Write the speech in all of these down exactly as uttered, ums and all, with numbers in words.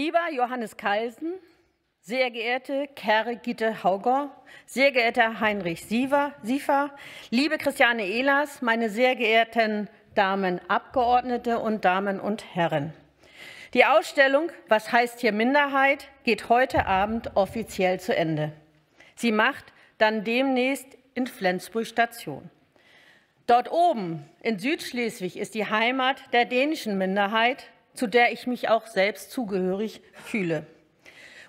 Lieber Johannes Kalsen, sehr geehrte Kere Gitte Hauger, sehr geehrter Heinrich Siever, Siefer, liebe Christiane Ehlers, meine sehr geehrten Damen Abgeordnete und Damen und Herren. Die Ausstellung Was heißt hier Minderheit geht heute Abend offiziell zu Ende. Sie macht dann demnächst in Flensburg Station. Dort oben in Südschleswig ist die Heimat der dänischen Minderheit, zu der ich mich auch selbst zugehörig fühle.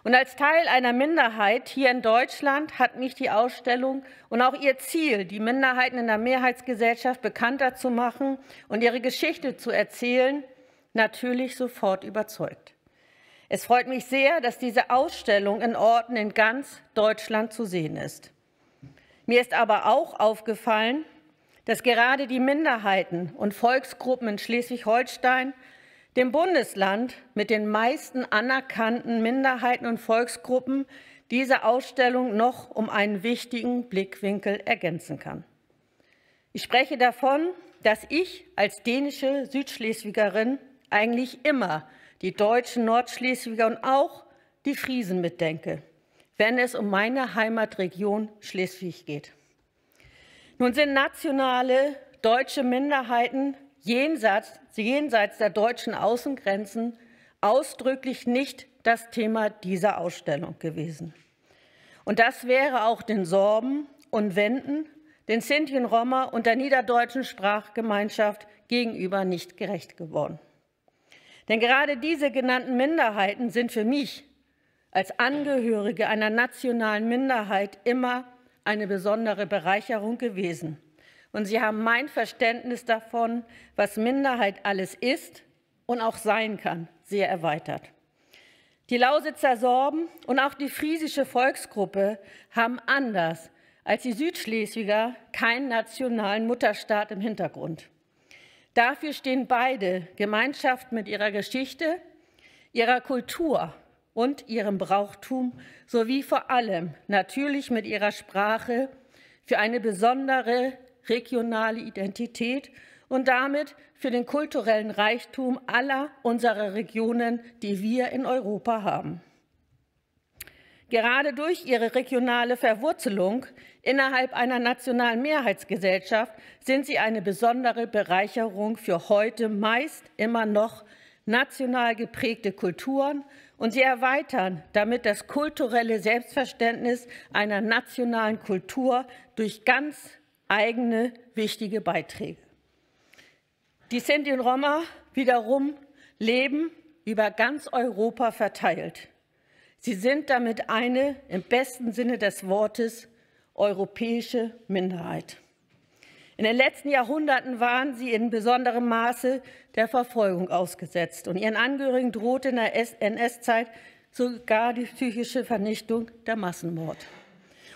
Und als Teil einer Minderheit hier in Deutschland hat mich die Ausstellung und auch ihr Ziel, die Minderheiten in der Mehrheitsgesellschaft bekannter zu machen und ihre Geschichte zu erzählen, natürlich sofort überzeugt. Es freut mich sehr, dass diese Ausstellung in Orten in ganz Deutschland zu sehen ist. Mir ist aber auch aufgefallen, dass gerade die Minderheiten und Volksgruppen in Schleswig-Holstein, dem Bundesland mit den meisten anerkannten Minderheiten und Volksgruppen, diese Ausstellung noch um einen wichtigen Blickwinkel ergänzen kann. Ich spreche davon, dass ich als dänische Südschleswigerin eigentlich immer die deutschen Nordschleswiger und auch die Friesen mitdenke, wenn es um meine Heimatregion Schleswig geht. Nun sind nationale deutsche Minderheiten jenseits, jenseits der deutschen Außengrenzen ausdrücklich nicht das Thema dieser Ausstellung gewesen. Und das wäre auch den Sorben und Wenden, den Sinti und Roma und der niederdeutschen Sprachgemeinschaft gegenüber nicht gerecht geworden. Denn gerade diese genannten Minderheiten sind für mich als Angehörige einer nationalen Minderheit immer eine besondere Bereicherung gewesen. Und sie haben mein Verständnis davon, was Minderheit alles ist und auch sein kann, sehr erweitert. Die Lausitzer Sorben und auch die friesische Volksgruppe haben anders als die Südschleswiger keinen nationalen Mutterstaat im Hintergrund. Dafür stehen beide, Gemeinschaft mit ihrer Geschichte, ihrer Kultur und ihrem Brauchtum sowie vor allem natürlich mit ihrer Sprache, für eine besondere regionale Identität und damit für den kulturellen Reichtum aller unserer Regionen, die wir in Europa haben. Gerade durch ihre regionale Verwurzelung innerhalb einer nationalen Mehrheitsgesellschaft sind sie eine besondere Bereicherung für heute meist immer noch national geprägte Kulturen und sie erweitern damit das kulturelle Selbstverständnis einer nationalen Kultur durch ganz eigene wichtige Beiträge. Die Sinti und Roma wiederum leben über ganz Europa verteilt. Sie sind damit eine, im besten Sinne des Wortes, europäische Minderheit. In den letzten Jahrhunderten waren sie in besonderem Maße der Verfolgung ausgesetzt und ihren Angehörigen drohte in der S-, N S-Zeit sogar die psychische Vernichtung, der Massenmord.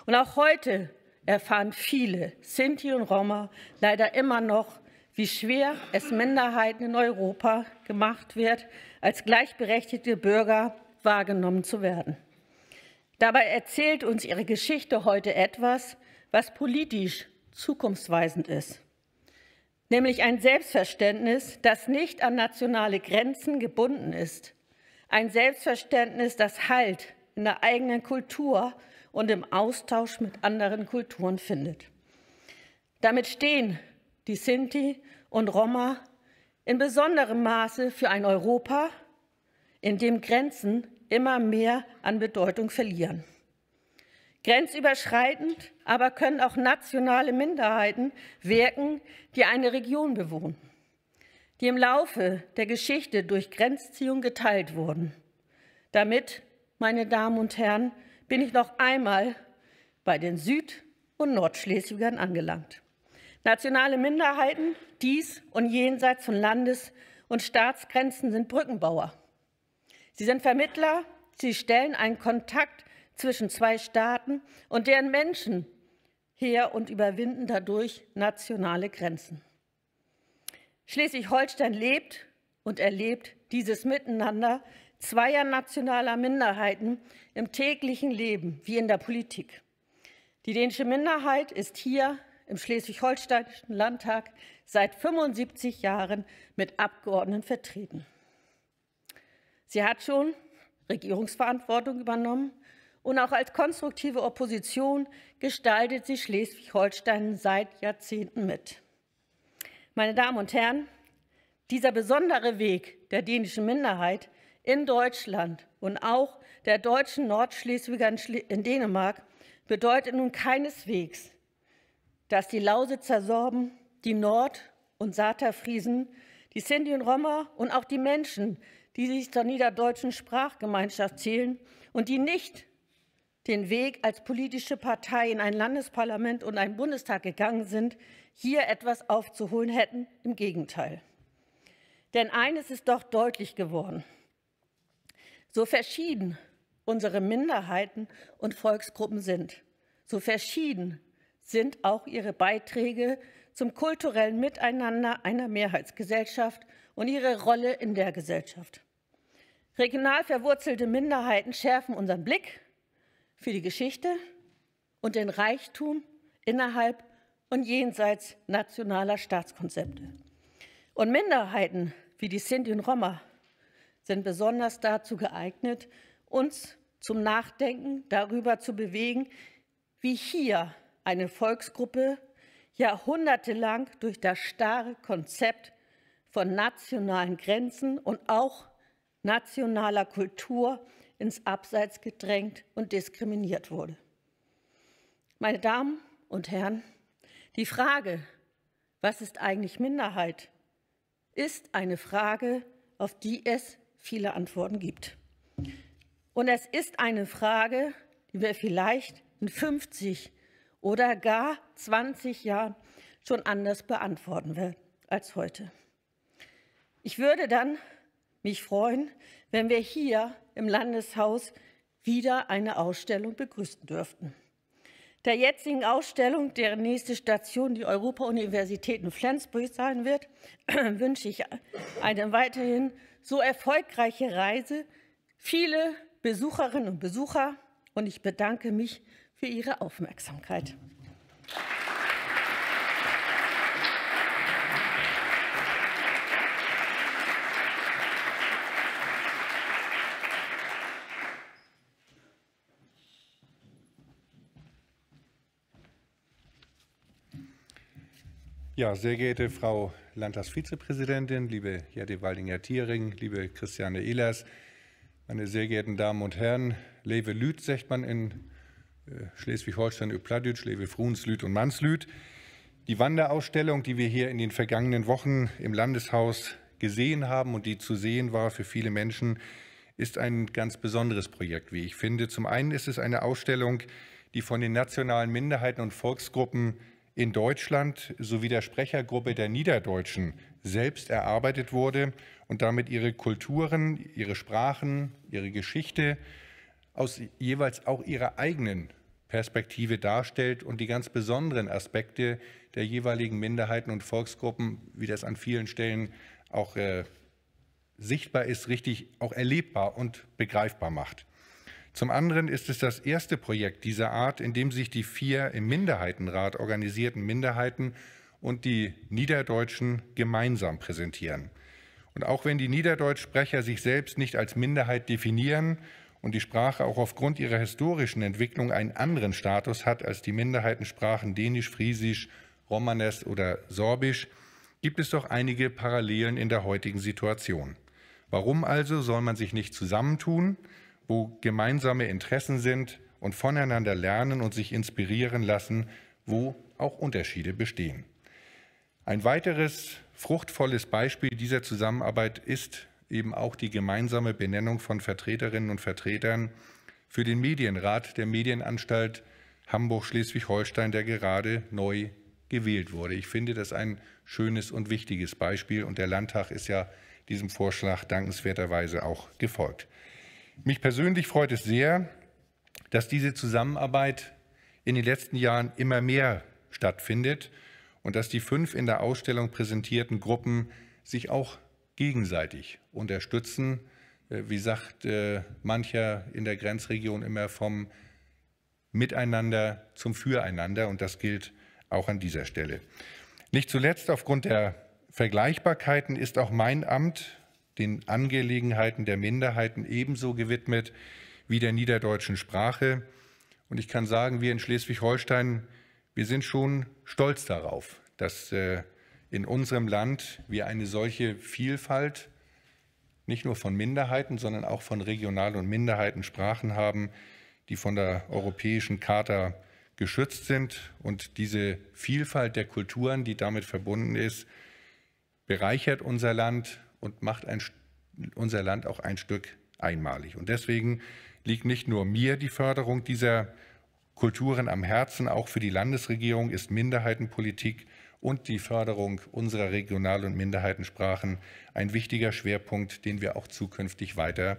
Und auch heute erfahren viele Sinti und Roma leider immer noch, wie schwer es Minderheiten in Europa gemacht wird, als gleichberechtigte Bürger wahrgenommen zu werden. Dabei erzählt uns ihre Geschichte heute etwas, was politisch zukunftsweisend ist. Nämlich ein Selbstverständnis, das nicht an nationale Grenzen gebunden ist. Ein Selbstverständnis, das Halt in der eigenen Kultur und im Austausch mit anderen Kulturen findet. Damit stehen die Sinti und Roma in besonderem Maße für ein Europa, in dem Grenzen immer mehr an Bedeutung verlieren. Grenzüberschreitend aber können auch nationale Minderheiten wirken, die eine Region bewohnen, die im Laufe der Geschichte durch Grenzziehung geteilt wurden. Damit, meine Damen und Herren, bin ich noch einmal bei den Süd- und Nordschleswigern angelangt. Nationale Minderheiten, dies und jenseits von Landes- und Staatsgrenzen, sind Brückenbauer. Sie sind Vermittler, sie stellen einen Kontakt zwischen zwei Staaten und deren Menschen her und überwinden dadurch nationale Grenzen. Schleswig-Holstein lebt und erlebt dieses Miteinander zweier nationaler Minderheiten im täglichen Leben wie in der Politik. Die dänische Minderheit ist hier im Schleswig-Holsteinischen Landtag seit fünfundsiebzig Jahren mit Abgeordneten vertreten. Sie hat schon Regierungsverantwortung übernommen und auch als konstruktive Opposition gestaltet sie Schleswig-Holstein seit Jahrzehnten mit. Meine Damen und Herren, dieser besondere Weg der dänischen Minderheit in Deutschland und auch der deutschen Nordschleswiger in Schle-, in Dänemark bedeutet nun keineswegs, dass die Lausitzer Sorben, die Nord- und Saterfriesen, die Sinti und Roma und auch die Menschen, die sich zur niederdeutschen Sprachgemeinschaft zählen und die nicht den Weg als politische Partei in ein Landesparlament und einen Bundestag gegangen sind, hier etwas aufzuholen hätten. Im Gegenteil. Denn eines ist doch deutlich geworden. So verschieden unsere Minderheiten und Volksgruppen sind, so verschieden sind auch ihre Beiträge zum kulturellen Miteinander einer Mehrheitsgesellschaft und ihre Rolle in der Gesellschaft. Regional verwurzelte Minderheiten schärfen unseren Blick für die Geschichte und den Reichtum innerhalb und jenseits nationaler Staatskonzepte. Und Minderheiten wie die Sinti und Roma sind besonders dazu geeignet, uns zum Nachdenken darüber zu bewegen, wie hier eine Volksgruppe jahrhundertelang durch das starre Konzept von nationalen Grenzen und auch nationaler Kultur ins Abseits gedrängt und diskriminiert wurde. Meine Damen und Herren, die Frage, was ist eigentlich Minderheit, ist eine Frage, auf die es viele Antworten gibt. Und es ist eine Frage, die wir vielleicht in fünfzig oder gar zwanzig Jahren schon anders beantworten werden als heute. Ich würde dann mich freuen, wenn wir hier im Landeshaus wieder eine Ausstellung begrüßen dürften. Der jetzigen Ausstellung, deren nächste Station die Europa-Universität in Flensburg sein wird, wünsche ich eine weiterhin so erfolgreiche Reise, viele Besucherinnen und Besucher, und ich bedanke mich für Ihre Aufmerksamkeit. Ja, sehr geehrte Frau Landtagsvizepräsidentin, liebe Jette Waldinger-Thiering, liebe Christiane Ehlers, meine sehr geehrten Damen und Herren, leve Lüüd, seggt man in, äh, Sleswig-Holsteen op Plattdüütsch, leve Fruenslüüd un Mannslüüd. Die Wanderausstellung, die wir hier in den vergangenen Wochen im Landeshaus gesehen haben und die zu sehen war für viele Menschen, ist ein ganz besonderes Projekt, wie ich finde. Zum einen ist es eine Ausstellung, die von den nationalen Minderheiten und Volksgruppen in Deutschland sowie der Sprechergruppe der Niederdeutschen selbst erarbeitet wurde und damit ihre Kulturen, ihre Sprachen, ihre Geschichte aus jeweils auch ihrer eigenen Perspektive darstellt und die ganz besonderen Aspekte der jeweiligen Minderheiten und Volksgruppen, wie das an vielen Stellen auch, äh, sichtbar ist, richtig auch erlebbar und begreifbar macht. Zum anderen ist es das erste Projekt dieser Art, in dem sich die vier im Minderheitenrat organisierten Minderheiten und die Niederdeutschen gemeinsam präsentieren. Und auch wenn die Niederdeutschsprecher sich selbst nicht als Minderheit definieren und die Sprache auch aufgrund ihrer historischen Entwicklung einen anderen Status hat als die Minderheitensprachen Dänisch, Friesisch, Romanes oder Sorbisch, gibt es doch einige Parallelen in der heutigen Situation. Warum also soll man sich nicht zusammentun, wo gemeinsame Interessen sind, und voneinander lernen und sich inspirieren lassen, wo auch Unterschiede bestehen? Ein weiteres fruchtvolles Beispiel dieser Zusammenarbeit ist eben auch die gemeinsame Benennung von Vertreterinnen und Vertretern für den Medienrat der Medienanstalt Hamburg-Schleswig-Holstein, der gerade neu gewählt wurde. Ich finde das ein schönes und wichtiges Beispiel und der Landtag ist ja diesem Vorschlag dankenswerterweise auch gefolgt. Mich persönlich freut es sehr, dass diese Zusammenarbeit in den letzten Jahren immer mehr stattfindet und dass die fünf in der Ausstellung präsentierten Gruppen sich auch gegenseitig unterstützen. Äh, wie sagt, äh, mancher in der Grenzregion immer vom Miteinander zum Füreinander und das gilt auch an dieser Stelle. Nicht zuletzt aufgrund der Vergleichbarkeiten ist auch mein Amt den Angelegenheiten der Minderheiten ebenso gewidmet wie der niederdeutschen Sprache. Und ich kann sagen, wir in Schleswig-Holstein, wir sind schon stolz darauf, dass, äh, in unserem Land wir eine solche Vielfalt nicht nur von Minderheiten, sondern auch von Regional- und Minderheitensprachen haben, die von der Europäischen Charta geschützt sind. Und diese Vielfalt der Kulturen, die damit verbunden ist, bereichert unser Land und macht ein, unser Land auch ein Stück einmalig. Und deswegen liegt nicht nur mir die Förderung dieser Kulturen am Herzen. Auch für die Landesregierung ist Minderheitenpolitik und die Förderung unserer Regional- und Minderheitensprachen ein wichtiger Schwerpunkt, den wir auch zukünftig weiter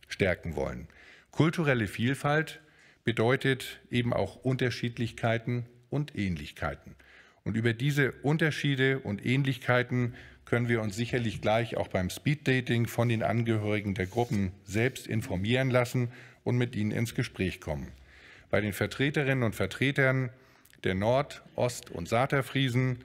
stärken wollen. Kulturelle Vielfalt bedeutet eben auch Unterschiedlichkeiten und Ähnlichkeiten. Und über diese Unterschiede und Ähnlichkeiten können wir uns sicherlich gleich auch beim Speeddating von den Angehörigen der Gruppen selbst informieren lassen und mit ihnen ins Gespräch kommen. Bei den Vertreterinnen und Vertretern der Nord-, Ost- und Saarterfriesen,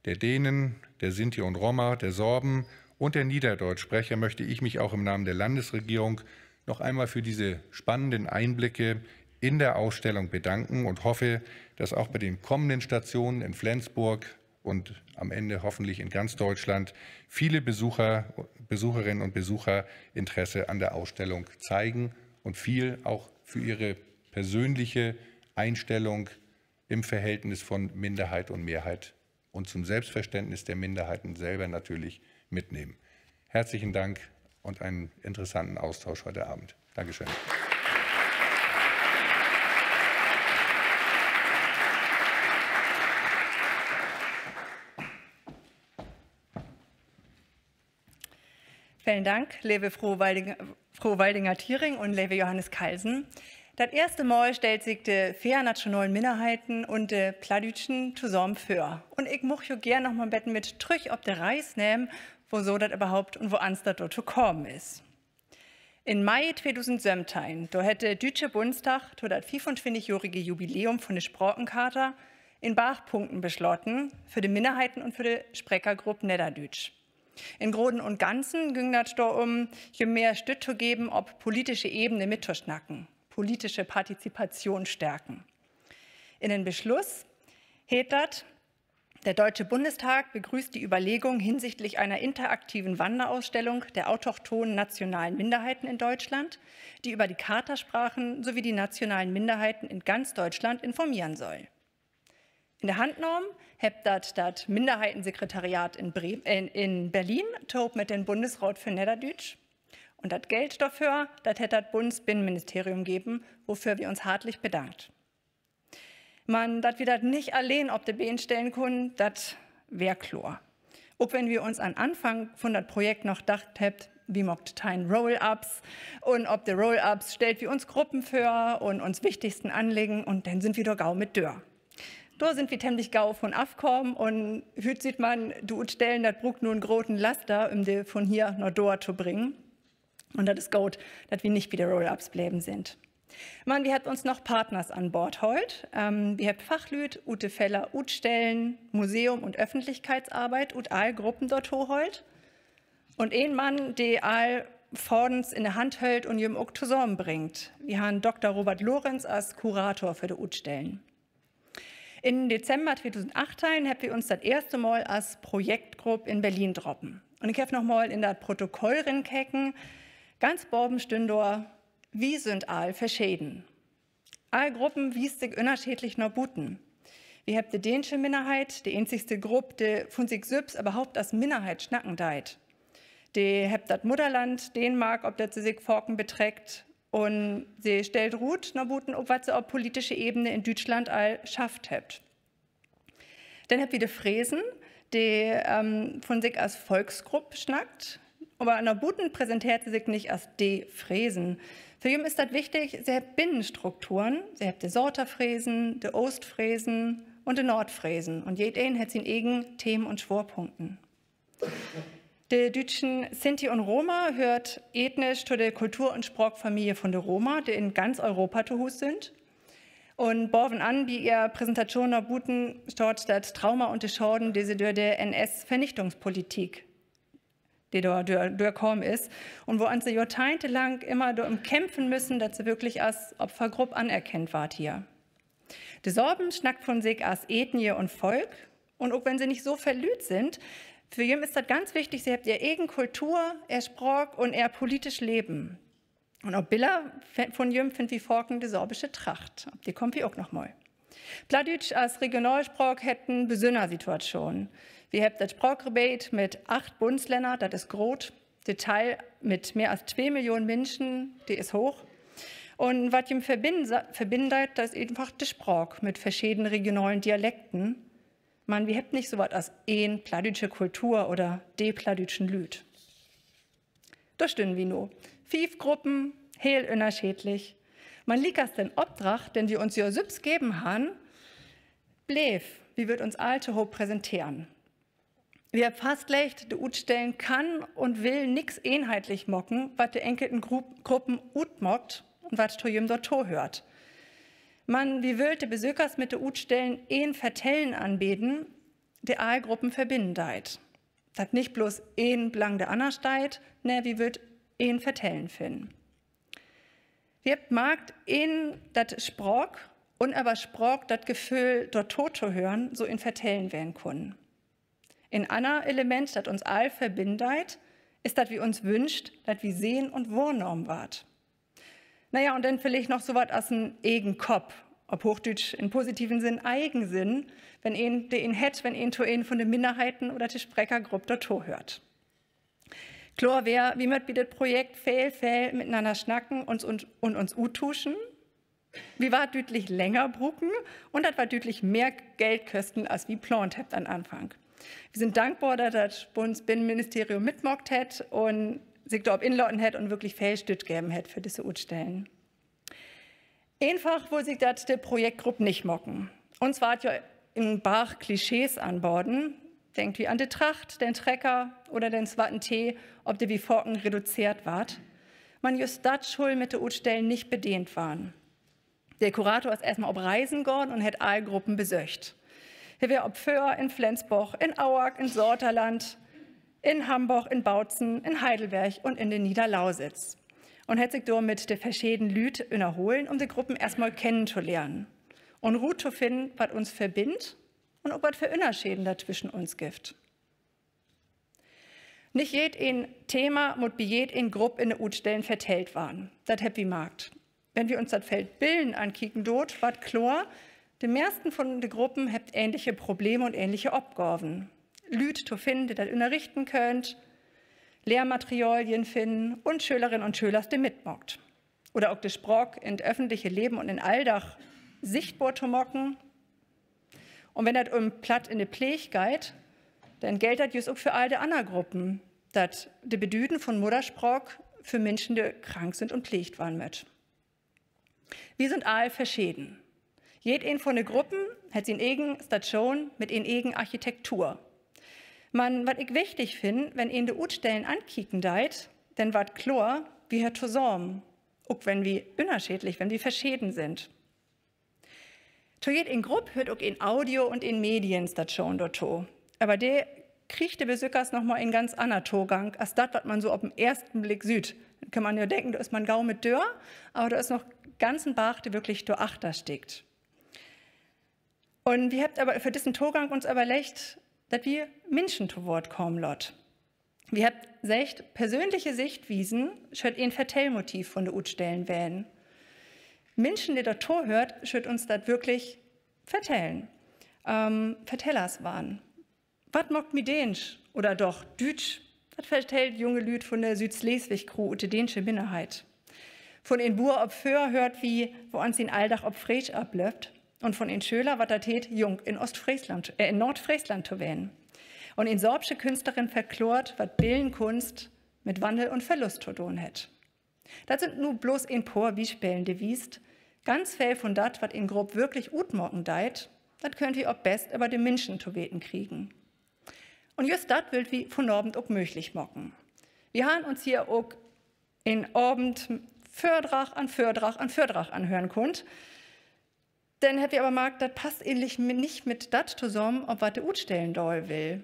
der Dänen, der Sinti und Roma, der Sorben und der Niederdeutschsprecher möchte ich mich auch im Namen der Landesregierung noch einmal für diese spannenden Einblicke in der Ausstellung bedanken und hoffe, dass auch bei den kommenden Stationen in Flensburg und am Ende hoffentlich in ganz Deutschland viele Besucher, Besucherinnen und Besucher Interesse an der Ausstellung zeigen und viel auch für ihre persönliche Einstellung im Verhältnis von Minderheit und Mehrheit und zum Selbstverständnis der Minderheiten selber natürlich mitnehmen. Herzlichen Dank und einen interessanten Austausch heute Abend. Dankeschön. Velen Dank, leve Fro Walding-, Fro Waldinger-Thiering un leve Johannes Kalsen. Dat eerste Mal stellt sik de veer nationalen Minnerheiten un de Plattdüütschen tosamen vör. Un ik much jo geern noch mal 'n beten mit trüch op de Reis nehmen, woso dat överhaupt un woans dat dorto kamen is. In Mai tweedusendsöventeihn, dor hett de Düütsche Bunnsdag to dat fiefuntwintigjohrige Jubiläum vun de Sprakencharta en Barg Punkten beslaten för de Minnerheiten un för de Sprekergrupp Nedderdüütsch. In Groten un Ganzen güng dat dorüm, je mehr Stütt to geven, op politische Ebene mittosnacken, politische Partizipation stärken. In den Beschluss heet dat: Der Deutsche Bundestag begrüßt die Überlegung hinsichtlich einer interaktiven Wanderausstellung der autochthonen nationalen Minderheiten in Deutschland, die über die Chartasprachen sowie die nationalen Minderheiten in ganz Deutschland informieren soll. In de Hand nahmen hebbt dat dat Minderheitensekretariat in Bremen, in, in Berlin, tohoop mit den Bundesraat för Nedderdüütsch. Un dat Geld dorför, dat hett dat Bunnsbinnenministerium geven, woför wi uns hartlich bedankt. Man dat wi dat nich alleen op de Been stellen kunnen, dat weer kloor. Ok wenn wi uns an Anfang vun dat Projekt noch dacht hebbt, wi maakt teihn Roll-ups, un op de Roll-ups stellt wi uns Gruppen vör un uns wichtigsten Anliggen, un denn sünd wi dor gau mit dör. Dor sünd wi temlich gau vun afkamen un hüüt süht man, de Utstellen, dat bruukt nu en groten Laster, üm de vun hier na dor to bringen. Un dat is goot, dat wi nich bi de Roll-ups bleven sünd. Man wi hebbt uns noch Partners an Boord haalt. Ähm, wi hebbt Fachlüüd ut de Feller Utstellen, Museum un Öffentlichkeitsarbeit ut all Gruppen dorto haalt. Un een Mann, de all Fadens in de Hand höllt un jem ok tosamenbringt. Wi harrn Dokter Robert Lorenz as Kurator för de Utstellen. In Dezember tweedusendachteihn hebbt wi uns dat eerste Mal as Projektgrupp in Berlin drapen. Un ik heff noch mal in dat Protokoll rinkeken, ganz baven stünn dor: Wi sünd all verscheden. All Gruppen wiest sik ünnerscheedlich na buten. Wi hebbt de däänsche Minnerheit, de eenzigste Grupp, de vun sik sülvst överhaupt as Minnerheit snacken deit. De hebbt dat Mudderland Däänmark, op dat se sik faken betreckt. Un se stellt rut na buten, ok wat se op politische Ebene in Düütschland all schafft hebbt. Denn hebbt wi de Fresen, de, ähm, vun sik as Volksgrupp snackt. Aver na buten präsenteert se sik nich as de Fresen. För jem is dat wichtig, se hebbt Binnenstrukturen, se hebbt de Saterfresen, de Oostfresen un de Noordfresen. Un jedeen hett sien egen Themen un Swoorpunkten. De düütschen Sinti un Roma höört ethnisch to de Kultur- un Spraakfamilie vun de Roma, de in ganz Europa to Huus sünd. Un baven an bi ehr Präsentatschoon na buten staht dat Trauma un de Schaden, de se dör de N-S-Vernichtungspolitik de dor, dor, dor kamen is un woans se johrteihntelang immer dorüm kämpfen müssen, dat se würklich as Opfergrupp anerkennt warrt hier. De Sorben snackt vun sik as Ethnie un Volk. Un ok wenn se nich so veel Lüüd sünd, för jüm is dat ganz wichtig, se hebbt ehr egen Kultur, ehr Spraak un ehr politisch Leven. Un op Biller vun jüm finnt wi faken de sorbische Tracht. Op de kaamt wi ok noch mal. Plattdüütsch as Regionalspraak hett en besünner Situatschoon. Wi hebbt dat Spraakrebeet mit acht Bundslänner, dat is groot. De Tall mit mehr as twee Millionen Minschen, de is hooch. Un wat jüm verbinnen deit, dat is eenfach de Spraak mit verscheden regionalen Dialekten. Man wi hebbt nich so wat as een plattdüütsche Kultur oder de plattdüütschen Lüüd. Dor stünnen wi nu. Fief Gruppen, heel ünnerscheedlich. Man liekers den Opdrag, den wi uns jo sülvst geven harrn, bleev: Wi wüllt uns all tohoop präsenteren. Wi hebbt fastleggt, de Utstellen kann un will nix eenheitlich maken, wat de enkelten Gruppen utmaakt un wat to jüm dorto höört. Man wi wüllt de Besökers mit de Utstellen een Vertellen anbeden, de all Gruppen verbinnen deit. Dat nich blots een blang de anner steiht, nee, wi wüllt een Vertellen finnen. Wi hebbt markt, dat Spraak un över Spraak dat Geföhl, dorto to hören, so in Vertellen ween kunn. En anner Element, dat uns all verbinnen deit, is, dat wi uns wünscht, dat wi sehn un wohrnahmen warrt. Na ja, un denn villicht noch so wat as en egen Kopp, op Hoochdüütsch in positiven Sinn Eigensinn, wenn een de een hett, wenn een to een vun de Minnerheiten oder de Sprekergrupp dorto höört. Kloor weer, wi mööt bi dat Projekt veel, veel mitenanner snacken un uns uttuuschen. Wi warrt düütlich länger bruken un dat warrt düütlich mehr Geld kösten, as wi plaant hebbt an Anfang. Wi sünd dankbor, dat dat Bunnsbinnenministerium mitmaakt hett un sik dor op inlaten hett un würklich veel Stütt geven hett för disse Utstellen. Eenfach wull sik dat de Projektgrupp nich maken. Uns warrt ja en Barg Klischees anbaden. Denkt wi an de Tracht, den Trecker oder den swatten Tee, op de wi faken reduzeert warrt. Man jüst dat schull mit de Utstellen nich bedeent warrn. De Kurator is eerstmal op Reisen gahn un hett all Gruppen besöcht. He weer op Föhr in Flensborg, in Auerk, in Saterland, in Hamborg, in Bautzen, in Heidelberg un in de Niederlausitz un hett sik dor mit de verscheden Lüüd ünnerholen, üm de Gruppen eerstmal kennen to lehren un rut to finnen, wat uns verbinnt un ok wat för Ünnerscheden dat twischen uns gifft. Nich jedeen Thema mutt bi jedeen Grupp in de Utstellen vertellt warrn. Dat hebbt wi markt. Wenn wi uns dat Feld Billen ankieken doot, warrt kloor: De mehrsten vun de Gruppen hebbt ähnliche Probleme un ähnliche Opgaven: Lüüd to finnen, de dat ünnerrichten köönt, Lehrmaterialien finnen un Schölerinnen un Schölers, de mitmaakt. Oder ok de Spraak in't öffentliche Leven un in'n Alldag sichtbor to maken. Un wenn dat üm Platt in de Pleeg geiht, denn gellt dat jüst ok för all de anner Gruppen, dat de Bedüden vun Mudderspraak för Minschen, de krank sünd un pleegt warrn mööt. Wi sünd all verscheden. Jedeen vun de Gruppen hett sien egen Statschoon mit en egen Architektur. Man wat ik wichtig finn: Wenn een de Utstellen ankieken deit, denn warrt kloor, wi höört tosamen, ok wenn wi ünnerscheedlich, wenn wi verscheden sünd. To jedeen Grupp höört ok en Audio- un en Medienstatschoon dorto. Aver de kriggt de Besökers noch mal en ganz anner Togang as dat, wat man so op den eersten Blick süht. Denn kann man ja denken, dor is man gau mit dör, aver dor is noch ganzen Barg, de würklich dor achter stickt. Un wi hebbt aver för dissen Togang uns överleggt, dat wi Minschen to Woort kamen laat. Wi hebbt seggt, persönliche Sichtwiesen schüllt en Vertellmotiv vun de Utstellen ween. Minschen, de dorto höört, schüllt uns dat würklich vertellen, Vertellers warrn. Wat maakt mi deensch oder doch düütsch? Wat vertellt junge Lüüd vun de Süüdsleswig-Crew ut de deensche Minnerheit? Vun en Buur op Föhr höört wi, woans sien Alldag op Freesch ablöppt, un vun en Schöler, wat dat heet, jung in Oostfreesland, in Noordfreesland to ween. Un en sorbsche Künstlerin verkloort, wat Billenkunst mit Wannel un Verlust to doon hett. Dat sünd nu blots en poor Bispelen, de wiest: Ganz veel vun dat, wat en Grupp würklich utmaken deit, dat köönt wi op best över de Minschen to weten kriegen. Un jüst dat wüllt wi vunavend ok mööglich maken. Wi harrn uns hier ok en Avend Vördrag an Vördrag an Vördrag anhören kunnt. Denn hebbt wi aver markt, dat passt egentlich nich mit dat tosamen, op wat de Utstellen daal will.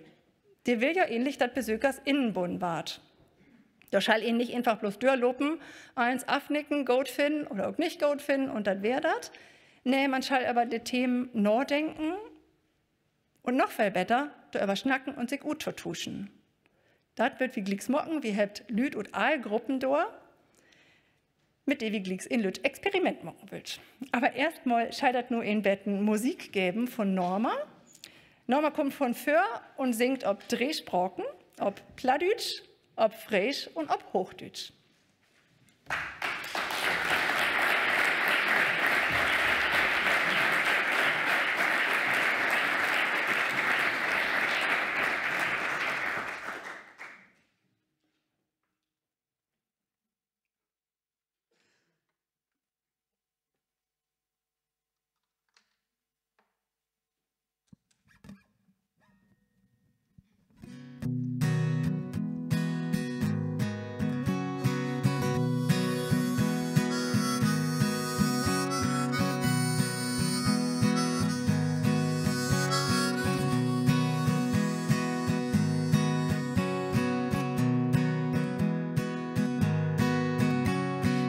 De will ja egentlich, dat Besökers inbunnen warrt. Dor schall een nich eenfach bloots dörlopen, allens afnicken, goot finnen oder ok nich goot finnen un dat weer dat. Nee, man schall över de Themen nadenken un noch veel beter doröver snacken un sik uttotuschen. Dat wüllt wi glieks maken. Wi hebbt Lüüd ut all Gruppen dor, mit de wi glieks en lütt Experiment maken wüllt. Aver eerstmal schall dat nu en beten Musik geven von Norma. Norma kummt von Föhr un singt op dree Spraken: op Plattdüütsch, op Freesch un op Hoochdüütsch.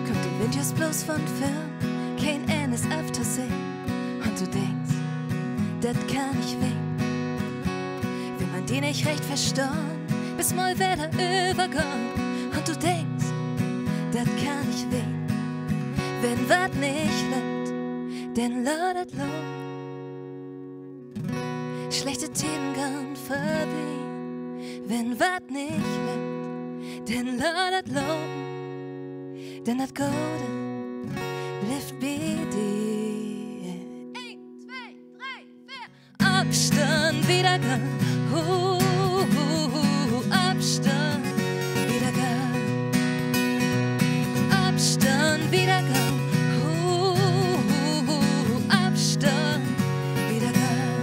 Kummt de Wind jüst bloots von Föhr, keen Enn is aftosehn, un du denkst, dat kann nich ween, wenn man di nich recht verstahn, büst mal wedder övergahn, un du denkst, dat kann nich ween, wenn wat nich löppt, denn laat dat lopen. Slechte Tieden gahn vörbi, wenn wat nich löppt, denn laat dat lopen, denn dat Gode blifft bi di. Een, twee, dree, veer. Opstahn, wiedergahn, hu, hu, hu, hu, opstahn, wiedergahn. Opstahn, wiedergahn, hu, hu, hu, hu, opstahn, wiedergahn.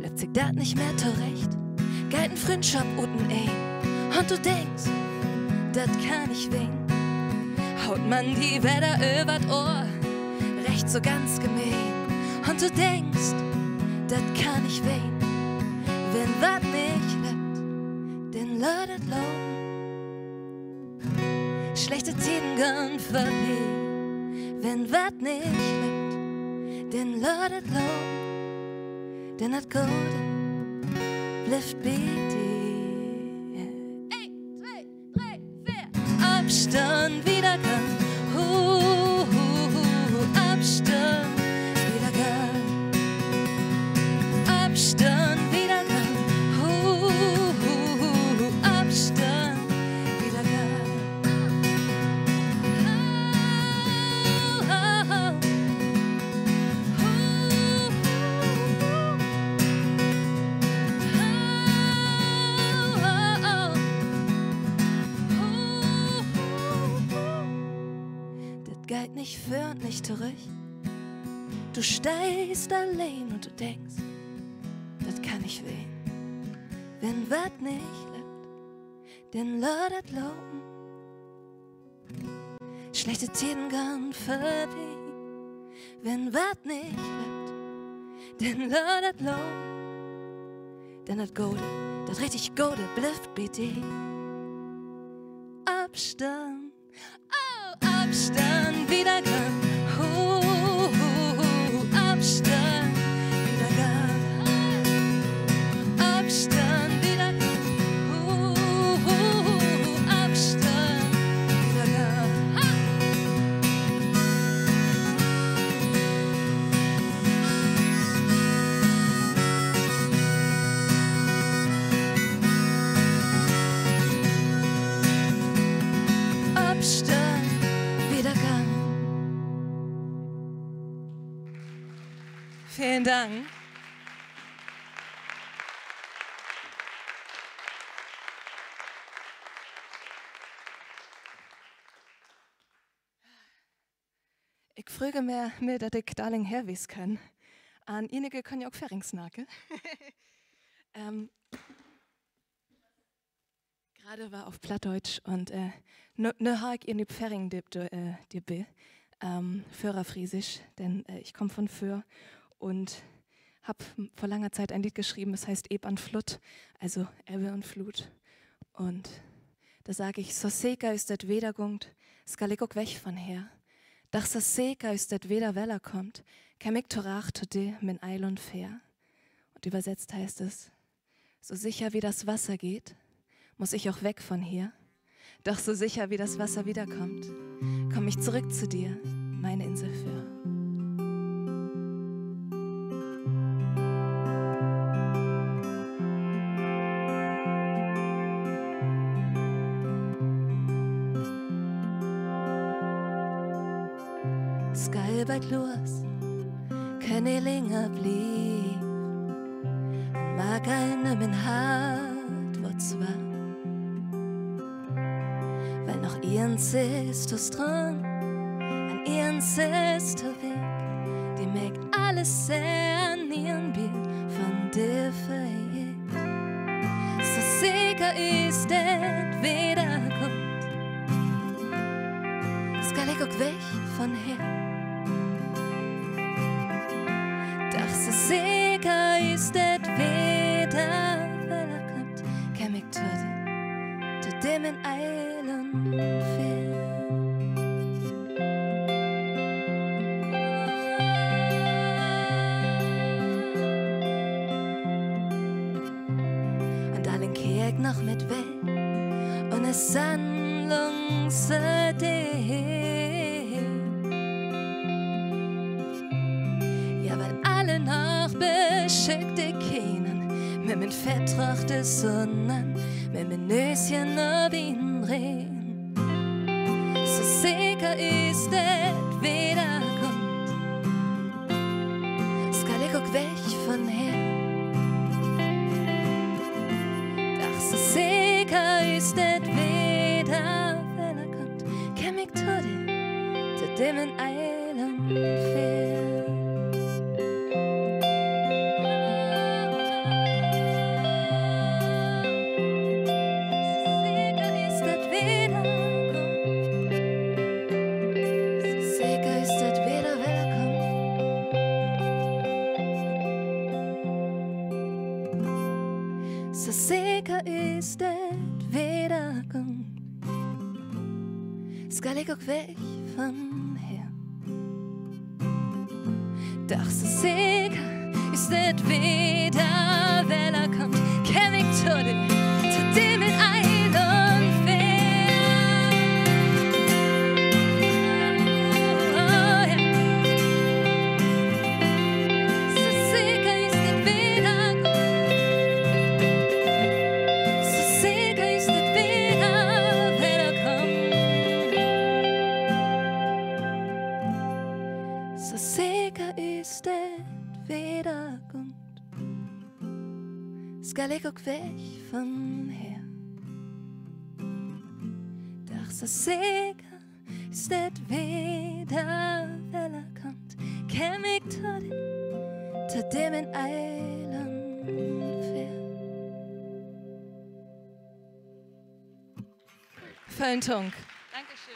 Löppt sik dat nich mehr torecht, geiht en Fründschop uteneen, un du denkst, dat kann nich ween, haut man di wedder över't Ohr, recht so ganz gemeen, un du denkst, dat kann nich ween, wenn wat nich löppt, denn laat dat lopen. Slechte Tieden gahn vörbi, wenn wat nich löppt, denn laat dat lopen, denn dat Gode blifft bi di. Een, twee, dree, veer. Opstahn, wiedergahn, hu, hu, hu, hu, opstahn, wiedergahn. Opstahn, wiedergahn, hu, hu, hu, hu, opstahn, wiedergahn. Dat geiht nich vör un nich torüch. Du steihst alleen un du denkst, dat kann nich ween, wenn wat nich löppt, denn laat dat lopen. Slechte Tieden gahn vörbi, wenn wat nich löppt, denn laat dat lopen, denn dat Gode, dat richtig Gode blifft bi di. Opstahn, oh, opstahn, wiedergahn, hu, hu, hu, hu, opstahn, wiedergahn. Opstahn, wiedergahn, hu, hu, hu, hu, opstahn, wiedergahn. Ha! Opstahn, wiedergahn. Velen Dank. Ik fröög mi, mi, dat ik Darling Herwies kann. An enige köönt ja ok Färing snacken. Gerade war auf Plattdeutsch un, äh, nu, nu harr ik ehr nu Färing dip, äh, dip, ähm, Föhrerfriesisch, denn, äh, ich komm von Föhr un hab vor langer Zeit ein Lied geschrieben, das heißt Eb an Flutt, also Ebbe und Flut. Und da sag ich: So seker is dat Weder gungt, skall ik ok weg von her. Doch so seker is dat Weder weller kummt, kemm ik torach to di mit Eil un Fähr. Und übersetzt heißt es: So sicher wie das Wasser geht, muss ich auch weg von hier. Doch so sicher wie das Wasser wiederkommt, komm ich zurück zu dir, meine Insel Föhr. Skall bald los, kann nich länger bliev, un maak al nümmen Hart wat swaar. Wiel noch eens is to strang, an eens is to week, de maakt alles an ihren Biel von de Fähr. So seker is dat Weder gungt, skall ik ok weg von her. Doch so seker is dat Weder weller kummt, kemm ik to di, to di mit Eil un Fähr. Un allen keer ik noch mit Well un es Sand langs de Deel. Ja, wiel alle Nacht beschickt ik kenen, mit mien Fett troch de Sünn an, mit mien Nöschen op ihren Regen. So seker is dat Weder gungt, skall ik ok weg von her. Doch so seker is dat Weder weller kummt, kemm ik to di, to di mit Eil un Fähr. So seker is dat Weder gungt, so seker is dat Weder weller kummt, so seker is dat Weder gungt, skall ik ok weg von her. Doch so seker is dat Weder weller kummt, kemm ik to di, to di mit Eil un Fähr. Oh, ja. So seker is dat Weder gungt, so seker is dat Weder weller kummt, so seker is dat Weder gungt, skall ik ok weg von her. Doch so seker is dat Weder weller kummt, kemm ik to di, to di mit Eil un Fähr. Völen Dank. Dankeschön.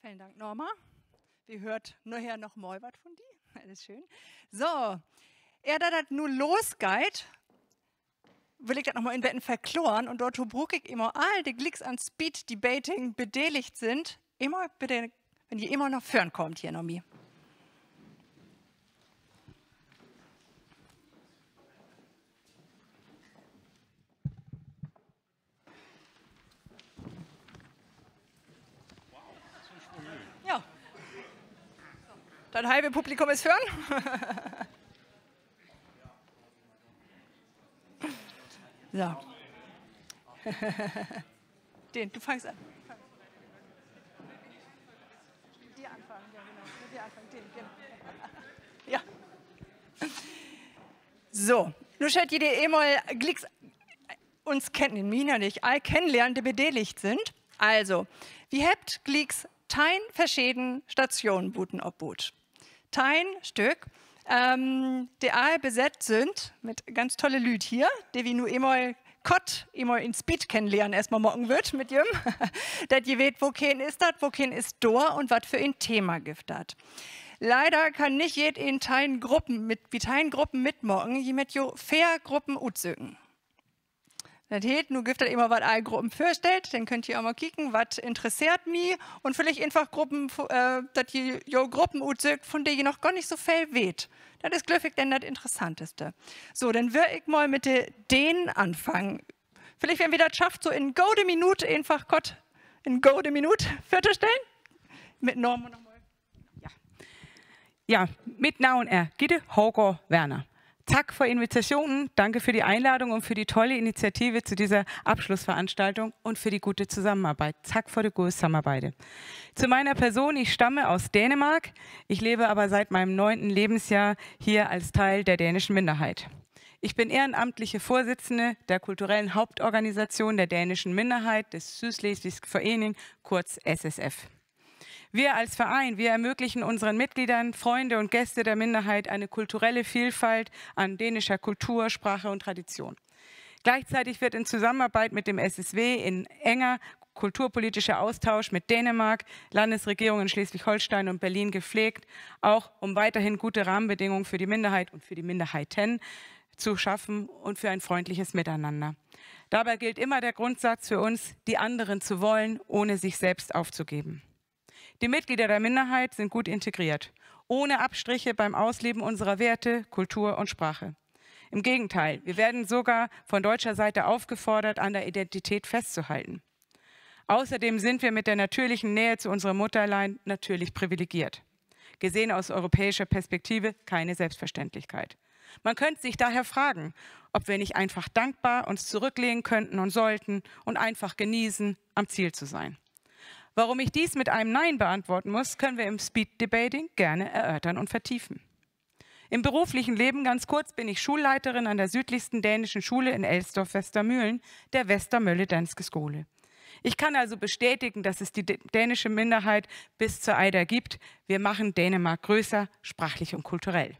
Velen Dank, Norma. Wi höört naher noch mal wat von di. Allens schöön. So, ehr dat dat nu losgeiht, will ik dat noch mal en beten verkloren. Un dorto bruuk ik immer all de glieks an Speed-Debating bedeligt sünd, immer bitte, wenn ji immer na vörn kaamt hier na mi. Ja. Dat halve Publikum is vörn. So. Den, du fangst an. Mit dir anfangen, ja, genau. Mit dir anfangen, den, genau. Ja. So, nu schöölt ji de eenmal glieks uns kennen, Mina nich, all kennenlehren, de bedeligt sünd. Also, wi hebbt glieks teihn verscheden Stationen buten opbuut. Teihn Stück, ähm, de all besett sünd mit ganz tolle Lüüd hier, de wi nu eenmal kort, eenmal in Speed kennenlehren eerstmal maken wüllt mit jem. Dat ji weet, wokeen is dat, wokeen is dor un wat för en Thema gifft dat. Leider kann nich jedeen teihn Gruppen mit, bi teihn Gruppen mitmaken, ji mööt jo veer Gruppen utsöken. Dat heet, nu gifft dat eenmal, wat all Gruppen vörstellt, denn köönt ji eenmal kieken, wat interesseert mi, un villicht eenfach Gruppen, äh, dat ji jo Gruppen utsöökt, von de ji noch gor nich so veel weet. Dat is, glööv ik, denn dat Interessanteste. So, denn wöör ik mal mit de Dänen anfangen. Villicht, wenn wi dat schafft, so in gode Minuut eenfach kort, in gode Minuut vörtostellen. Mit Naam nochmal. Ja. Ja, mit Naam er Gitte Haugaard Werner. Tak för Invitationen, danke för de Einladung un för de tolle Initiative to disse Afslussveranstaltung un för de gode Zusammenarbeit. Tak för de gode Zusammenarbeit. Zu meiner Person: Ich stamme aus Dänemark. Ich lebe aber seit meinem neunten Lebensjahr hier als Teil der dänischen Minderheit. Ich bin ehrenamtliche Vorsitzende der kulturellen Hauptorganisation der dänischen Minderheit, des Sydslesvigske Forening, kurz S S F. Wir als Verein, wir ermöglichen unseren Mitgliedern, Freunde und Gäste der Minderheit eine kulturelle Vielfalt an dänischer Kultur, Sprache und Tradition. Gleichzeitig wird in Zusammenarbeit mit dem S S W ein enger kulturpolitischer Austausch mit Dänemark, Landesregierung in Schleswig-Holstein und Berlin gepflegt, auch um weiterhin gute Rahmenbedingungen für die Minderheit und für die Minderheiten zu schaffen und für ein freundliches Miteinander. Dabei gilt immer der Grundsatz für uns, die anderen zu wollen, ohne sich selbst aufzugeben. Die Mitglieder der Minderheit sind gut integriert, ohne Abstriche beim Ausleben unserer Werte, Kultur und Sprache. Im Gegenteil, wir werden sogar von deutscher Seite aufgefordert, an der Identität festzuhalten. Außerdem sind wir mit der natürlichen Nähe zu unserem Mutterland natürlich privilegiert. Gesehen aus europäischer Perspektive keine Selbstverständlichkeit. Man könnte sich daher fragen, ob wir nicht einfach dankbar uns zurücklehnen könnten und sollten und einfach genießen, am Ziel zu sein. Warum ich dies mit einem Nein beantworten muss, können wir im Speed Debating gerne erörtern und vertiefen. Im beruflichen Leben, ganz kurz, bin ich Schulleiterin an der südlichsten dänischen Schule in Elsdorf-Westermühlen, der Vestermølle Danske Skole. Ich kann also bestätigen, dass es die dä-, dänische Minderheit bis zur ALDE gibt. Wir machen Dänemark größer, sprachlich und kulturell.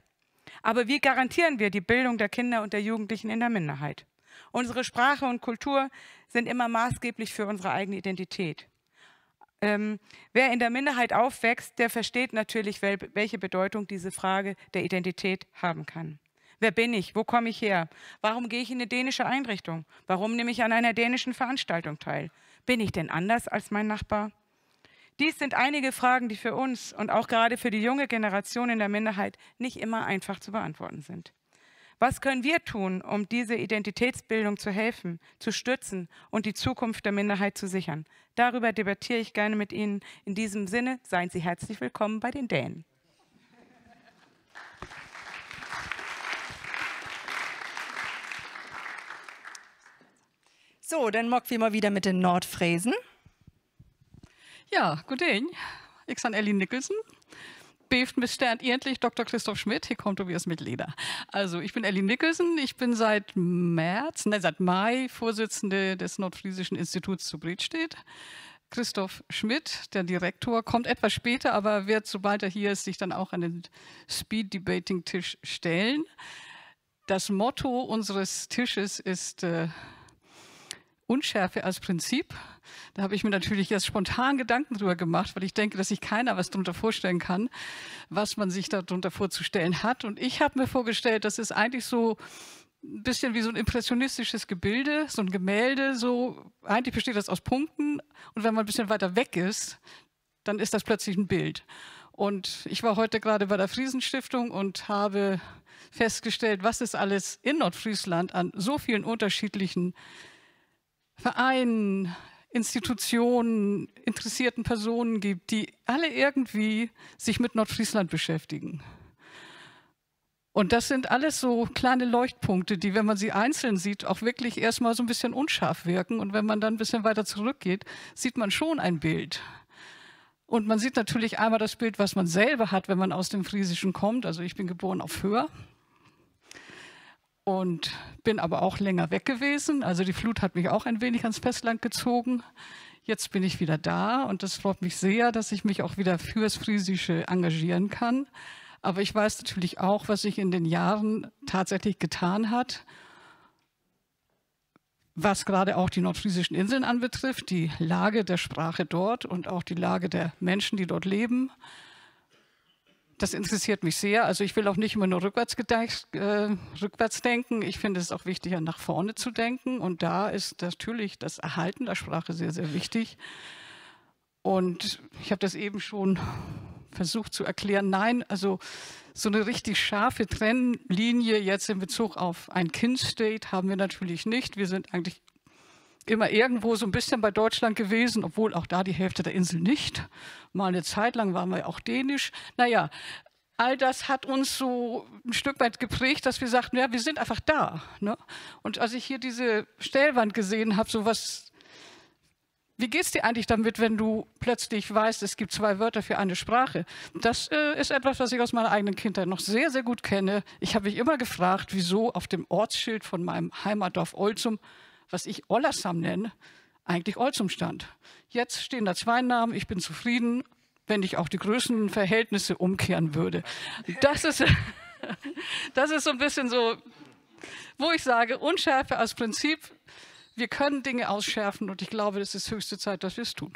Aber wie garantieren wir die Bildung der Kinder und der Jugendlichen in der Minderheit? Unsere Sprache und Kultur sind immer maßgeblich für unsere eigene Identität. Ähm, wer in der Minderheit aufwächst, der versteht natürlich, wel-, welche Bedeutung diese Frage der Identität haben kann. Wer bin ich? Wo komme ich her? Warum gehe ich in eine dänische Einrichtung? Warum nehme ich an einer dänischen Veranstaltung teil? Bin ich denn anders als mein Nachbar? Dies sind einige Fragen, die für uns und auch gerade für die junge Generation in der Minderheit nicht immer einfach zu beantworten sind. Was können wir tun, um diese Identitätsbildung zu helfen, zu stützen und die Zukunft der Minderheit zu sichern? Darüber debattiere ich gerne mit Ihnen. In diesem Sinne, seien Sie herzlich willkommen bei den Dänen. So, denn maakt wi mal wieder mit den Nordfresen. Ja, goden Dag. Ik sin Elli Nicholson. Beevt mi ständig egentlich Doktor Christoph Schmidt, he kummt ok eerst mit Leder. Also, ich bin Elli Nicholson, ich bin seit März, nee, seit Mai Vorsitzende des Nordfriesischen Instituts zu Bredstedt. Christoph Schmidt, der Direktor, kommt etwas später, aber wird, sobald er hier ist, sich dann auch an den Speed-Debating-Tisch stellen. Das Motto unseres Tisches ist, äh, Unschärfe als Prinzip. Da habe ich mir natürlich jetzt spontan Gedanken drüber gemacht, weil ich denke, dass sich keiner was drunter vorstellen kann, was man sich da drunter vorzustellen hat. Und ich habe mir vorgestellt, das ist eigentlich so ein bisschen wie so ein impressionistisches Gebilde, so ein Gemälde, so, eigentlich besteht das aus Punkten. Und wenn man ein bisschen weiter weg ist, dann ist das plötzlich ein Bild. Und ich war heute gerade bei der Friesenstiftung und habe festgestellt, was es alles in Nordfriesland an so vielen unterschiedlichen Vereinen, Institutionen, interessierten Personen gibt, die alle irgendwie sich mit Nordfriesland beschäftigen. Und das sind alles so kleine Leuchtpunkte, die, wenn man sie einzeln sieht, auch wirklich erstmal so ein bisschen unscharf wirken. Und wenn man dann ein bisschen weiter zurückgeht, sieht man schon ein Bild. Und man sieht natürlich einmal das Bild, was man selber hat, wenn man aus dem Friesischen kommt. Also ich bin geboren auf Föhr und bin aber auch länger weg gewesen. Also die Flut hat mich auch ein wenig ans Festland gezogen. Jetzt bin ich wieder da und das freut mich sehr, dass ich mich auch wieder fürs Friesische engagieren kann. Aber ich weiß natürlich auch, was sich in den Jahren tatsächlich getan hat, was gerade auch die nordfriesischen Inseln anbetrifft, die Lage der Sprache dort und auch die Lage der Menschen, die dort leben. Das interessiert mich sehr. Also ich will auch nicht immer nur rückwärts, gedenk, äh, rückwärts denken. Ich finde es auch wichtiger, nach vorne zu denken. Und da ist natürlich das Erhalten der Sprache sehr, sehr wichtig. Und ich habe das eben schon versucht zu erklären. Nein, also so eine richtig scharfe Trennlinie jetzt in Bezug auf ein Kind-State haben wir natürlich nicht. Wir sind eigentlich immer irgendwo so ein bisschen bei Deutschland gewesen, obwohl auch da die Hälfte der Insel nicht. Mal eine Zeit lang waren wir auch dänisch. Naja, all das hat uns so ein Stück weit geprägt, dass wir sagten, ja, wir sind einfach da. Ne? Und als ich hier diese Stellwand gesehen habe, so was, wie geht's dir eigentlich damit, wenn du plötzlich weißt, es gibt zwei Wörter für eine Sprache? Das äh, ist etwas, was ich aus meiner eigenen Kindheit noch sehr, sehr gut kenne. Ich habe mich immer gefragt, wieso auf dem Ortsschild von meinem Heimatdorf Olzum, was ich Ollersum nenne, eigentlich Olzum stand. Jetzt stehen da zwei Namen, ich bin zufrieden, wenn ich auch die Größenverhältnisse umkehren würde. Das ist, das ist so ein bisschen so, wo ich sage, Unschärfe als Prinzip, wir können Dinge ausschärfen und ich glaube, es ist höchste Zeit, dass wir es tun.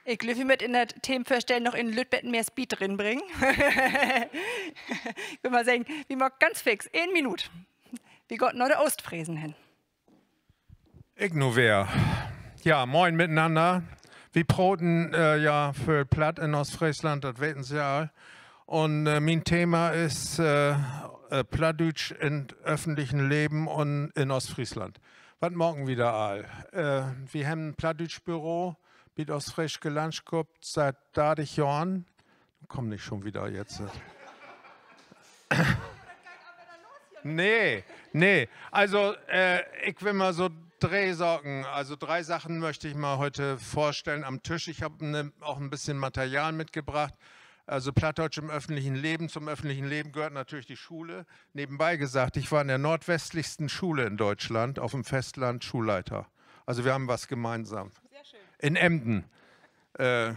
Ik glööv, wi mööt in dat Themenvörstellen noch en lütt beten mehr Speed rinbringen. Ik will mal seggen, wi maakt ganz fix, een Minuut. Wi gaht na de Oostfresen hen. Ik nu weer. Ja, moin mitenanner. Wi proten, äh, ja, völ Platt in Oostfreesland, dat weten Se all. Un, äh, mien Thema is, äh, äh, Plattdüütsch in't öffentlichen Leven un in Oostfreesland. Wat maken wi dor all? Äh, wi hebben en Plattdüütsch-Büro bi de Oostfreeske Landskup siet dartig Johren. Kumm nich schon wedder jetzt. Nee, nee. Also, äh, ik will mal so dree Saken, also drei Sachen möchte ich mal heute vorstellen am Tisch. Ich hab ne, auch ein bisschen Material mitgebracht. Also Plattdeutsch im öffentlichen Leben. Zum öffentlichen Leben gehört natürlich die Schule. Nebenbei gesagt, ich war in der nordwestlichsten Schule in Deutschland, auf dem Festland Schulleiter. Also wir haben was gemeinsam. Sehr schön. In Emden. Äh,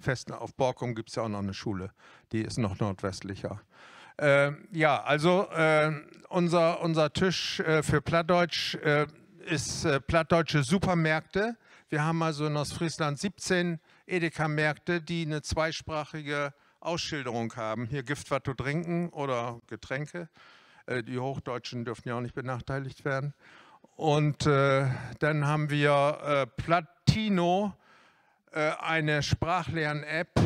Fest, auf Borkum gibt's ja auch noch eine Schule, die ist noch nordwestlicher. Äh, ja, also äh, unser, unser Tisch äh, für Plattdeutsch äh, ist äh, plattdeutsche Supermärkte. Wir haben also in Ostfriesland siebzehn Edeka-Märkte, die eine zweisprachige Ausschilderung haben. Hier gifft wat to drinken oder Getränke. Äh, die Hochdeutschen dürfen ja auch nicht benachteiligt werden. Und äh, dann haben wir äh, Plattino, äh, eine Sprachlern-App,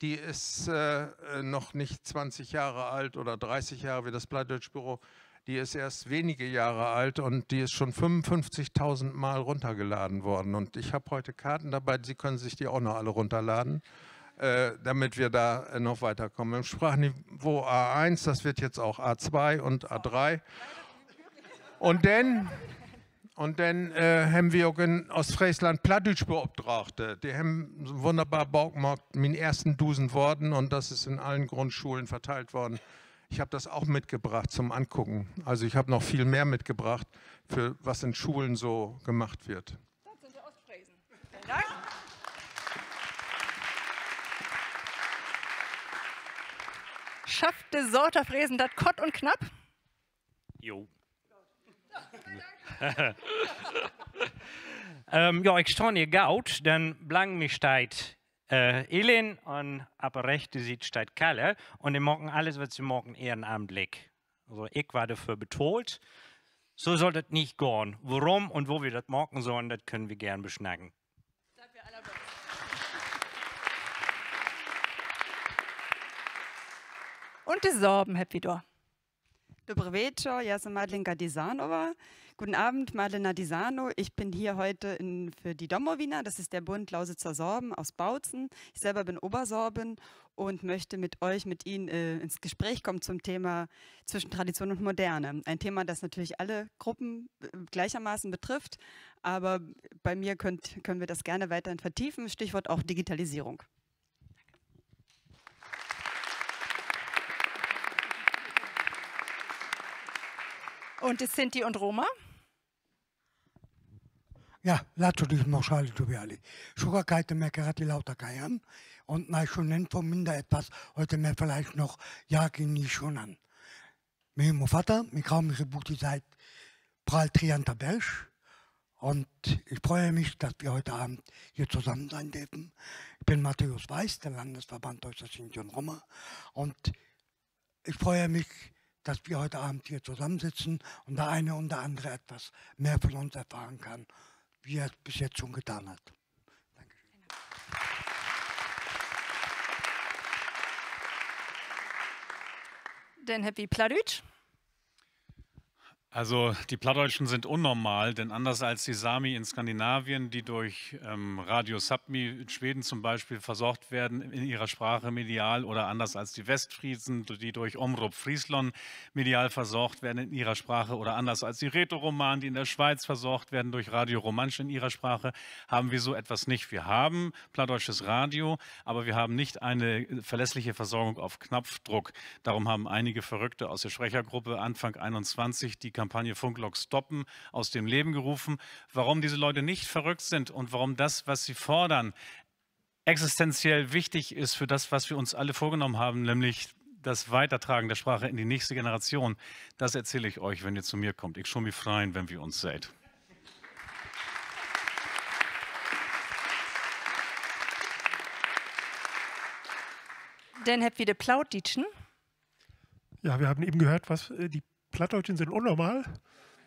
die ist äh, noch nicht zwanzig Jahre alt oder dreißig Jahre wie das Plattdeutschbüro. Die ist erst wenige Jahre alt und die ist schon fünfundfünfzigtausend Mal runtergeladen worden. Und ich habe heute Karten dabei, Sie können sich die auch noch alle runterladen, äh, damit wir da äh, noch weiterkommen. Im Sprachniveau A eins, das wird jetzt auch A zwei und A drei. Und dann Un denn äh, hebben wi ok in Oostfreesland Plattdüütsch-Beopdragte. De hebben so 'n wunnerbar Book maakt, Mien eersten dusend Woorden, und das ist in allen Grundschulen verteilt worden. Ich habe das auch mitgebracht zum Angucken. Also ich habe noch viel mehr mitgebracht, für was in Schulen so gemacht wird. Dat sünd de Oostfresen. Velen Dank. Schafft de Saterfresen dat kort un knapp? Jo. Ähm, ja, ik stah hier goot, denn blangen mi steiht äh, Elin un op de rechte Siet steiht Kalle un de maken allens, wat se maken, ehrenamtlich. Also ik warr dorför betahlt. So sall dat nich gahn. Worüm un wo wi dat maken süllen, dat köönt wi geern besnacken. Un de Saben hebbt wi dor. Dobro večer, ja sam Madlenka Disanova. Guten Abend, Madlena Disano. Ich bin hier heute in, für die Domowina, das ist der Bund Lausitzer Sorben aus Bautzen. Ich selber bin Obersorbin und möchte mit euch, mit Ihnen äh, ins Gespräch kommen zum Thema zwischen Tradition und Moderne. Ein Thema, das natürlich alle Gruppen äh, gleichermaßen betrifft, aber bei mir könnt, können wir das gerne weiterhin vertiefen. Stichwort auch Digitalisierung. Un de Sinti un Roma? Ja, laat u dich mošali tu bijali. Šukakajte me kerati lautakajan, un naj šunen fo minda etwas, ojte me vielleicht noch jaki ni šunan. Mi mo fata, mi krau mi rebuti seit pral trianta berš. Und ich freue mich, dass wir heute Abend hier zusammen sein dürfen. Ich bin Matthäus Weiß, der Landesverband Deutscher Sinti und Roma. Und ich freue mich, dass wir heute Abend hier zusammensitzen und der eine und der andere etwas mehr von uns erfahren kann, wie er es bis jetzt schon getan hat. Dankeschön. Denn hebbt wi Plattdüütsch. Also, die Plattdeutschen sind unnormal, denn anders als die Sami in Skandinavien, die durch, ähm, Radio Sápmi in Schweden zum Beispiel versorgt werden in ihrer Sprache medial, oder anders als die Westfriesen, die durch Omroep Fryslân medial versorgt werden in ihrer Sprache, oder anders als die Rätoromanen, die in der Schweiz versorgt werden durch Radio Romansch in ihrer Sprache, haben wir so etwas nicht. Wir haben plattdeutsches Radio, aber wir haben nicht eine verlässliche Versorgung auf Knopfdruck. Darum haben einige Verrückte aus der Sprechergruppe Anfang einundzwanzig die Kampagne Funklock stoppen aus dem Leben gerufen. Warum diese Leute nicht verrückt sind und warum das, was sie fordern, existenziell wichtig ist für das, was wir uns alle vorgenommen haben, nämlich das Weitertragen der Sprache in die nächste Generation, das erzähle ich euch, wenn ihr zu mir kommt. Ik schull mi freien, wenn wi uns seht. Denn hebbt wi de Plautdietschen. Ja, wir haben eben gehört, was, äh, die Plattdeutschen sind unnormal.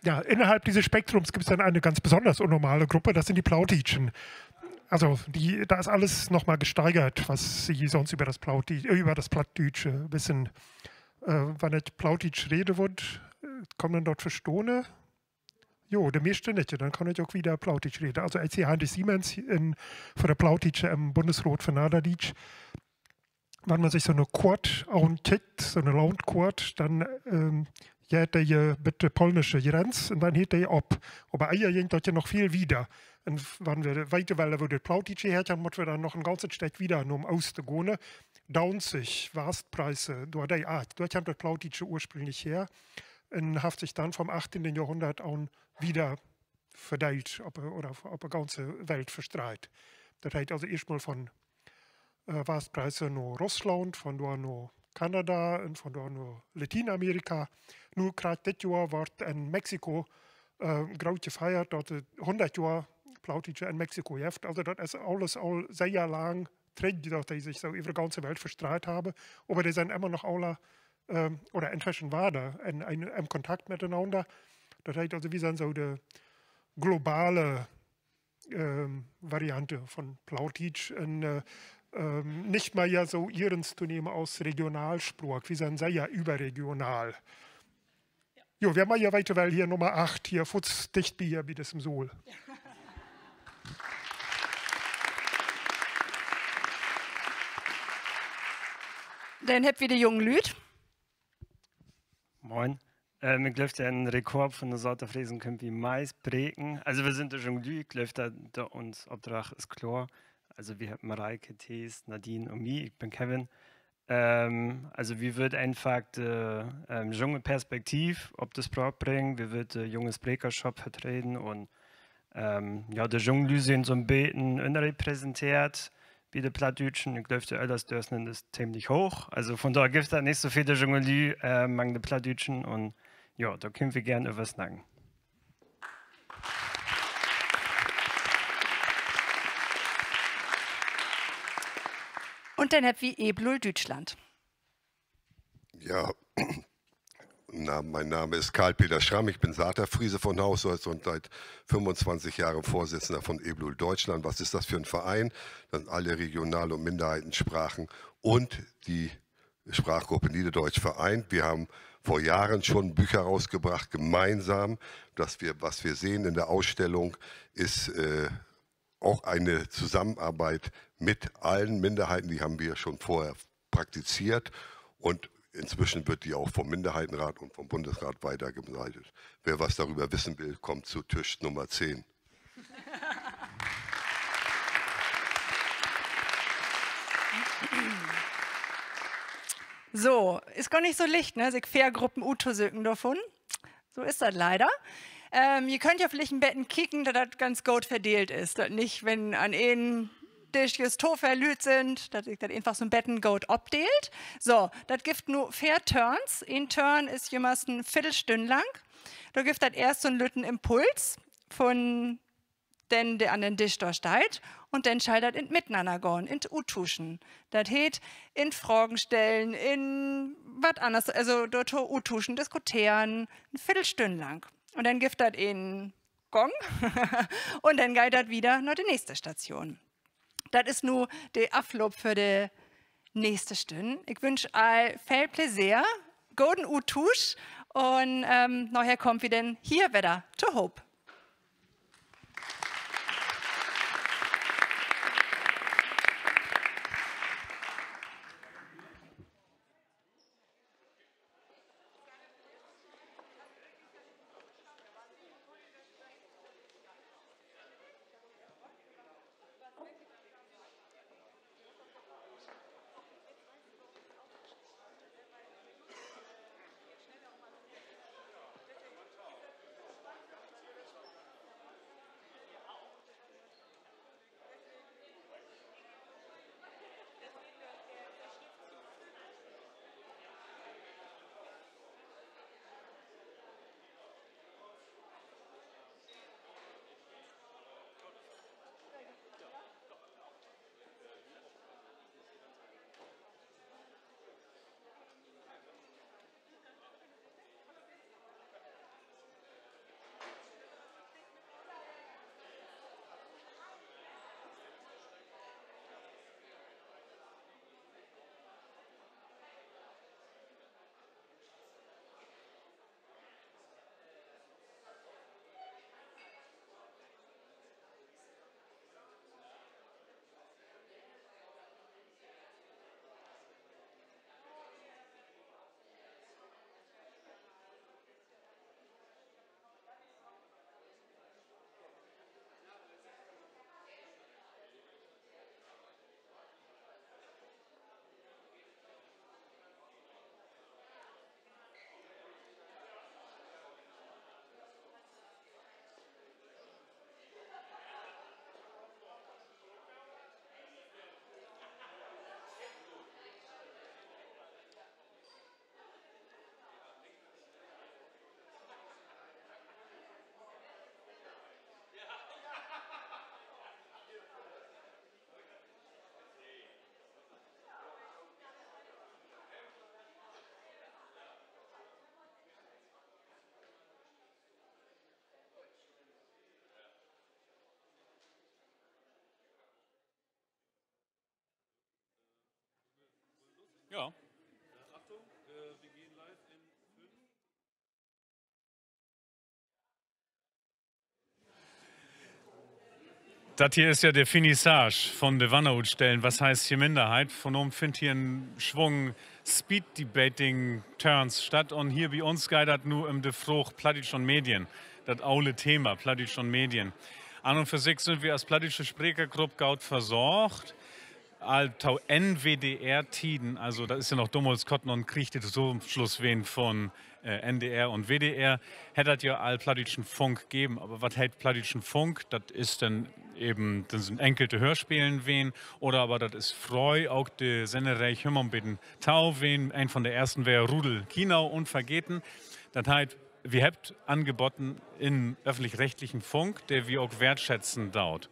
Ja, innerhalb dieses Spektrums gibt's dann eine ganz besonders unnormale Gruppe, das sind die Plautdietschen. Also, die, da ist alles noch mal gesteigert, was Sie sonst über das Plautdie-, äh, über das Plattdüütsche wissen. Äh, wenn ik Plautdietsch rede word, äh, kann man dor verstahn? Jo, de meeste nich, denn kann ik ok wieder Plautdietsch reden. Also, ik heet Heinrich Siemens, ik bün för de Plautdietsche in'n Bundesraat för Nedderdüütsch. Wenn man sik so 'ne Koort ankickt, so 'ne Landkoort, denn, ähm, geiht de ja bit de polnische Grenz un denn heet de op. Aver eijentlich geiht dat ja noch veel wieder. Un wenn wi weten wüllt, wo dat Plautdietsche herkümmt, denn mutt wi denn noch en ganzet Stück wieder na'n Oosten gahn. Danzig, Westpreuße, dor de Eck, dor kümmt dat Plautdietsche ursprünglich her un hett sik denn vun'n achteihnten Johrhunnert an wieder verdeelt op, oder op de ganze Welt verstreit. Dat heet also eerstmal von, äh, Westpreuße na Russland, von dor na Kanada un von dor na Latienamerika. Nu, graad dit Johr word in Mexiko, äh, groot gefeiert, dat dat hunnert Johr Plautdietsche in Mexiko gifft. Also dat is allens al sehr lang trüch, dat de sik so över de ganze Welt verstreit hebbt. Aver de sünd immer noch all, ähm, oder intwischen wedder in, in, in Kontakt mitenanner. Dat heet also, wi sünd so de globale, ähm, Variante von Plautdietsch un, äh, ähm, nich mehr ja so iernst to nehmen as Regionalspraak. Wi sünd sehr ja överregional. Jo, wer mal hier weiter will, hier Nummer acht, hier fuuz dicht bi, hier bi düssen Saal. Denn hebbt wi de jungen Lüüd. Moin. Ähm, ik glööv, den Rekord von de Saterfresen köönt wi meist breken. Also, wi sünd de jungen Lüüd, ik glööv, dat, dat uns Opdrag is kloor. Also, wi hebbt Mareike, Thees, Nadine un mi, ik bün Kevin. Ähm, also, wi wüllt eenfach de, ähm, junge Perspektiv op de Spraak bringen, wi wüllt de junge Sprekerschop vertreden un, ähm, ja, de jungen Lüüd sünd so'n beten ünnerrepräsenteert bi de Plattdüütschen. Ik glööv, de Öllersdörchsnitt is teemlich hooch. Also, vun dor gifft dat nich so veel de junge Lüüd, äh, mang de Plattdüütschen un, ja, dor köönt wi geern över snacken. Un denn hebbt wi Eblul Düütschland. Ja, na, mein Name ist Karl-Peter Schramm, ich bin Saterfriese von Haus aus und seit fünfundzwanzig Jahren Vorsitzender von Eblul Deutschland. Was ist das für ein Verein? Das sind alle Regional- und Minderheitensprachen und die Sprachgruppe Niederdeutsch vereint. Wir haben vor Jahren schon Bücher rausgebracht, gemeinsam. Dass wir, was wir sehen in der Ausstellung, ist, äh, auch eine Zusammenarbeit mit allen Minderheiten, die haben wir schon vorher praktiziert und inzwischen wird die auch vom Minderheitenrat und vom Bundesrat weitergeleitet. Wer was darüber wissen will, kommt zu Tisch Nummer zehn. So, is gor nich so licht, ne, sik veer Gruppen uttosöken dorvun. So is dat leider. Ähm, ji köönt ja villicht en beten kieken, dat dat ganz goot verdeelt is. Dat nich, wenn an een Disch jüst to veel Lüüd sünd, dat sik dat eenfach so 'n beten goot opdeelt. So, dat gifft nu veer Törns. Een Törn is jümmers en Viddelstünn lang. Dor gifft dat eerst so 'n lütten Impuls vun den, de an den Disch dor steiht. Un denn schall dat in't Mitenanner gahn, in't Uttuuschen. Dat heet, in Fragen stellen, in wat anners, also dorto uttuuschen, diskuteren, en Viddelstünn lang. Un denn gifft dat en Gong. Un denn geiht dat wieder na de nächste Station. Dat is nu de Afloop för de nächste Stünn. Ik wünsch all veel Pläseer, goden Uttuusch un, ähm, naher kaamt wi denn hier wedder tohoop. Ja. Dat hier is ja de Finissage von de Wannerutstellen Was heißt hier Minderheit? Vunnacht finnt hier en Swung Speed-Debating-Törns statt. Un hier bi uns geiht dat nu üm de Fraag Plattdüütsch un Medien. Dat ole Thema, Plattdüütsch un Medien. An un för sik sünd wi as plattdüütsche Sprekergrupp goot versorgt. Al to N W D R-Tieden, also dat is ja noch domals kort na'n Krieg de Tosamensluss ween von, äh, N D R un W D R, hett dat ja al plattdüütschen Funk geven. Aver wat heet plattdüütschen Funk? Dat is denn even, dat sünd enkelte Höörspelen ween, oder aver dat is fröh ok de Senneree Hör mal 'n beten to ween, een von de eersten weer Rudolf Kinau, unvergeten. Dat heet, wi hebbt Angeboten in öffentlich-rechtlichen Funk, de wi ok wertschätzen doot.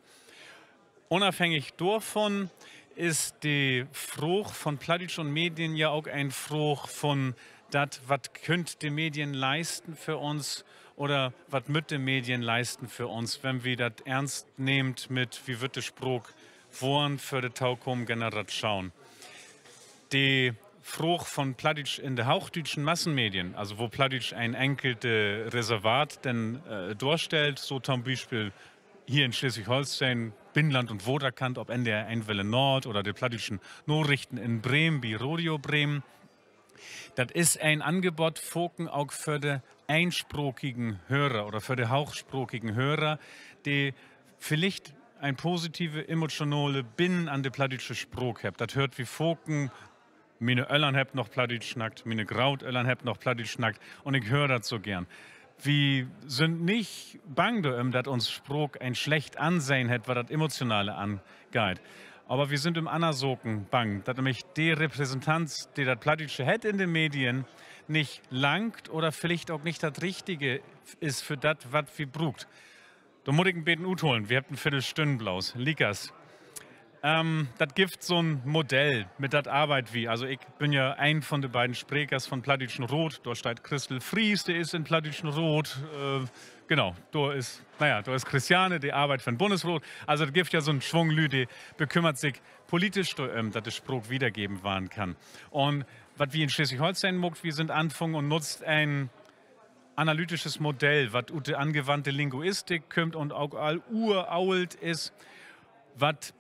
Unafhängig dorvon is de Fraag von Plattdüütsch un Medien ja ok en Fraag von dat, wat köönt de Medien leisten för uns oder wat mööt de Medien leisten för uns, wenn wi dat eernst nehmt mit, wi wüllt de Spraak wohren för de tokamen Generatschoon. De Fraag von Plattdüütsch in de hoochdüütschen Massenmedien, also wo Plattdüütsch en enkelte Reservat denn, äh, dorstellt, so to'n Bispeel hier in Sleswig-Holsteen, Binnenland un Waterkant op N D R een Welle Nord oder de plattdüütschen Narichten in Bremen bi Radio Bremen. Dat is en Angebot faken ok för de eensprakigen Hörer oder för de hoochsprakigen Hörer, de villicht en positive, emotionale Binnen an de plattdüütsche Spraak hebbt. Dat höört wi faken: Miene Öllern hebbt noch Plattdüütsch snackt, miene Grootöllern hebbt noch Plattdüütsch snackt, un ik höör dat so geern. Wi sünd nich bang dorüm, dat uns Spraak en slecht Ansehn hett, wat dat Emotionale angeiht. Aver wi sünd üm anner Saken bang, dat nämlich de Repräsentanz, de dat Plattdüütsche hett in de Medien, nich langt oder villicht ok nich dat Richtige is för dat, wat wi bruukt. Dor mutt ik en beten utholen. Wi hebbt en Viddelstünn bloots. Liekers. Dat gifft so'n Modell, mit dat arbeidt wi. Also ik bün ja een von de beiden Sprekers von Plattdüütschen Raat. Dor steiht Christel Fries, de is in Plattdüütschen Raat. Genau, dor is, na ja, dor is Christiane, de arbeidt för'n Bunnesraat. Also dat gifft ja so'n Swung Lüüd, de bekümmert sik politisch dorüm, dat de Spraak wiedergeven warrn kann. Un wat wi in Sleswig-Holsteen maakt, wi sünd anfungen un nutzt en analytisches Modell, wat ut de angewandte Linguistik kümmt un ok al urolt is, wat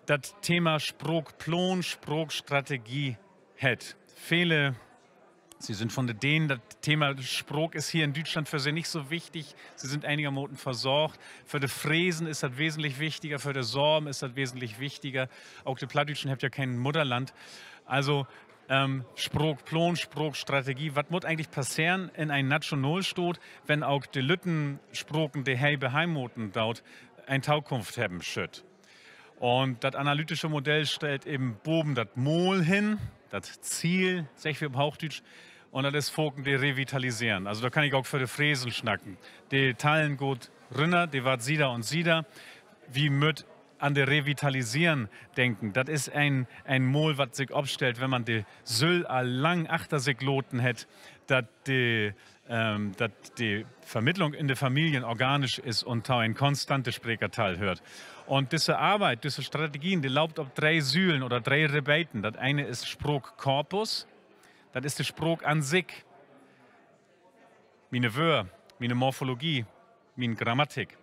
dat Thema Spraakplaan, Spraakstrategie hett. Vele, se sünd von de Deen, dat Thema Spraak is hier in Düütschland för se nich so wichtig. Se sünd enigermaten versorgt. För de Fresen is dat wesentlich wichtiger, för de Sorben is dat wesentlich wichtiger. Ok de Plattdüütschen hebbt ja keen Mudderland. Also Spraakplaan, Spraakstrategie, wat mutt egentlich passeren in en Nationalstaat, wenn ok de lütten Spraken, de he beheimaten doot, en Tokunft hebben schüllt? Un dat analytische Modell stellt even baven dat Maal hen, dat Ziel, seggt wi op Hoochdüütsch, un dat is faken de Revitaliseren. Also dor kann ik ok för de Fresen snacken. De Tallen gaht rünner, de warrt sieder un sieder. Wi mööt an de Revitaliseren denken. Dat is en Maal, wat sik opstellt, wenn man de Süll al lang achter sik laten hett, dat de Vermittlung in de Familien organisch is un to en konstante Sprekertall höört. Un düsse Arbeit, düsse Strategien, de loopt op dree Sülen oder dree Rebeden. Dat ene is Spraakkorpus, dat is de Spraak an sik, miene Wöör, miene Morphologie, mien Grammatik.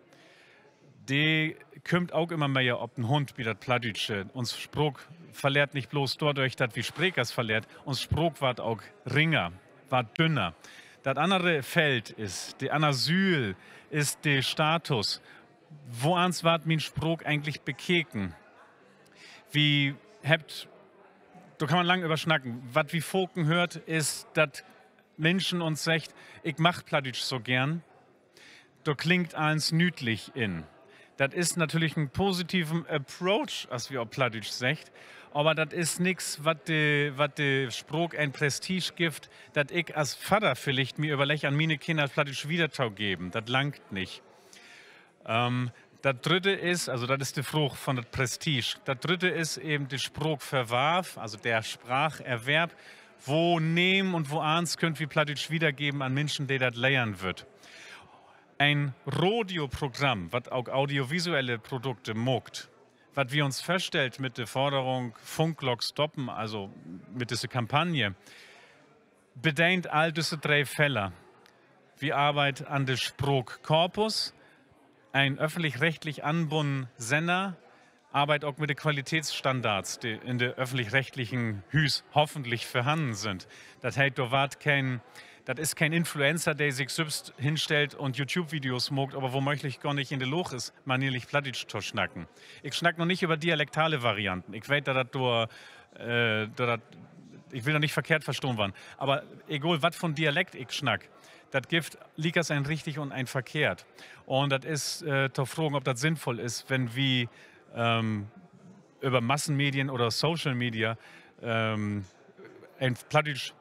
De kümmt ok jümmer mehr op den Hund bi dat Plattdüütsche. Uns Spraak verleert nich bloots dordörch, dat wi Sprekers verleert, uns Spraak warrt ok ringer, warrt dünner. Dat annere Feld is, de anner Süül is de Status. Woans warrt mien Spraak egentlich bekeken? Wi hebbt, dor kann man lang över snacken. Wat wi faken höört, is, dat Minschen uns seggt: Ik mag Plattdüütsch so geern. Dor klingt allens nüüdlich in. Dat is natürlich en positiven Approach, as wi op Plattdüütsch seggt. Aver dat is nix, wat de Spraak en Prestige gifft, dat ik as Vadder villicht mi överlegg, an miene Kinner Plattdüütsch wiedertogeven. Dat langt nich. Dat drütte is, also dat is de Fraag von dat Prestige. Dat drütte is even de Spraakverwarf, also der Spracherwerb. Woneem un woans köönt wi Plattdüütsch wiedergeven an Minschen, de dat lehren wüllt? En Radioprogramm, wat ok audiovisuelle Produkte maakt, wat wi uns vörstellt mit de Forderung Funklock stoppen, also mit düsse Kampagne, bedeent all düsse dree Feller. Wi arbeidt an de Spraakkorpus, en öffentlich-rechtlich anbunnen Senner, arbeidt ok mit de Qualitätsstandards, de in de öffentlich-rechtlichen Hüüs hoffentlich vörhannen sünd. Dat heet, dor warrt keen, dat is keen Influencer, de sik sülvst hinstellt un YouTube-Videos maakt, aver womööglich gor nich in de Laag is, manierlich Plattdüütsch to snacken. Ik snack noch nich över dialektale Varianten. Ik weet, dat dat dor, ik will dor nich verkehrt verstahn warrn, aver egal, wat von Dialekt ik snack, dat gifft liekers en richtig un en verkehrt. Un dat is to fragen, of dat sinnvull is, wenn wi över Massenmedien oder Social Media en Plattdüütsch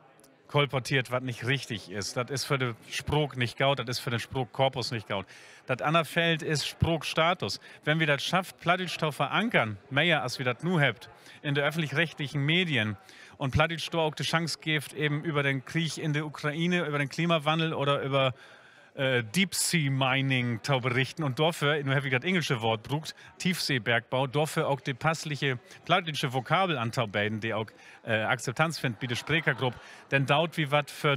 kolporteert, wat nich richtig is. Dat is för de Spraak nich goot, dat is för den Spraakkorpus nich goot. Dat anner Feld is Spraakstatus. Wenn wi dat schafft, Plattdüütsch to verankern, mehr as wi dat nu hebbt, in de öffentlich-rechtlichen Medien, un Plattdüütsch dor ok de Chance geevt, even över den Krieg in de Ukraine, över den Klimawannel oder över Deep-Sea-Mining to berichten. Un dorför, nu heff ik dat engelsche Woort bruukt, Tiefseebergbau, dorför ok de passliche plattdüütsche Vokabel antobeden, de ok Akzeptanz finnt bi de Sprekergrupp, denn doot wi wat för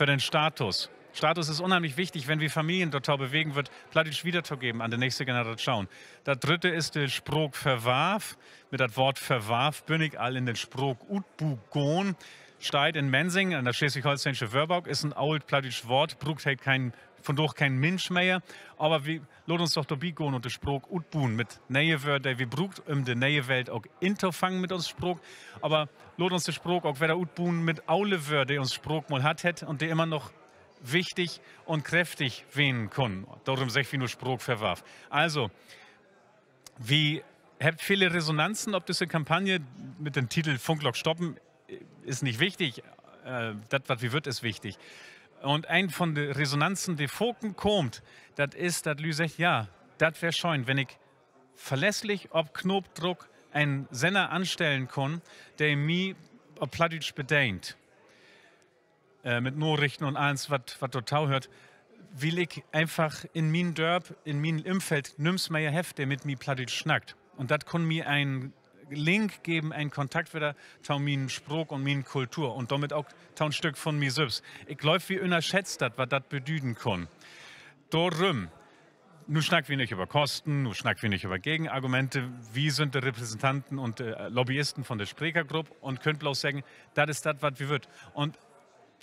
den Status. Status is unheimlich wichtig, wenn wi Familien dorto bewegen wüllt, Plattdüütsch wiedertogeven an de nächste Generatschoon. Dat drütte is de Spraakverwarf. Mit dat Woort Verwarf bün ik al in den Spraakutbu gahn. Steiht in Mensing, in dat Sleswig-Holsteensche Wöörbook, is en oolt plattdüütsch Woort, bruukt he vondaag keen Minsch mehr. Aver wi laat uns doch dorbi gahn un de Spraak utbuen mit ne'e Wöör, de wi bruukt, üm de ne'e Welt ok intofangen mit uns Spraak. Aver laat uns de Spraak ok wedder utbuen mit ole Wöör, de uns Spraak mal hatt hett un de jümmer noch wichtig un kräftig ween kunn. Dorüm seggt wi nu Spraakverwarf. Also, wi hebbt vele Resonanzen op düsse Kampagne. Mit den Titel Funklock stoppen is nich wichtig. Dat, wat wi wüllt, is wichtig. Un een von de Resonanzen, de faken kummt, dat is, dat Lüüd seggt: Ja, dat weer schöön, wenn ik verlässlich op Knoop druck en Senner anstellen kunn, de mi op Plattdüütsch bedeent, mit Narichten un allens, wat dor tohöört, wiel ik eenfach in mien Dörp, in mien Ümfeld nüms mehr heff, de mit mi Plattdüütsch snackt. Un dat kunn mi en Link geven, en Kontakt wedder to mien Spraak un mien Kultur un dormit ok to 'n Stück von mi sülvst. Ik glööv, wi ünnerschätzt dat, wat dat bedüden kunn. Dorüm, nu snackt wi nich över Kosten, nu snackt wi nich över Gegenargumente. Wi sünd de Repräsentanten un de Lobbyisten von de Sprekergrupp un köönt bloots seggen, dat is dat, wat wi wüllt. Un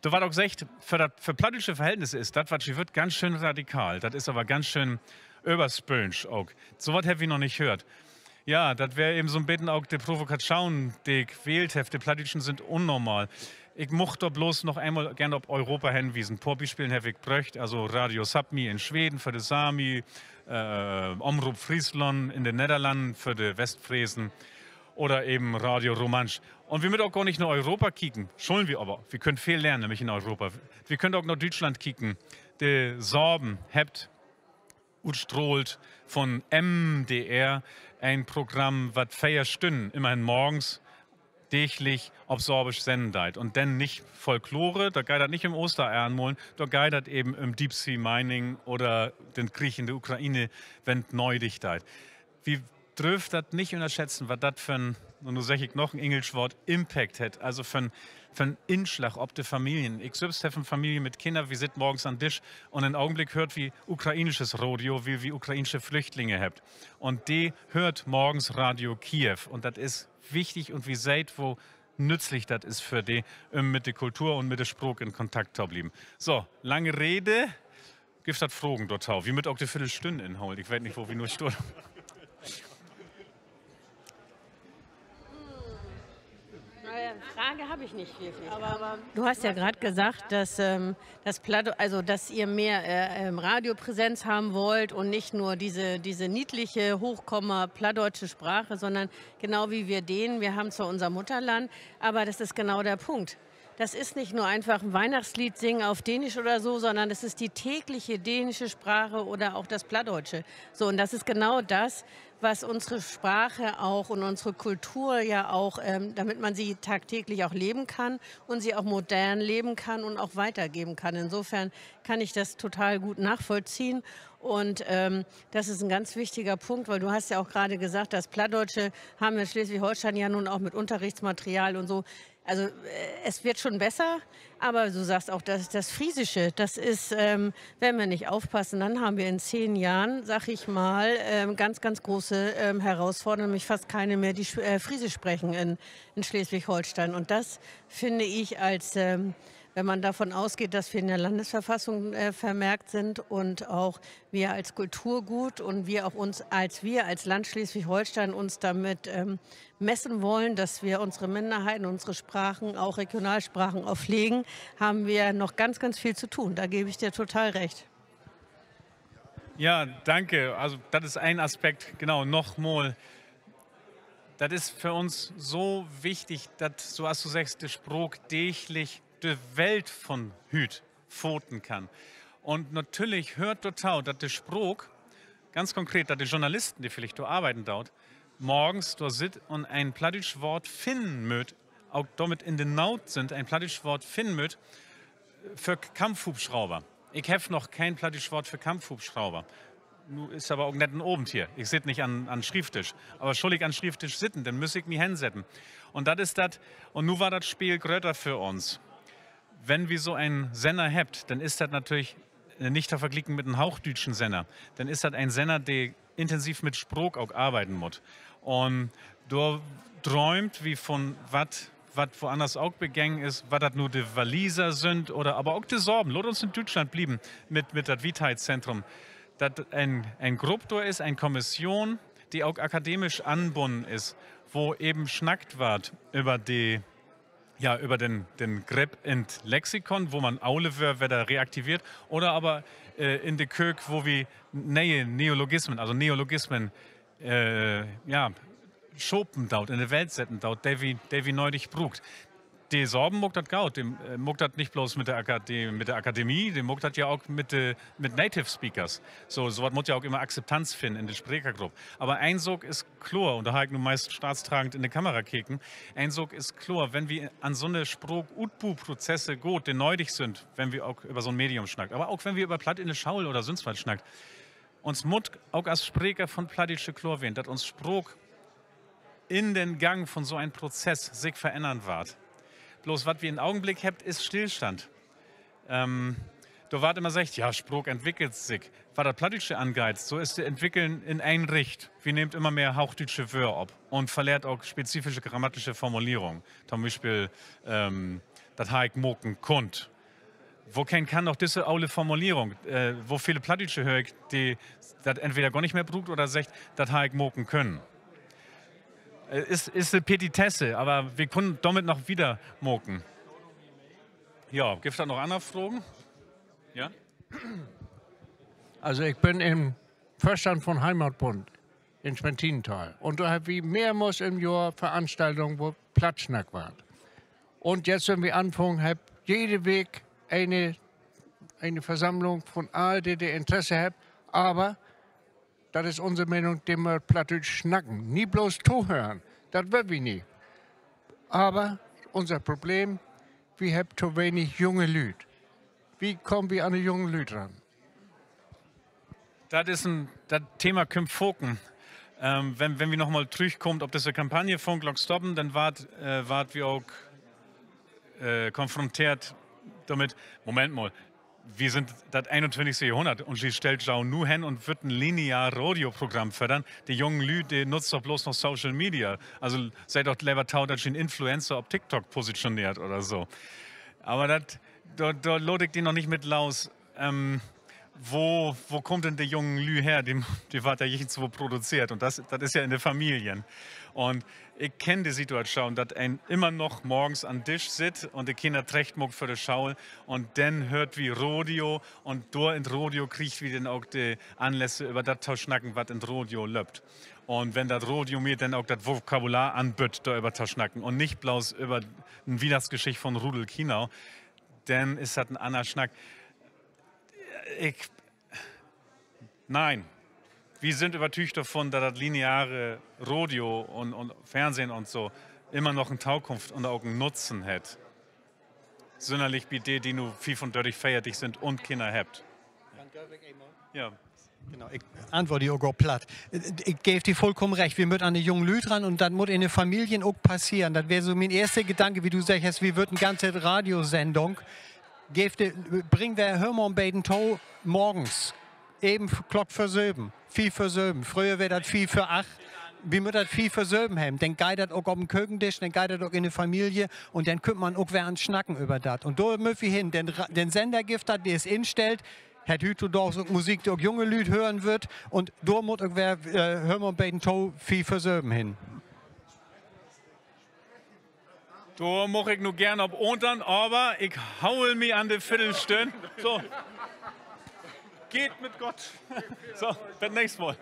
dor warrt ok seggt, för dat, för plattdüütsche Verhältnisse is dat, wat wi wüllt, ganz schöön radikal. Dat is aver ganz schöön överspöönsch ok. So wat hebbt wi noch nich höört. Ja, dat weer even so 'n beten ok de Provokatschoon, de ik wählt heff: De Plattdüütschen sünd unnormal. Ik much dor bloots noch eenmal geern op Europa henwiesen. Poor Bispelen heff ik bröcht, also Radio Sápmi in Sweden för de Sami, Omroep Friesland in de Nedderlannen för de Westfresen oder even Radio Romansch. Un wi mööt ok gor nich na Europa kieken, schullen wi aver. Wi köönt veel lehren, nämlich in Europa. Wi köönt ok na Düütschland kieken. De Sorben hebbt utstrahlt von M D R en Programm, wat veer Stünnen, immerhin morgens, däglich op Sorbisch sennen deit. Un denn nich Folklore, dor geiht dat nich üm Oostereern malen, dor geiht dat even üm Deep Sea Mining oder den Krieg in de Ukraine, wenn 't nödig deit. Wi dröövt dat nich ünnerschätzen, wat dat för 'n, un nu segg ik noch en engelsch Woort, Impact hett, also för 'n, för 'n Inslag op de Familien. Ik sülvst heff en Familie mit Kinner, wi sitt morgens an Disch un in Ogenblick höört wi ukrainisches Radio, wiel wi ukrainische Flüchtlinge hebbt. Un de höört morgens Radio Kiew. Un dat is wichtig un wi seht, wo nützlich dat is för de, üm mit de Kultur un mit de Spraak in Kontakt to blieven. So, lange Rede. Gifft dat Fragen dorto? Wi mööt ok de Viddelstünn inholen. Ik weet nich, wo wi nu stahn. Äh, Frage habe ich nicht wirklich, aber Du hast ja gerade gesagt, dass, ähm, das Platt-, also dass ihr mehr, äh, ähm, Radiopräsenz haben wollt und nicht nur diese, diese niedliche, hochkomma plattdeutsche Sprache, sondern genau wie wir Dänen, wir haben zwar unser Mutterland, aber das ist genau der Punkt. Das ist nicht nur einfach ein Weihnachtslied singen auf Dänisch oder so, sondern das ist die tägliche dänische Sprache oder auch das Plattdeutsche. So, und das ist genau das, was unsere Sprache auch und unsere Kultur ja auch, ähm, damit man sie tagtäglich auch leben kann und sie auch modern leben kann und auch weitergeben kann. Insofern kann ich das total gut nachvollziehen. Und, ähm, das ist ein ganz wichtiger Punkt, weil du hast ja auch gerade gesagt, das Plattdeutsche haben wir in Schleswig-Holstein ja nun auch mit Unterrichtsmaterial und so. Also, äh, es wird schon besser, aber du sagst auch, dass das Friesische, das ist, ähm, wenn wir nicht aufpassen, dann haben wir in zehn Jahren, sag ich mal, ähm, ganz, ganz große, ähm, Herausforderungen, nämlich fast keine mehr, die sch-, äh, Friesisch sprechen in, in Schleswig-Holstein. Und das finde ich als, ähm, wenn man davon ausgeht, dass wir in der Landesverfassung, äh, vermerkt sind und auch wir als Kulturgut und wir auch uns als, wir als Land Schleswig-Holstein uns damit, ähm, messen wollen, dass wir unsere Minderheiten, unsere Sprachen, auch Regionalsprachen auch pflegen, haben wir noch ganz, ganz viel zu tun. Da gebe ich dir total recht. Ja, danke. Also, dat is een Aspekt. Genau, nochmal. Dat is för uns so wichtig, dat, so as du seggst, de Spraak däglich de Welt von hüüt faten kann. Un natürlich höört dorto, dat de Spraak, ganz konkret, dat de Journalisten, de villicht dor arbeiden doot, morgens dor sitt un en plattdüütsch Woort finnen mööt, ok dormit in de Noot sünd, en plattdüütsch Woort finnen mööt, för K-, Kampfhubschrauber. Ik heff noch keen plattdüütsch Woort för Kampfhubschrauber. Nu is aver ok nett en Avend hier. Ik sitt nich an, an Schrievdisch. Aver schull ik an Schrievdisch sitten, denn müss ik mi hensetten. Un dat is dat, un nu warrt dat Speel grötter för uns. Wenn wi so en Senner hebbt, denn is dat natürlich nich to verglieken mit en hoochdüütschen Senner. Denn is dat en Senner, de intensiv mit Spraak ok arbeiden mutt. Un dor dröömt wi von wat, wat woanners ok begäng is, wat dat nu de Waliser sünd oder aver ok de Sorben. Laat uns in Düütschland blieven mit, mit dat Wietheitszentrum. Dat en, en Grupp dor is, en Kommission, de ok akademisch anbunnen is, wo even snackt warrt över de ja, över den, den Griff in't Lexikon, wo man ole Wöör wedder reaktiveert, oder aver, äh, in de Köök, wo wi ne'e Neologismen, also Neologismen, äh, ja, schapen doot, in de Welt setten doot, de wi, de wi nödig bruukt. De Sorben maakt dat goot, de, äh, maakt dat nich bloots mit de Akade-, mit de Akademie, de maakt dat ja ok mit de, mit Native Speakers. So, so wat mutt ja ok immer Akzeptanz finnen in de Sprekergrupp. Aver een Saak is kloor, un dor harr ik nu meist staatstragend in de Kamera keken, een Saak is kloor, wenn wi an so'ne Spraakutbuprozesse gaht, de nödig sünd, wenn wi ok över so'n Medium snackt, aver ok wenn wi över Platt in de School oder sünst wat snackt, uns mutt ok as Spreker von Plattdüütsche kloor ween, dat uns Spraak in den Gang von so en Prozess sik verännern warrt. Bloots wat wi in'n Ogenblick hebbt, is Stillstand. Ähm, dor warrt immer seggt, ja, Spraak entwickelt sik. Wat dat Plattdüütsche angeiht, so is de Entwickeln in een Richt. Wi nehmt immer mehr hoochdüütsche Wöör op un verleert ok spezifische grammatische Formulierung. To'n Bispeel, ähm, dat harr ik maken kunnt. Wokenn kann noch düsse ole Formulierung, äh, wo vele Plattdüütsche höör ik, de dat entweder gor nich mehr bruukt oder seggt, dat harr ik maken können. Äh, is, is 'ne Petitesse, aver wi kunnen dormit noch wieder maken. Ja, gifft dat noch anner Fragen? Ja? Also, ik bün in'n Vörstand von Heimatbund in Spentinental. Un dor hebbt wi mehrmals in't Johr Veranstaltungen, wo Platt snackt warrt. Un jetzt sünd wi anfungen, hebbt jede Week ene, ene Versammlung von all de, de Interesse hebbt. Aver dat is unse Menen, de mööt Plattdüütsch snacken. Nich bloots tohören. Dat wüllt wi nich. Aver unser Problem, wi hebbt to wenig junge Lüüd. Wo kaamt wi an de jungen Lüüd ran? Dat is en, dat Thema kümmt faken. Ähm, wenn, wenn wi noch mal trüchkaamt op düsse Kampagne Funklock stoppen, denn warrt, äh, warrt wi ok, äh, konfronteert dormit, Moment mal, wi sünd dat eenuntwintigste Johrhunnert un ji stellt jo nu hen un wüllt en linear Radioprogramm föddern. De jungen Lüüd, de nutzt doch bloots noch Social Media. Also seht doch lever to, dat ji en Influencer op TikTok positioneert oder so. Aver dat, dor, dor laat ik de noch nich mit los. Ähm, wo, wo kaamt denn de jungen Lüüd her? De, de warrt ja jichtenswo produzeert un dat, dat is ja in de Familien. Un ik kenn de Situatschoon, dat een immer noch morgens an'n Disch sitt un de Kinner trecht maakt för de School un denn höört wi Radio un dor in't Radio kriegt wi denn ok de Anlässe, över dat to snacken, wat in't Radio löppt. Un wenn dat Radio mi denn ok dat Vokabular anbütt, doröver to snacken un nich bloots över en Wiehnachtsgeschicht von Rudolf Kinau, denn is dat en anner Snack. Ik, nee. Wi sünd övertüügt dorvon, dat dat lineare Radio un, un Fernsehen un so immer noch en Tokunft un ok en Nutzen hett. Sünnerlich bi de, de nu fiefundörtig, veertig sünd un Kinner hebbt. Ja. Genau, ik antwoort di ok op Platt. Ik geev di vullkamen recht, wi mööt an de jungen Lüüd ran un dat mutt in de Familien ok passeren. Dat weer so mien eerste Gedanke, wie du seggt hest, wi wüllt en ganze Radiosendung. Geev de, bring wi, höör mal en beten to, morgens. Even Klock vör söven, fief vör söven. Fröher weer dat fief vör acht. Wi mööt dat fief vör söven hebben. Denn geiht dat ok op den Kökendisch, denn geiht dat ok in de Familie un denn köönt man ok weer an't Snacken över dat. Un dor mööt wi hen. Den Ra-, den Sender gifft dat, de is instellt. Hett hüüttodaags ok Musik, de ok junge Lüüd hören wüllt. Un dor mutt ok weer, äh, höör mal en beten to, fief vör söven hen. Dor much ik nu geern op antern, aver ik hool mi an de Viddelstünn. So. Geiht mit Gott. So, bet nächst Mal.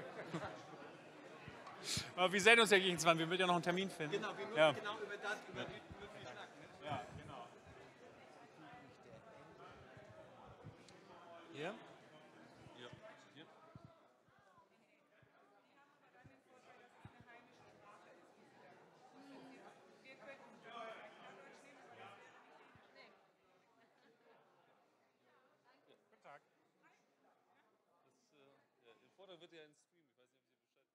Aver wi seht uns ja jichtenswann, wi mööt ja noch en Termin finnen. Genau, wi mööt genau över dat, över Ja, genau. Hier? Ja. Guten Tag. Das, äh, ja, Ihr Vortrag wird ja in Stream, ich weiß nicht, ob Sie Bescheid wissen.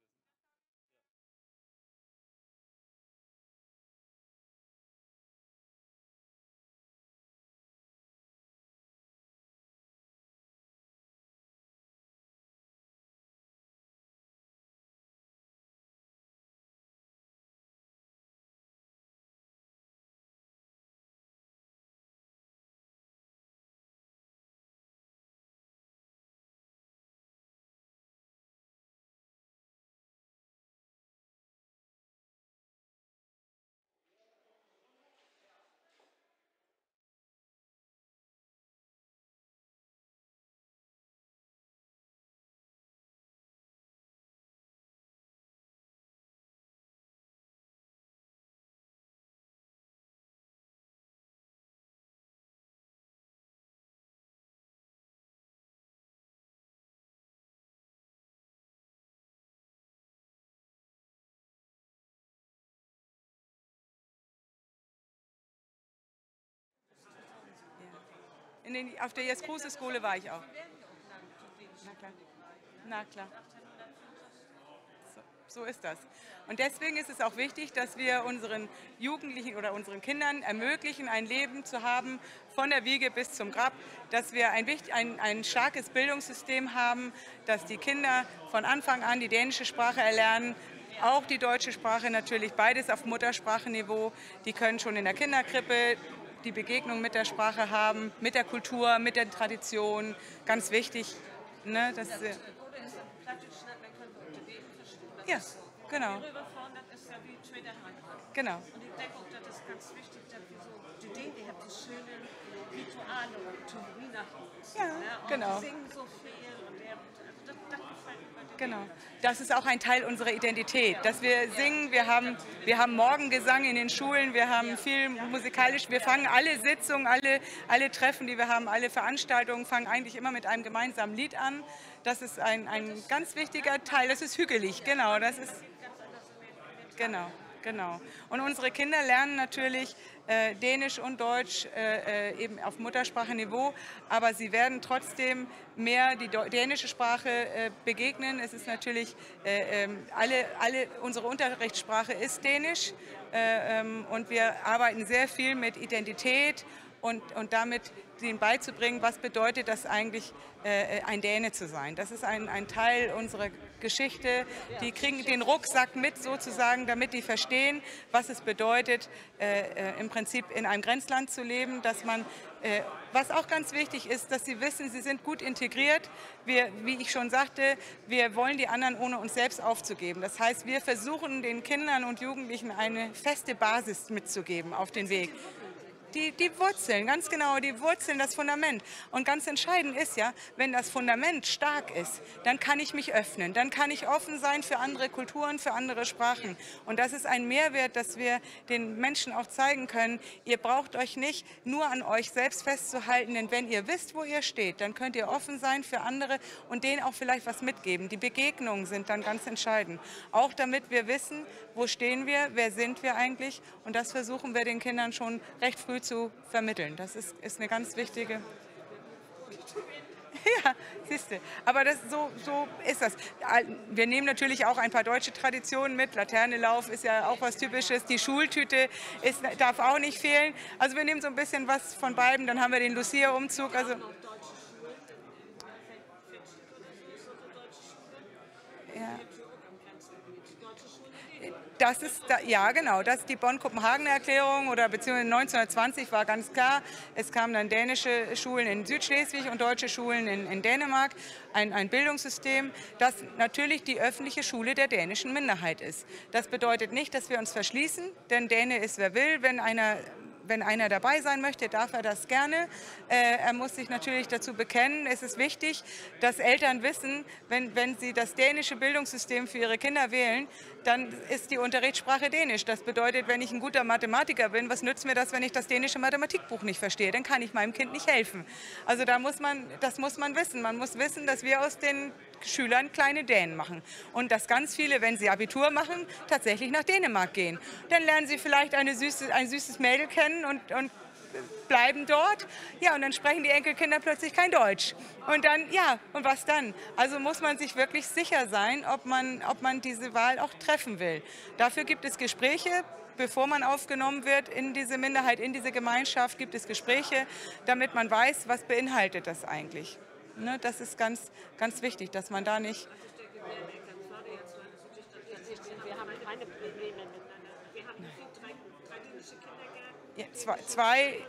In den, auf der Jess Kruse Schule war ich auch. Na klar. Na klar. So, so ist das. Und deswegen ist es auch wichtig, dass wir unseren Jugendlichen oder unseren Kindern ermöglichen, ein Leben zu haben, von der Wiege bis zum Grab, dass wir ein, wicht- ein, ein starkes Bildungssystem haben, dass die Kinder von Anfang an die dänische Sprache erlernen, auch die deutsche Sprache natürlich, beides auf Muttersprachenniveau. Die können schon in der Kinderkrippe die Begegnung mit der Sprache haben, mit der Kultur, mit den Traditionen. Ganz wichtig, ne, dass sie Plattdüütsch snacken, denn köönt wi de Leden verstahn. Ja, genau. Wenn wi röverfohren, dat is ja wie tweede Heimat. Genau. Un ik denk ok, dat is ganz wichtig, dat wi so, de Dänen, de hebbt so schöne Rituale to Wiehnachten, ne? Un de singen so veel un de, also dat, dat gefallt mi. Genau. Das ist auch ein Teil unserer Identität, dass wir singen. Wir haben, wir haben Morgengesang in den Schulen, wir haben viel musikalisch, wir fangen alle Sitzungen, alle, alle Treffen, die wir haben, alle Veranstaltungen fangen eigentlich immer mit einem gemeinsamen Lied an. Das ist ein, ein ganz wichtiger Teil. Das ist hügelig, genau. Das ist, genau, genau. Und unsere Kinder lernen natürlich äh, Dänisch und Deutsch äh, äh, eben auf Muttersprachenniveau, aber sie werden trotzdem mehr die dänische Sprache äh, begegnen. Es ist natürlich, äh, ähm, alle, alle, unsere Unterrichtssprache ist Dänisch äh, ähm, und wir arbeiten sehr viel mit Identität und, und damit denen beizubringen, was bedeutet das eigentlich, äh, ein Däne zu sein. Das ist ein, ein Teil unserer Geschichte. Die kriegen den Rucksack mit sozusagen, damit die verstehen, was es bedeutet, äh, äh, im Prinzip in einem Grenzland zu leben, dass man, äh, was auch ganz wichtig ist, dass sie wissen, sie sind gut integriert. Wir, wie ich schon sagte, wir wollen die anderen, ohne uns selbst aufzugeben. Das heißt, wir versuchen, den Kindern und Jugendlichen eine feste Basis mitzugeben auf den Weg. Die, die Wurzeln, ganz genau, die Wurzeln, das Fundament. Und ganz entscheidend ist ja, wenn das Fundament stark ist, dann kann ich mich öffnen, dann kann ich offen sein für andere Kulturen, für andere Sprachen. Und das ist ein Mehrwert, dass wir den Menschen auch zeigen können, ihr braucht euch nicht nur an euch selbst festzuhalten, denn wenn ihr wisst, wo ihr steht, dann könnt ihr offen sein für andere und denen auch vielleicht was mitgeben. Die Begegnungen sind dann ganz entscheidend. Auch damit wir wissen, wo stehen wir, wer sind wir eigentlich? Und das versuchen wir den Kindern schon recht früh zu vermitteln. Das ist, ist eine ganz wichtige Ja, siehst du. Aber das, so, so ist das. Wir nehmen natürlich auch ein paar deutsche Traditionen mit. Laternenlauf ist ja auch was Typisches. Die Schultüte ist, darf auch nicht fehlen. Also wir nehmen so ein bisschen was von beiden. Dann haben wir den Lucia-Umzug. Also Ja. Das ist, da, ja, genau, das ist die Bonn-Kopenhagen-Erklärung oder beziehungsweise neunzehnhundertzwanzig war ganz klar, es kamen dann dänische Schulen in Südschleswig und deutsche Schulen in, in Dänemark, ein, ein Bildungssystem, das natürlich die öffentliche Schule der dänischen Minderheit ist. Das bedeutet nicht, dass wir uns verschließen, denn Däne ist, wer will, wenn einer wenn einer dabei sein möchte, darf er das gerne. Äh, er muss sich natürlich dazu bekennen. Es ist wichtig, dass Eltern wissen, wenn, wenn sie das dänische Bildungssystem für ihre Kinder wählen, dann ist die Unterrichtssprache Dänisch. Das bedeutet, wenn ich ein guter Mathematiker bin, was nützt mir das, wenn ich das dänische Mathematikbuch nicht verstehe? Dann kann ich meinem Kind nicht helfen. Also da muss man, das muss man wissen. Man muss wissen, dass wir aus den Schülern kleine Dänen machen. Und dass ganz viele, wenn sie Abitur machen, tatsächlich nach Dänemark gehen. Dann lernen sie vielleicht eine süße, ein süßes Mädel kennen und, und bleiben dort. Ja, und dann sprechen die Enkelkinder plötzlich kein Deutsch. Und dann, ja, und was dann? Also muss man sich wirklich sicher sein, ob man, ob man diese Wahl auch treffen will. Dafür gibt es Gespräche, bevor man aufgenommen wird in diese Minderheit, in diese Gemeinschaft, gibt es Gespräche, damit man weiß, was beinhaltet das eigentlich. Ne, das ist ganz, ganz wichtig, dass man da nicht Wir haben keine Probleme miteinander. Wir haben drei, drei dänische Kindergärten, ja, zwei, zwei,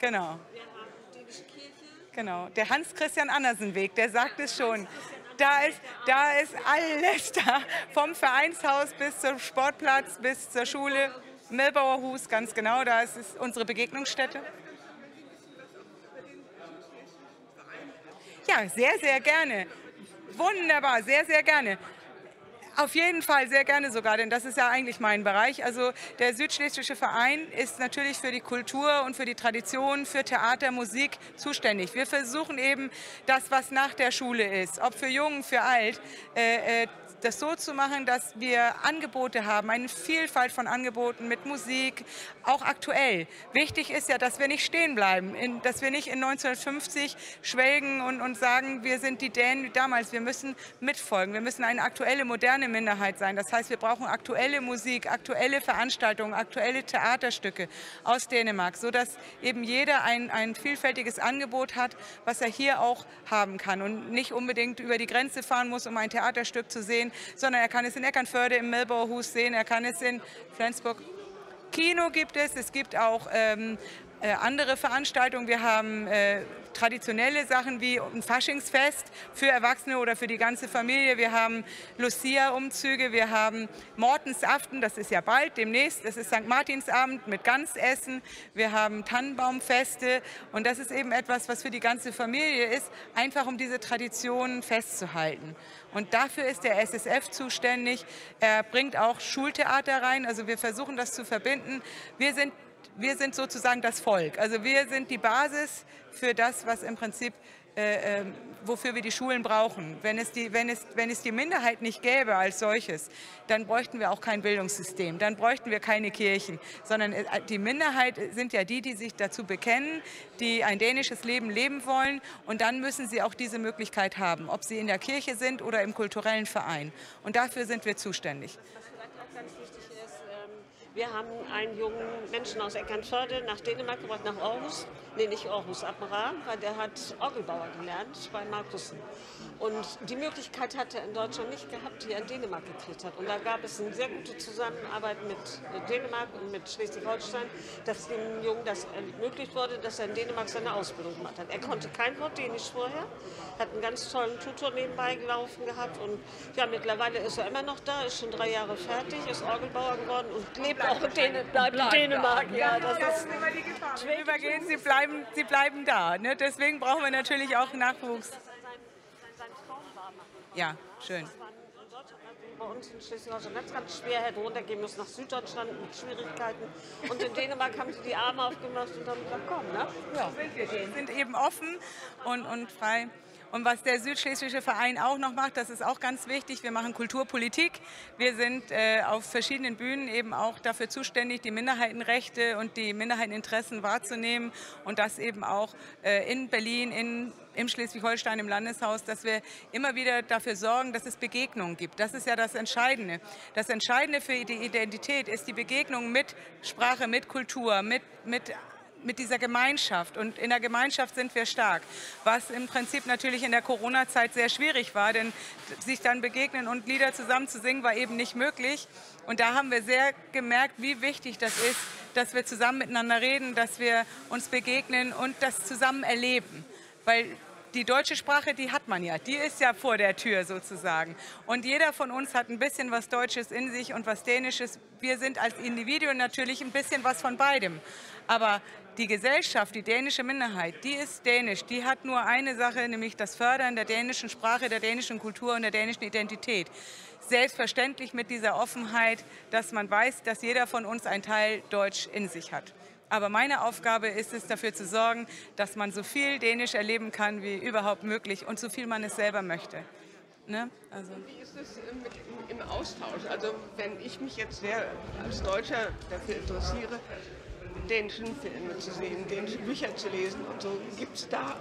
genau. Wir haben dänische Kirche. Genau, der Hans-Christian-Andersen-Weg, der sagt es schon. Da ist, da ist alles da. Vom Vereinshaus bis zum Sportplatz, bis zur Schule. Milbauer Huus, ganz genau, da ist es unsere Begegnungsstätte. Ja, sehr, sehr gerne. Wunderbar, sehr, sehr gerne. Auf jeden Fall sehr gerne sogar, denn das ist ja eigentlich mein Bereich. Also der Südschleswische Verein ist natürlich für die Kultur und für die Tradition, für Theater, Musik zuständig. Wir versuchen eben, das, was nach der Schule ist, ob für Jung, für Alt, äh, äh, das so zu machen, dass wir Angebote haben, eine Vielfalt von Angeboten mit Musik, auch aktuell. Wichtig ist ja, dass wir nicht stehen bleiben, in, dass wir nicht in neunzehnhundertfünfzig schwelgen und, und sagen, wir sind die Dänen wie damals. Wir müssen mitfolgen. Wir müssen eine aktuelle, moderne Minderheit sein. Das heißt, wir brauchen aktuelle Musik, aktuelle Veranstaltungen, aktuelle Theaterstücke aus Dänemark, sodass eben jeder ein, ein vielfältiges Angebot hat, was er hier auch haben kann und nicht unbedingt über die Grenze fahren muss, um ein Theaterstück zu sehen, sondern er kann es in Eckernförde im Melbourne Huus sehen, er kann es in Flensburg. Kino gibt es, es gibt auch ähm, äh, andere Veranstaltungen. Wir haben äh, traditionelle Sachen wie ein Faschingsfest für Erwachsene oder für die ganze Familie. Wir haben Lucia-Umzüge, wir haben Mortensaften, das ist ja bald, demnächst, das ist Sankt Martinsabend mit Gansessen, wir haben Tannenbaumfeste und das ist eben etwas, was für die ganze Familie ist, einfach um diese Traditionen festzuhalten. Und dafür ist der S S F zuständig. Er bringt auch Schultheater rein. Also wir versuchen das zu verbinden. Wir sind, wir sind sozusagen das Volk. Also wir sind die Basis für das, was im Prinzip äh, ähm, wofür wir die Schulen brauchen. Wenn es, die, wenn, es, wenn es die Minderheit nicht gäbe als solches, dann bräuchten wir auch kein Bildungssystem, dann bräuchten wir keine Kirchen, sondern äh, die Minderheit sind ja die, die sich dazu bekennen, die ein dänisches Leben leben wollen. Und dann müssen sie auch diese Möglichkeit haben, ob sie in der Kirche sind oder im kulturellen Verein. Und dafür sind wir zuständig. Was vielleicht auch ganz wichtig ist, ähm, wir haben einen jungen Menschen aus Eckernförde nach Dänemark gebracht, nach Aarhus. Nee, nicht Aarhus, Appenraar, weil der hat Orgelbauer gelernt bei Markussen. Und die Möglichkeit hat er in Deutschland nicht gehabt, die er in Dänemark gekriegt hat. Und da gab es eine sehr gute Zusammenarbeit mit äh, Dänemark und mit Schleswig-Holstein, dass dem Jungen das ermöglicht wurde, dass er in Dänemark seine Ausbildung gemacht hat. Er konnte kein Wort Dänisch vorher, hat einen ganz tollen Tutor nebenbei gelaufen gehabt und ja, mittlerweile ist er immer noch da, ist schon drei Jahre fertig, ist Orgelbauer geworden und lebt auch in Dänemark. Bleibt in Dänemark, ja, das ist. Übergehen, sie bleiben, sie bleiben da. Ne? Deswegen brauchen wir natürlich auch Nachwuchs. Ja, schön. Bei uns in Schleswig-Holstein ganz, ganz schwer, hätte runtergehen müssen nach Süddeutschland mit Schwierigkeiten. Und in Dänemark haben sie die Arme aufgemacht und haben gesagt, komm, ne? Ja, wir sind eben offen und, und frei. Und was der Südschleswische Verein auch noch macht, das ist auch ganz wichtig, wir machen Kulturpolitik. Wir sind äh, auf verschiedenen Bühnen eben auch dafür zuständig, die Minderheitenrechte und die Minderheiteninteressen wahrzunehmen und das eben auch äh, in Berlin, in im Schleswig-Holstein im Landeshaus, dass wir immer wieder dafür sorgen, dass es Begegnungen gibt. Das ist ja das Entscheidende. Das Entscheidende für die Identität ist die Begegnung mit Sprache, mit Kultur, mit, mit mit dieser Gemeinschaft. Und in der Gemeinschaft sind wir stark. Was im Prinzip natürlich in der Corona-Zeit sehr schwierig war, denn sich dann begegnen und Lieder zusammen zu singen, war eben nicht möglich. Und da haben wir sehr gemerkt, wie wichtig das ist, dass wir zusammen miteinander reden, dass wir uns begegnen und das zusammen erleben. Weil die deutsche Sprache, die hat man ja, die ist ja vor der Tür sozusagen. Und jeder von uns hat ein bisschen was Deutsches in sich und was Dänisches. Wir sind als Individuen natürlich ein bisschen was von beidem. Aber die Gesellschaft, die dänische Minderheit, die ist dänisch. Die hat nur eine Sache, nämlich das Fördern der dänischen Sprache, der dänischen Kultur und der dänischen Identität. Selbstverständlich mit dieser Offenheit, dass man weiß, dass jeder von uns ein Teil Deutsch in sich hat. Aber meine Aufgabe ist es, dafür zu sorgen, dass man so viel Dänisch erleben kann, wie überhaupt möglich und so viel man es selber möchte. Ne? Also. Wie ist es äh, mit, im, im Austausch? Also wenn ich mich jetzt sehr als Deutscher dafür interessiere, dänische Filme zu sehen, dänische Bücher zu lesen und so, gibt es da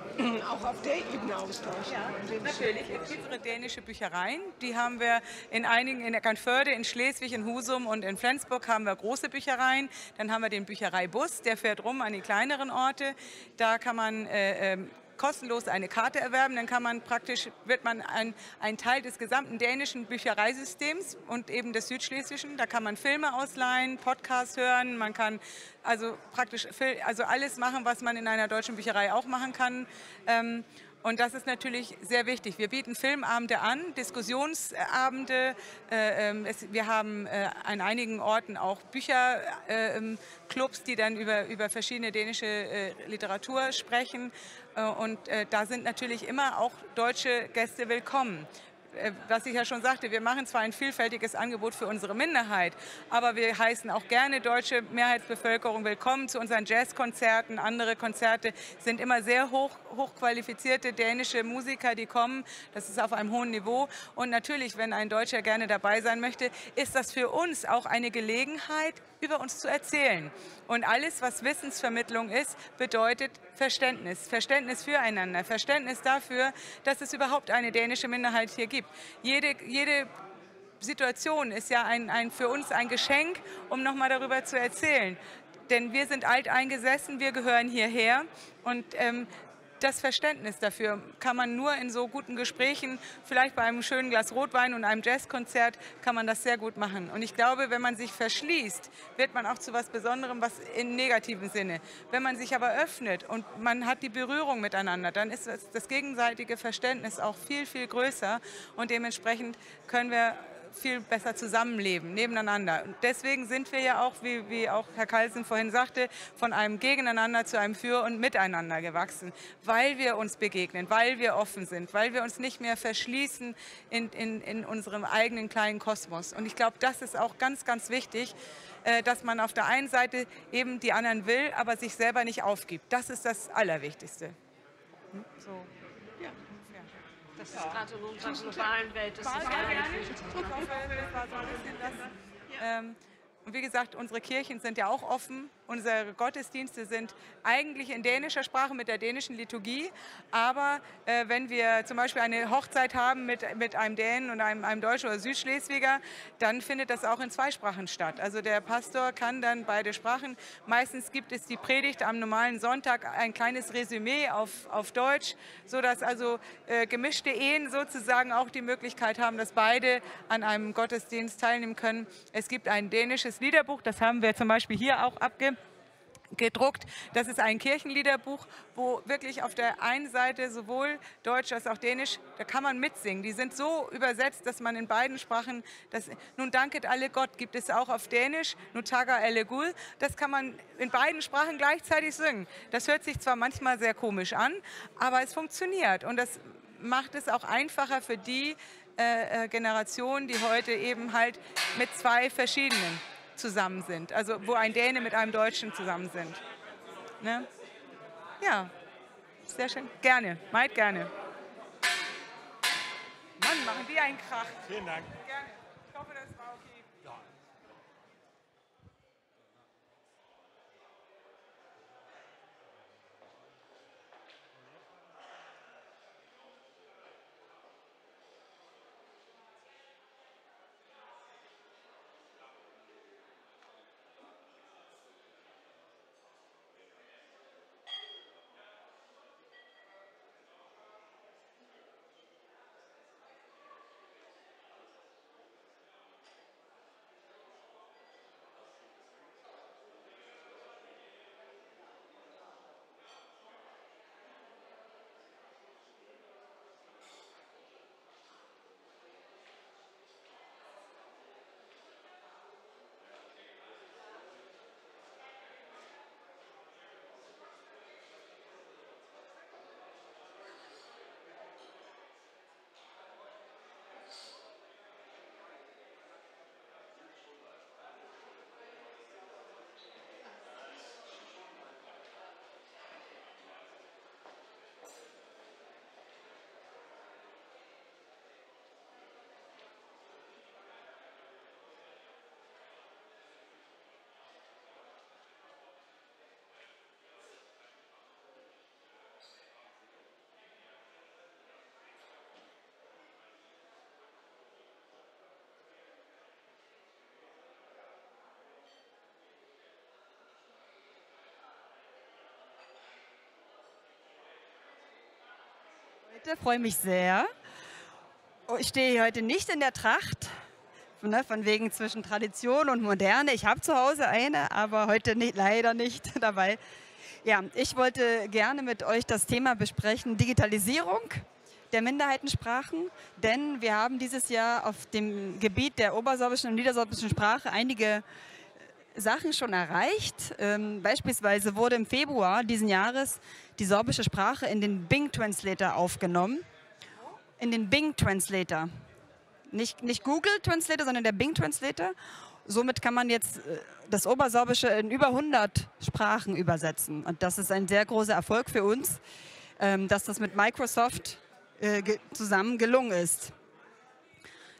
auch auf der Ebene Austausch? Ja, natürlich. Es gibt unsere dänische Büchereien. Die haben wir in einigen, in Eckernförde, in Schleswig, in Husum und in Flensburg haben wir große Büchereien. Dann haben wir den Büchereibus, der fährt rum an die kleineren Orte. Da kann man äh, ähm, kostenlos eine Karte erwerben. Dann kann man praktisch, wird man ein, ein Teil des gesamten dänischen Büchereisystems und eben des südschlesischen. Da kann man Filme ausleihen, Podcasts hören, man kann also praktisch also alles machen, was man in einer deutschen Bücherei auch machen kann. Ähm, und das ist natürlich sehr wichtig. Wir bieten Filmabende an, Diskussionsabende. Äh, ähm, es, wir haben äh, an einigen Orten auch Bücherclubs, äh, ähm, Clubs, die dann über, über verschiedene dänische äh, Literatur sprechen. Äh, und äh, da sind natürlich immer auch deutsche Gäste willkommen. Äh, was ich ja schon sagte, wir machen zwar ein vielfältiges Angebot für unsere Minderheit, aber wir heißen auch gerne deutsche Mehrheitsbevölkerung willkommen zu unseren Jazzkonzerten, andere Konzerte. Sind immer sehr hoch, hochqualifizierte dänische Musiker, die kommen. Das ist auf einem hohen Niveau. Und natürlich, wenn ein Deutscher gerne dabei sein möchte, ist das für uns auch eine Gelegenheit, über uns zu erzählen. Und alles, was Wissensvermittlung ist, bedeutet Verständnis. Verständnis füreinander, Verständnis dafür, dass es überhaupt eine dänische Minderheit hier gibt. Jede, jede Situation ist ja ein, ein, für uns ein Geschenk, um noch mal darüber zu erzählen. Denn wir sind alteingesessen, wir gehören hierher. Und, ähm, das Verständnis dafür kann man nur in so guten Gesprächen, vielleicht bei einem schönen Glas Rotwein und einem Jazzkonzert, kann man das sehr gut machen. Und ich glaube, wenn man sich verschließt, wird man auch zu was Besonderem, was im negativen Sinne. Wenn man sich aber öffnet und man hat die Berührung miteinander, dann ist das, das gegenseitige Verständnis auch viel, viel größer. Und dementsprechend können wir viel besser zusammenleben, nebeneinander. Und deswegen sind wir ja auch, wie, wie auch Herr Carlsen vorhin sagte, von einem Gegeneinander zu einem Für und Miteinander gewachsen, weil wir uns begegnen, weil wir offen sind, weil wir uns nicht mehr verschließen in, in, in unserem eigenen kleinen Kosmos. Und ich glaube, das ist auch ganz, ganz wichtig, äh, dass man auf der einen Seite eben die anderen will, aber sich selber nicht aufgibt. Das ist das Allerwichtigste. Hm? So. Ja, ungefähr. Das ist gerade in unserer globalen Welt, ist das gar nicht wichtig. Ich hoffe, das war so ein bisschen das. Ähm, und wie gesagt, unsere Kirchen sind ja auch offen. Unsere Gottesdienste sind eigentlich in dänischer Sprache mit der dänischen Liturgie. Aber, äh, wenn wir zum Beispiel eine Hochzeit haben mit, mit einem Dänen und einem, einem Deutschen oder Südschleswiger, dann findet das auch in zwei Sprachen statt. Also der Pastor kann dann beide Sprachen. Meistens gibt es die Predigt am normalen Sonntag, ein kleines Resümee auf, auf Deutsch, sodass also, äh, gemischte Ehen sozusagen auch die Möglichkeit haben, dass beide an einem Gottesdienst teilnehmen können. Es gibt ein dänisches Liederbuch, das haben wir zum Beispiel hier auch abge-, gedruckt. Das ist ein Kirchenliederbuch, wo wirklich auf der einen Seite sowohl Deutsch als auch Dänisch, da kann man mitsingen. Die sind so übersetzt, dass man in beiden Sprachen das, Nun danket alle Gott gibt es auch auf Dänisch, Nu takker alle Gud. Das kann man in beiden Sprachen gleichzeitig singen. Das hört sich zwar manchmal sehr komisch an, aber es funktioniert. Und das macht es auch einfacher für die, äh, äh, Generation, die heute eben halt mit zwei verschiedenen zusammen sind. Also wo ein Däne mit einem Deutschen zusammen sind. Ne? Ja, sehr schön. Gerne, meget gerne. Mann, machen die einen Krach. Vielen Dank. Gerne. Ich hoffe, das war okay. Heute freue mich sehr. Oh, ich stehe heute nicht in der Tracht, ne, von wegen zwischen Tradition und Moderne. Ich habe zu Hause eine, aber heute nicht, leider nicht dabei. Ja, ich wollte gerne mit euch das Thema besprechen, Digitalisierung der Minderheitensprachen, denn wir haben dieses Jahr auf dem Gebiet der obersorbischen und niedersorbischen Sprache einige Sachen schon erreicht. Ähm, beispielsweise wurde im Februar diesen Jahres die sorbische Sprache in den Bing Translator aufgenommen. In den Bing Translator. nicht, nicht Google Translator, sondern der Bing Translator. Somit kann man jetzt, äh, das Obersorbische in über hundert Sprachen übersetzen. Und das ist ein sehr großer Erfolg für uns, ähm, dass das mit Microsoft, äh, ge-, zusammen gelungen ist.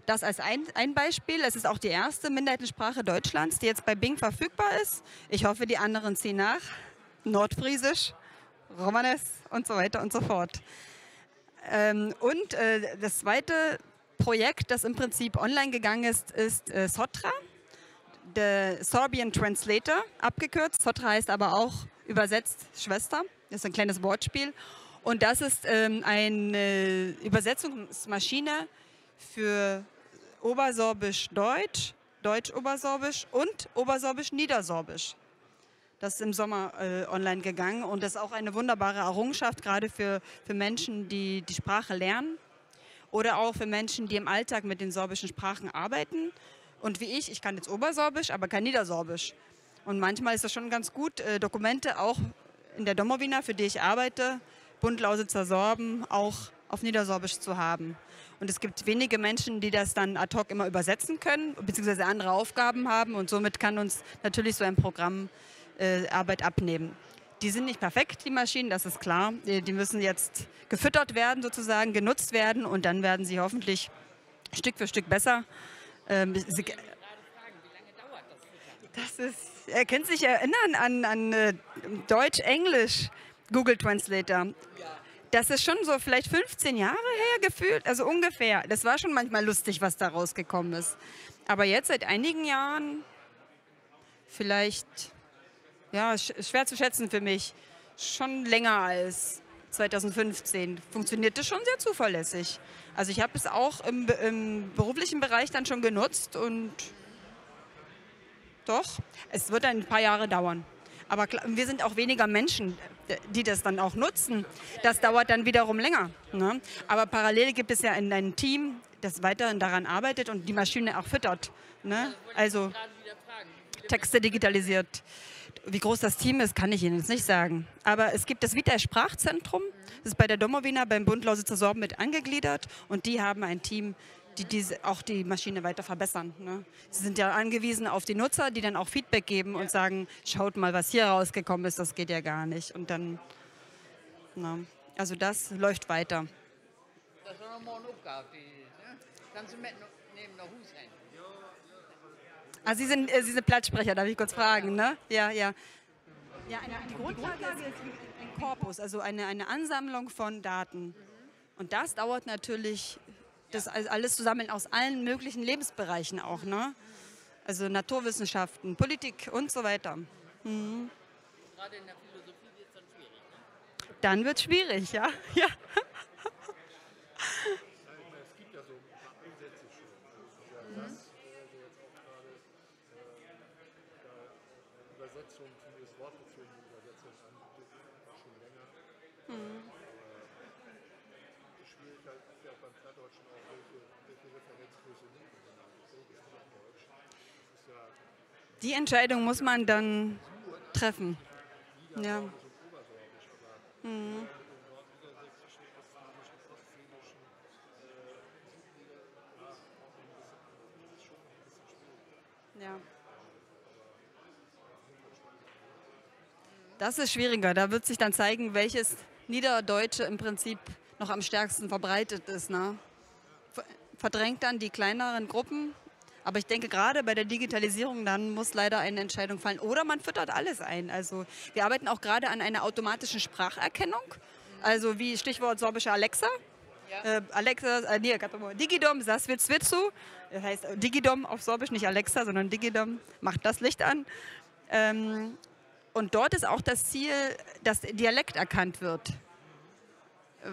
Das als ein, ein Beispiel. Es ist auch die erste Minderheitensprache Deutschlands, die jetzt bei Bing verfügbar ist. Ich hoffe, die anderen ziehen nach. Nordfriesisch, Romanes und so weiter und so fort. Ähm, und, äh, das zweite Projekt, das im Prinzip online gegangen ist, ist, äh, Sotra, der Sorbian Translator, abgekürzt. Sotra heißt aber auch übersetzt Schwester. Das ist ein kleines Wortspiel. Und das ist, ähm, eine Übersetzungsmaschine für Obersorbisch-Deutsch, Deutsch-Obersorbisch und Obersorbisch-Niedersorbisch. Das ist im Sommer, äh, online gegangen und das ist auch eine wunderbare Errungenschaft, gerade für, für Menschen, die die Sprache lernen oder auch für Menschen, die im Alltag mit den sorbischen Sprachen arbeiten. Und wie ich, ich kann jetzt Obersorbisch, aber kein Niedersorbisch. Und manchmal ist das schon ganz gut, äh, Dokumente auch in der Domowina, für die ich arbeite, Bund Lausitzer Sorben, auch auf Niedersorbisch zu haben. Und es gibt wenige Menschen, die das dann ad hoc immer übersetzen können, beziehungsweise andere Aufgaben haben. Und somit kann uns natürlich so ein Programm, äh, Arbeit abnehmen. Die sind nicht perfekt, die Maschinen, das ist klar. Die, die müssen jetzt gefüttert werden, sozusagen, genutzt werden. Und dann werden sie hoffentlich Stück für Stück besser. Ähm, sie, das ist, äh, kannst du dich erinnern an, an, äh, Deutsch-Englisch Google Translator? Das ist schon so vielleicht fünfzehn Jahre her gefühlt, also ungefähr. Das war schon manchmal lustig, was da rausgekommen ist. Aber jetzt seit einigen Jahren vielleicht, ja, sch-, schwer zu schätzen für mich, schon länger als zweitausendfünfzehn. Funktioniert das schon sehr zuverlässig. Also ich hab es auch im Be-, im beruflichen Bereich dann schon genutzt und doch, es wird ein paar Jahre dauern. Aber kla-, wir sind auch weniger Menschen, d-, die das dann auch nutzen. Das dauert dann wiederum länger, ne? Aber parallel gibt es ja ein, ein Team, das weiterhin daran arbeitet und die Maschine auch füttert, ne? Also Texte digitalisiert. Wie groß das Team ist, kann ich Ihnen jetzt nicht sagen. Aber es gibt das Vita-Sprachzentrum, das ist bei der Domowina, beim Bund Lausitzer Sorben mit angegliedert und die haben ein Team, die diese, auch die Maschine weiter verbessern, ne? Sie sind ja angewiesen auf die Nutzer, die dann auch Feedback geben und sagen: „Schaut mal, was hier rausgekommen ist, das geht ja gar nicht.“ Und dann, na, also das läuft weiter. Dat is noch mal en Opgaav, de, ne? Kannst du mit no-, nehmen nach Huus hen. Ah, Sie sind, äh, Sie sind Plattsprecher, darf ich kurz fragen, ne? Ja, ja. Ja, eine, die Grundlage ist ein Korpus, also eine, eine Ansammlung von Daten. Und das dauert natürlich, das al-, alles zu sammeln aus allen möglichen Lebensbereichen auch, ne? Also Naturwissenschaften, Politik und so weiter. Mhm. Gerade in der Philosophie wird's dann schwierig, ne? Dann wird's schwierig, ja. Ja. Übersetzung, zumindest wortbezogene Übersetzung anbietet, schon länger. Mhm. Aber die Schwierigkeit ist ja auch beim Plattdeutschen auch, welche, welche Referenzgröße nimmt man denn eigentlich? Welches Plattdeutsch? Das ist ja Die Entscheidung muss man dann treffen. Ja. Mhm. Ja. Das ist schwieriger. Da wird sich dann zeigen, welches Niederdeutsche im Prinzip noch am stärksten verbreitet ist, ne? Ver-, verdrängt dann die kleineren Gruppen. Aber ich denke, gerade bei der Digitalisierung, dann muss leider eine Entscheidung fallen. Oder man füttert alles ein. Also, wir arbeiten auch gerade an einer automatischen Spracherkennung. Also, wie Stichwort sorbische Alexa. Ja. Äh, Alexa, äh, nee, Digidom, zaswieć swiecu. Das heißt, äh, Digidom auf Sorbisch, nicht Alexa, sondern Digidom, macht das Licht an. Ähm, und dort ist auch das Ziel, dass der Dialekt erkannt wird. Äh,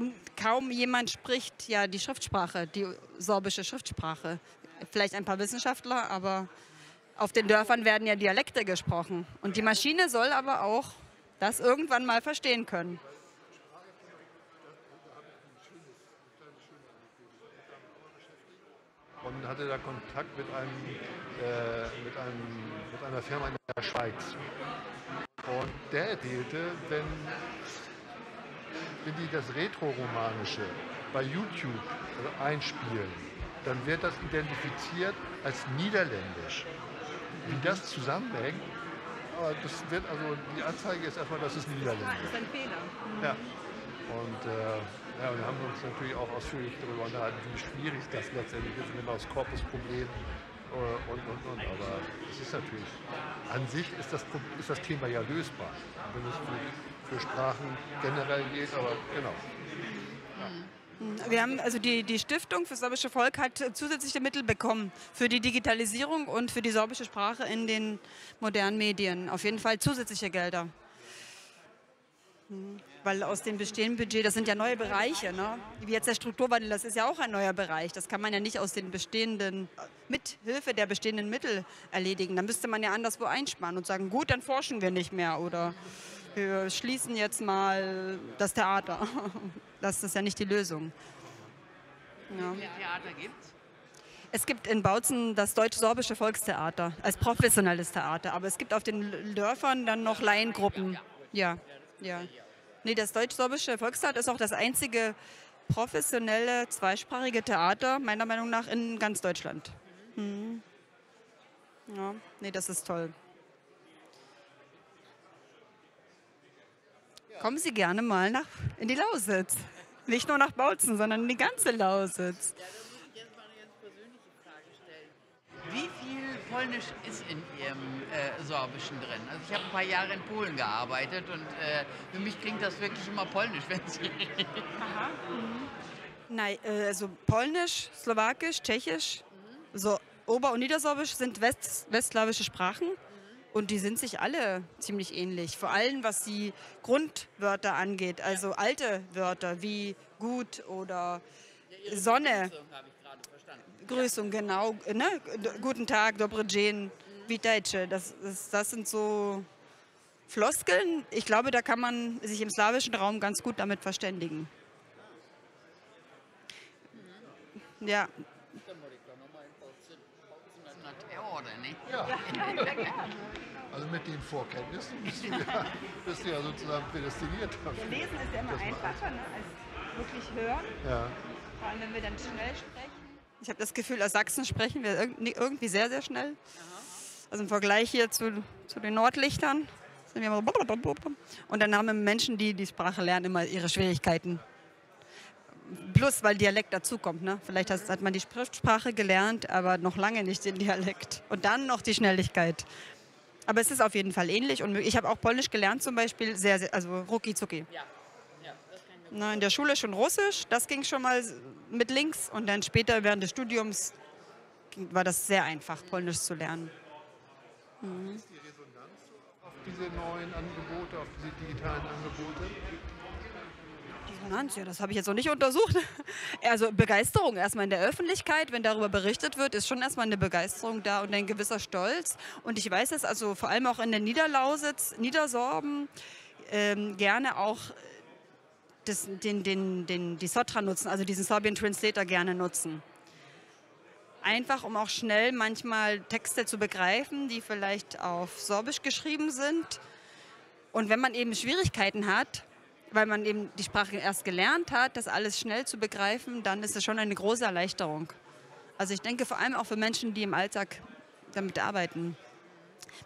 n-, kaum jemand spricht ja die Schriftsprache, die sorbische Schriftsprache. Vielleicht ein paar Wissenschaftler, aber auf den Dörfern werden ja Dialekte gesprochen. Und die Maschine soll aber auch das irgendwann mal verstehen können. Und hatte da Kontakt mit einem, äh, mit einem, mit einer Firma in der Schweiz. Und der erzählte, wenn, wenn die das Rätoromaansche bei YouTube, äh, einspielen, dann wird das identifiziert als Niederländisch. Wie das zusammenhängt, aber das wird, also die Anzeige ist erstmal, das ist Niederländisch. Das ist ein Fehler. Ja. Und, äh, ja, wir haben uns natürlich auch ausführlich darüber unterhalten, wie schwierig das letztendlich ist, mit Habeas Corpus-Problemen, äh, und, und, und. Aber es ist natürlich, an sich ist das Pro-, ist das Thema ja lösbar. Wenn es für, für Sprachen generell geht, aber genau. Hm, wir haben, also die, die Stiftung fürs sorbische Volk hat zusätzliche Mittel bekommen für die Digitalisierung und für die sorbische Sprache in den modernen Medien. Auf jeden Fall zusätzliche Gelder. Hm, weil aus dem bestehenden Budget, das sind ja neue Bereiche, ne? Wie jetzt der Strukturwandel, das ist ja auch ein neuer Bereich. Das kann man ja nicht aus den bestehenden, mit Hilfe der bestehenden Mittel erledigen. Da müsste man ja anderswo einsparen und sagen: „Gut, dann forschen wir nicht mehr oder wir schließen jetzt mal das Theater.“ Das ist ja nicht die Lösung. Ja. Wie viel Theater gibt's? Es gibt in Bautzen das Deutsch-Sorbische Volkstheater als professionelles Theater, aber es gibt auf den L-, Dörfern dann noch Laiengruppen. Ja, ja. Nee, das Deutsch-Sorbische Volkstheater ist auch das einzige professionelle zweisprachige Theater, meiner Meinung nach, in ganz Deutschland. Mhm. Ja, nee, das ist toll. Kommen Sie gerne mal nach, in die Lausitz. Nicht nur nach Bautzen, sondern in die ganze Lausitz. Ja, da muss ich jetzt mal eine ganz persönliche Frage stellen. Wie viel Polnisch ist in Ihrem, äh, Sorbischen drin? Also ich habe ein paar Jahre in Polen gearbeitet und, äh, für mich klingt das wirklich immer polnisch, wenn Sie reden. Aha. Mhm. Nein, äh, also Polnisch, Slowakisch, Tschechisch, so Ober- und Niedersorbisch sind west-, westslawische Sprachen und die sind sich alle ziemlich ähnlich. Vor allem, was die Grundwörter angeht, also alte Wörter wie gut oder Sonne. Ja, Ihre Begrüßung habe ich gerade verstanden. Grüßung, genau, ne? D-, guten Tag, dobry dzień, witajcie. Das, das, das sind so Floskeln. Ich glaube, da kann man sich im slawischen Raum ganz gut damit verständigen. Ja. Dann muss ich doch noch mal in Bautzen, Bautzen an das Theater, ne? Ja. Ja, sehr gerne. Also mit den Vorkenntnissen bist du ja, bist du ja sozusagen prädestiniert dafür. Ja, lesen ist ja immer einfacher, ne, als wirklich hören. Ja. Vor allem, wenn wir dann schnell sprechen. Ich hab das Gefühl, aus Sachsen sprechen wir irg-, irgendwie sehr, sehr schnell. Aha. Also im Vergleich hier zu, zu den Nordlichtern sind wir immer blub, blub, blub, blub. Und dann haben Menschen, die die Sprache lernen, immer ihre Schwierigkeiten. Plus, weil Dialekt dazukommt, ne? Vielleicht hat, hat man die Schriftsprache gelernt, aber noch lange nicht den Dialekt. Und dann noch die Schnelligkeit. Aber es ist auf jeden Fall ähnlich. Und ich habe auch Polnisch gelernt zum Beispiel, sehr, sehr, also rucki zucki. Ja. Ja, das kann ich mir vorstellen. Na, in der Schule schon Russisch, das ging schon mal s-, mit links. Und dann später während des Studiums ging, war das sehr einfach, Polnisch zu lernen. Mhm. Auf diese neuen Angebote, auf diese digitalen Angebote? Die Resonanz, ja, das habe ich jetzt noch nicht untersucht. Also Begeisterung erstmal in der Öffentlichkeit, wenn darüber berichtet wird, ist schon erstmal eine Begeisterung da und ein gewisser Stolz. Und ich weiß, dass also vor allem auch in der Niederlausitz, Niedersorben, ähm, gerne auch das, den, den, den, die Sotra nutzen, also diesen Sorbian Translator gerne nutzen. Einfach, um auch schnell manchmal Texte zu begreifen, die vielleicht auf Sorbisch geschrieben sind. Und wenn man eben Schwierigkeiten hat, weil man eben die Sprache erst gelernt hat, das alles schnell zu begreifen, dann ist es schon eine große Erleichterung. Also ich denke vor allem auch für Menschen, die im Alltag damit arbeiten.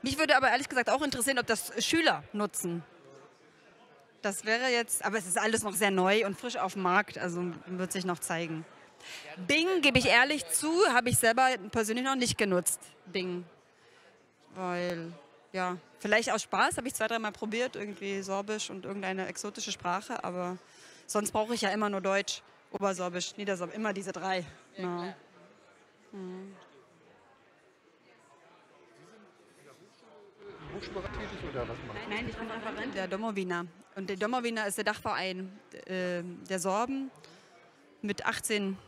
Mich würde aber ehrlich gesagt auch interessieren, ob das Schüler nutzen. Das wäre jetzt, aber es ist alles noch sehr neu und frisch auf dem Markt, also wird sich noch zeigen. Bing, gebe ich ehrlich zu, habe ich selber persönlich noch nicht genutzt, Bing. Weil, ja, vielleicht aus Spaß habe ich zwei, dreimal probiert, irgendwie Sorbisch und irgendeine exotische Sprache, aber sonst brauche ich ja immer nur Deutsch, Obersorbisch, Niedersorbisch, immer diese drei. Ja, klar. Mhm. Hochschulbereich tätig oder was macht ihr? Nein, ich bin Referentin der Domovina. Und der Domovina ist der Dachverein, äh, der Sorben mit achtzehn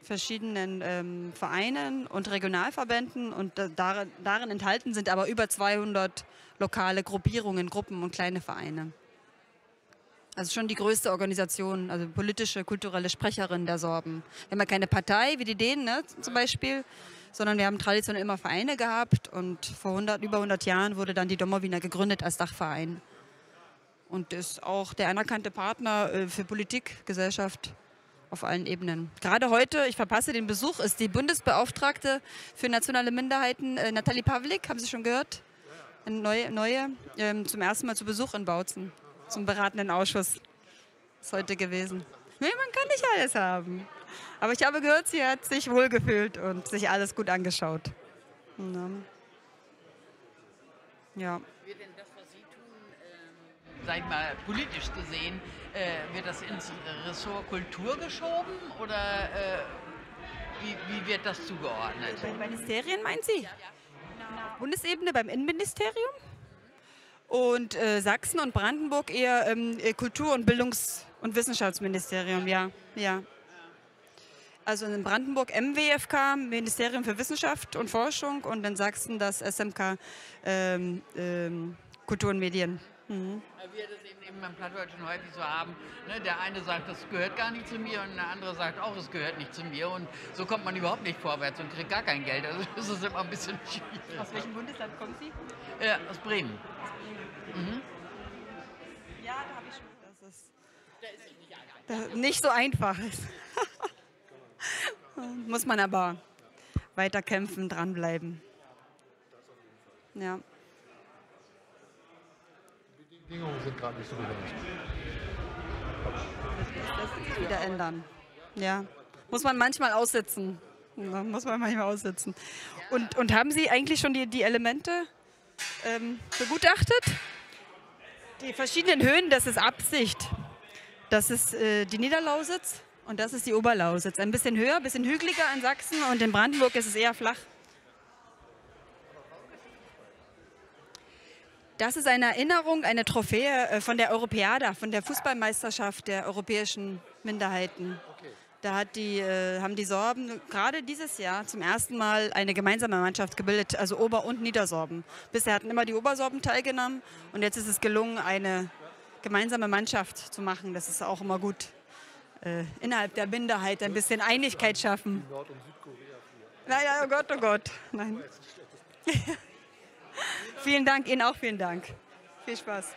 verschiedenen, ähm, Vereinen und Regionalverbänden. Und da, darin, darin enthalten sind aber über zweihundert lokale Gruppierungen, Gruppen und kleine Vereine. Also schon die größte Organisation, also politische, kulturelle Sprecherin der Sorben. Wir haben ja keine Partei wie die Dänen, ne, zum Beispiel, sondern wir haben traditionell immer Vereine gehabt und vor hundert, über hundert Jahren wurde dann die Domovina gegründet als Dachverein. Und ist auch der anerkannte Partner, äh, für Politik, Gesellschaft, auf allen Ebenen. Gerade heute, ich verpasse den Besuch, ist die Bundesbeauftragte für nationale Minderheiten, äh, Nathalie Pavlik, haben Sie schon gehört? Eine neue, neue, ähm, zum ersten Mal zu Besuch in Bautzen, zum beratenden Ausschuss. Ist heute gewesen. Nee, man kann nicht alles haben. Aber ich habe gehört, sie hat sich wohlgefühlt und sich alles gut angeschaut. Ja. Ja. Wird denn das, was Sie tun, ähm, sag ich mal, politisch gesehen, äh, wird das ins Ressort Kultur geschoben oder, äh, wie, wie wird das zugeordnet? Bei den Ministerien, meinen Sie? Ja, ja. Auf Bundesebene beim Innenministerium. Und, äh, Sachsen und Brandenburg eher, ähm, äh, Kultur- und Bildungs- und Wissenschaftsministerium, ja, ja. Also in Brandenburg M W F K, Ministerium für Wissenschaft und Forschung, und in Sachsen das S M K, ähm, ähm, Kultur und Medien. Mhm. Wie wir das eben, eben beim Plattdeutschen häufig so haben, ne? Der eine sagt, das gehört gar nicht zu mir, und der andere sagt auch, es gehört nicht zu mir. Und so kommt man überhaupt nicht vorwärts und kriegt gar kein Geld. Also das ist immer ein bisschen schwierig. Aus welchem Bundesland kommen Sie? Äh, aus Bremen. Aus Bremen. Mhm. Ja, da hab ich schon, dass es, dass es nicht so einfach ist. Muss man aber weiter kämpfen, dranbleiben. Ja. Die Bedingungen sind gerade nicht so besonders gut. Das wird sich wieder ändern. Ja. Muss man manchmal aussitzen. Ja, muss man manchmal aussitzen. Und, und haben Sie eigentlich schon die, die Elemente, ähm, begutachtet? Die verschiedenen Höhen, das ist Absicht. Das ist, äh, die Niederlausitz und das ist die Oberlausitz. Ein bisschen höher, bisschen hügeliger in Sachsen und in Brandenburg ist es eher flach. Das ist eine Erinnerung, eine Trophäe, äh, von der Europeada, von der Fußballmeisterschaft der europäischen Minderheiten. Okay. Da hat die, äh, haben die Sorben gerade dieses Jahr zum ersten Mal eine gemeinsame Mannschaft gebildet, also Ober- und Niedersorben. Bisher hatten immer die Obersorben teilgenommen und jetzt ist es gelungen, eine gemeinsame Mannschaft zu machen. Das ist auch immer gut, äh, innerhalb der Minderheit ein bisschen Einigkeit schaffen. Naja, oh Gott, oh Gott. Nein. Vielen Dank, Ihnen auch vielen Dank. Viel Spaß.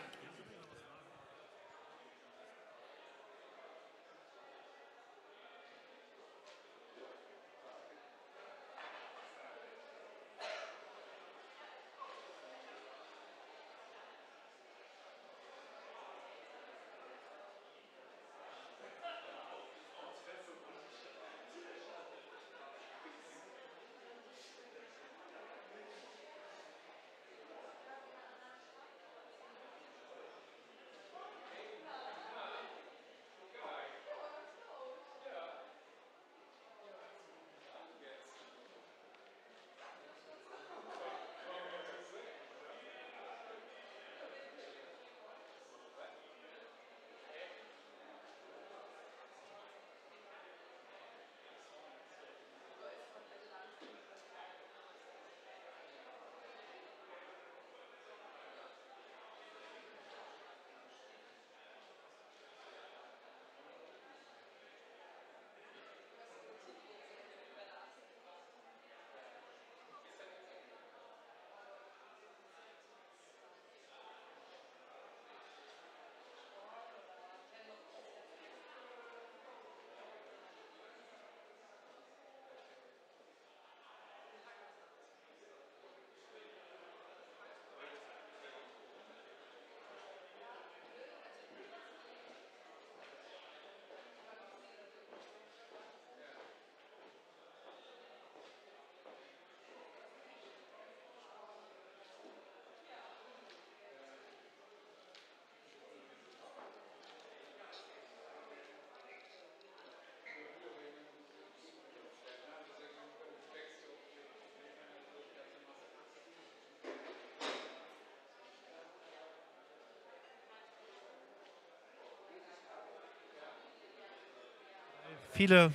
Viele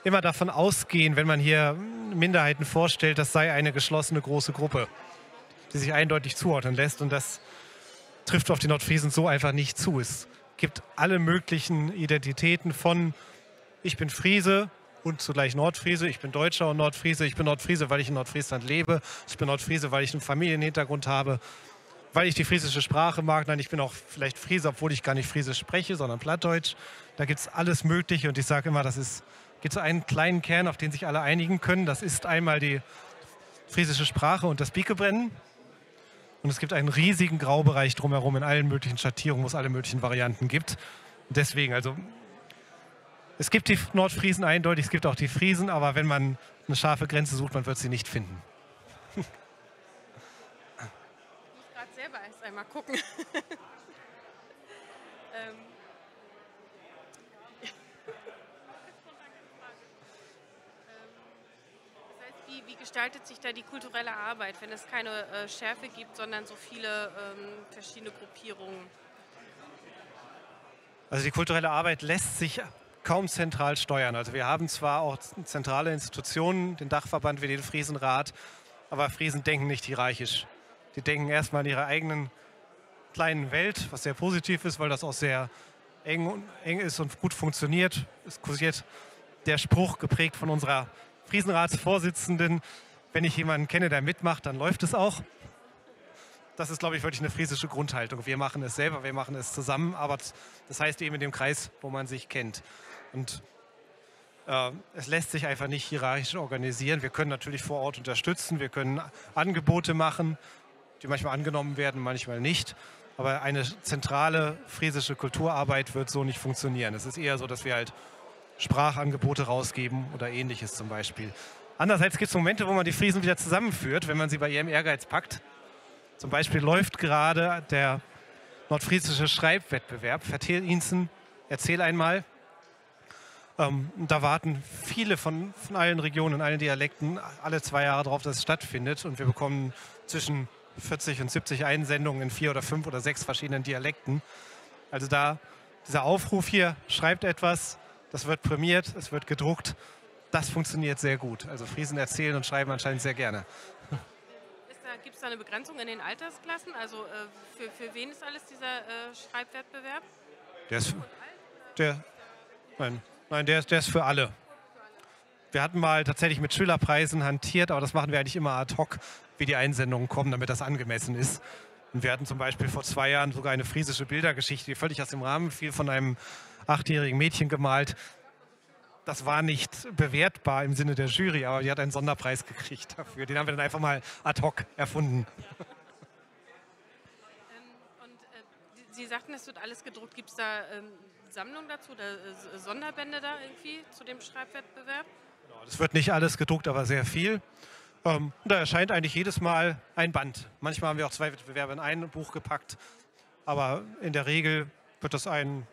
immer davon ausgehen, wenn man hier Minderheiten vorstellt, das sei eine geschlossene große Gruppe, die sich eindeutig zuordnen lässt. Und das trifft auf die Nordfriesen so einfach nicht zu. Es gibt alle möglichen Identitäten von: Ich bin Friese und zugleich Nordfriese, ich bin Deutscher und Nordfriese, ich bin Nordfriese, weil ich in Nordfriesland lebe, ich bin Nordfriese, weil ich einen Familienhintergrund habe. weil ich die friesische Sprache mag. Nein, ich bin auch vielleicht Friese, obwohl ich gar nicht Friesisch spreche, sondern Plattdeutsch. Da gibt's alles Mögliche und ich sage immer, das ist, gibt so einen kleinen Kern, auf den sich alle einigen können. Das ist einmal die friesische Sprache und das Biekebrennen. Und es gibt einen riesigen Graubereich drumherum in allen möglichen Schattierungen, wo es alle möglichen Varianten gibt. Und deswegen, also, es gibt die Nordfriesen eindeutig, es gibt auch die Friesen, aber wenn man eine scharfe Grenze sucht, man wird sie nicht finden. Ich muss gerade selber erst einmal gucken. Ähm, ähm, das heißt, wie, wie gestaltet sich da die kulturelle Arbeit, wenn es keine äh, Schärfe gibt, sondern so viele ähm, verschiedene Gruppierungen? Also die kulturelle Arbeit lässt sich kaum zentral steuern. Also wir haben zwar auch zentrale Institutionen, den Dachverband wie den Friesenrat, aber Friesen denken nicht hierarchisch. Die denken erstmal in ihrer eigenen kleinen Welt, was sehr positiv ist, weil das auch sehr eng, eng ist und gut funktioniert. Es kursiert der Spruch, geprägt von unserer Friesenratsvorsitzenden: Wenn ich jemanden kenne, der mitmacht, dann läuft es auch. Das ist, glaube ich, wirklich eine friesische Grundhaltung. Wir machen es selber, wir machen es zusammen, aber das heißt eben in dem Kreis, wo man sich kennt. Und äh, es lässt sich einfach nicht hierarchisch organisieren. Wir können natürlich vor Ort unterstützen, wir können Angebote machen, die manchmal angenommen werden, manchmal nicht. Aber eine zentrale friesische Kulturarbeit wird so nicht funktionieren. Es ist eher so, dass wir halt Sprachangebote rausgeben oder ähnliches zum Beispiel. Andererseits gibt es Momente, wo man die Friesen wieder zusammenführt, wenn man sie bei ihrem Ehrgeiz packt. Zum Beispiel läuft gerade der nordfriesische Schreibwettbewerb, Vertell eens, erzähl einmal. Ähm, da warten viele von, von allen Regionen, in allen Dialekten, alle zwei Jahre drauf, dass es stattfindet. Und wir bekommen zwischen vierzig und siebzig Einsendungen in vier oder fünf oder sechs verschiedenen Dialekten. Also da dieser Aufruf hier, schreibt etwas, das wird prämiert, es wird gedruckt, das funktioniert sehr gut. Also Friesen erzählen und schreiben anscheinend sehr gerne. Ist da, gibt's da eine Begrenzung in den Altersklassen? Also äh, für, für wen ist alles dieser äh, Schreibwettbewerb? Der ist, der, nein, nein, der, ist- der ist für alle. Wir hatten mal tatsächlich mit Schülerpreisen hantiert, aber das machen wir eigentlich immer ad hoc, wie die Einsendungen kommen, damit das angemessen ist. Und wir hatten zum Beispiel vor zwei Jahren sogar eine friesische Bildergeschichte, die völlig aus dem Rahmen fiel, von einem achtjährigen Mädchen gemalt. Das war nicht bewertbar im Sinne der Jury, aber die hat einen Sonderpreis gekriegt dafür. Den haben wir dann einfach mal ad hoc erfunden. Ähm, und äh, Sie, Sie sagten, es wird alles gedruckt. Gibt es da ähm, Sammlungen dazu oder äh, S- Sonderbände da irgendwie zu dem Schreibwettbewerb? Genau, das wird nicht alles gedruckt, aber sehr viel. Ähm, und da erscheint eigentlich jedes Mal ein Band. Manchmal haben wir auch zwei Wettbewerbe in ein Buch gepackt, aber in der Regel wird das ein,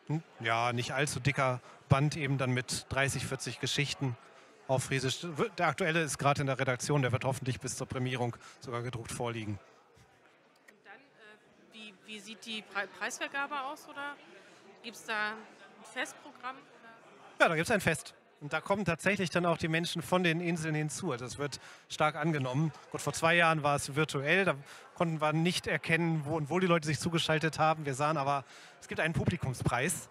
n- ja, nicht allzu dicker Band eben dann mit dreißig, vierzig Geschichten auf Friesisch. W- Der aktuelle ist gerade in der Redaktion, der wird hoffentlich bis zur Prämierung sogar gedruckt vorliegen. Und dann, äh, wie, wie sieht die Pre Preisvergabe aus oder gibt es da ein Festprogramm? Ja, da gibt es ein Fest. Und da kommen tatsächlich dann auch die Menschen von den Inseln hinzu. Also das wird stark angenommen. Gut, vor zwei Jahren war es virtuell, da konnten wir nicht erkennen, wo und wo die Leute sich zugeschaltet haben. Wir sahen aber, es gibt einen Publikumspreis,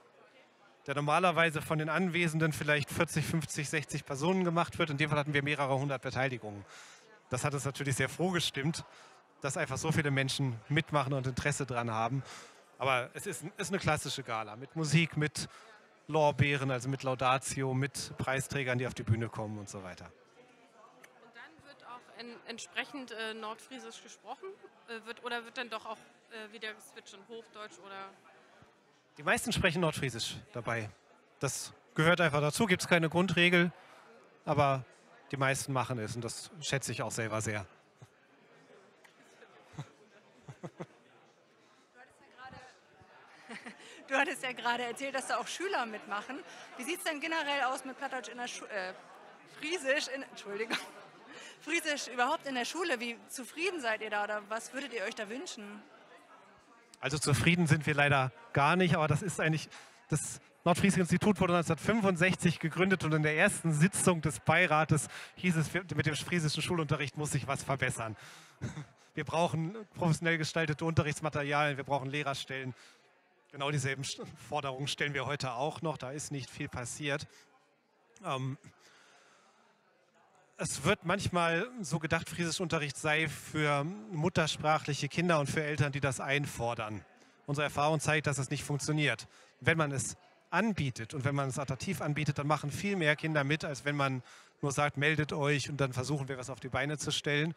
der normalerweise von den Anwesenden vielleicht vierzig, fünfzig, sechzig Personen gemacht wird. In dem Fall hatten wir mehrere hundert Beteiligungen. Das hat uns natürlich sehr froh gestimmt, dass einfach so viele Menschen mitmachen und Interesse dran haben. Aber es ist, ist eine klassische Gala mit Musik, mit Lorbeeren, also mit Laudatio, mit Preisträgern, die auf die Bühne kommen und so weiter. Und dann wird auch en entsprechend äh, Nordfriesisch gesprochen? Äh, wird, oder wird dann doch auch äh, wieder geswitcht in Hochdeutsch oder? Die meisten sprechen Nordfriesisch dabei. Das gehört einfach dazu, gibt es keine Grundregel, aber die meisten machen es und das schätze ich auch selber sehr. Du hattest ja gerade, du hattest ja gerade erzählt, dass da auch Schüler mitmachen. Wie sieht es denn generell aus mit Plattdeutsch in der Schule? Äh, Friesisch, in, Entschuldigung. Friesisch überhaupt in der Schule? Wie zufrieden seid ihr da oder was würdet ihr euch da wünschen? Also zufrieden sind wir leider gar nicht, aber das ist eigentlich, das Nordfriesische Institut wurde neunzehnhundertfünfundsechzig gegründet und in der ersten Sitzung des Beirates hieß es, wir- mit dem friesischen Schulunterricht muss sich was verbessern. Wir brauchen professionell gestaltete Unterrichtsmaterialien, wir brauchen Lehrerstellen. Genau dieselben Sch- Forderungen stellen wir heute auch noch. Da ist nicht viel passiert. Ähm, Es wird manchmal so gedacht, Friesischunterricht sei für muttersprachliche Kinder und für Eltern, die das einfordern. Unsere Erfahrung zeigt, dass das nicht funktioniert. Wenn man es anbietet und wenn man es attraktiv anbietet, dann machen viel mehr Kinder mit, als wenn man nur sagt, meldet euch und dann versuchen wir, was auf die Beine zu stellen.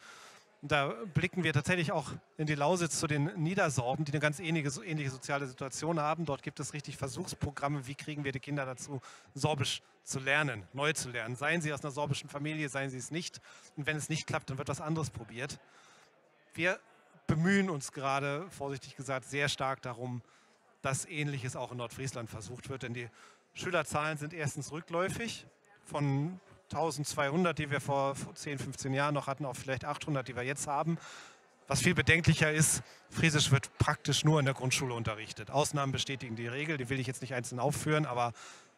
Und da blicken wir tatsächlich auch in die Lausitz zu den Niedersorben, die eine ganz ähnliche, ähnliche soziale Situation haben. Dort gibt es richtig Versuchsprogramme, wie kriegen wir die Kinder dazu, Sorbisch zu lernen, neu zu lernen. Seien sie aus einer sorbischen Familie, seien sie es nicht. Und wenn es nicht klappt, dann wird was anderes probiert. Wir bemühen uns gerade, vorsichtig gesagt, sehr stark darum, dass Ähnliches auch in Nordfriesland versucht wird, denn die Schülerzahlen sind erstens rückläufig von tausendzweihundert, die wir vor zehn, fünfzehn Jahren noch hatten, auf vielleicht achthundert, die wir jetzt haben. Was viel bedenklicher ist, Friesisch wird praktisch nur in der Grundschule unterrichtet. Ausnahmen bestätigen die Regel, die will ich jetzt nicht einzeln aufführen, aber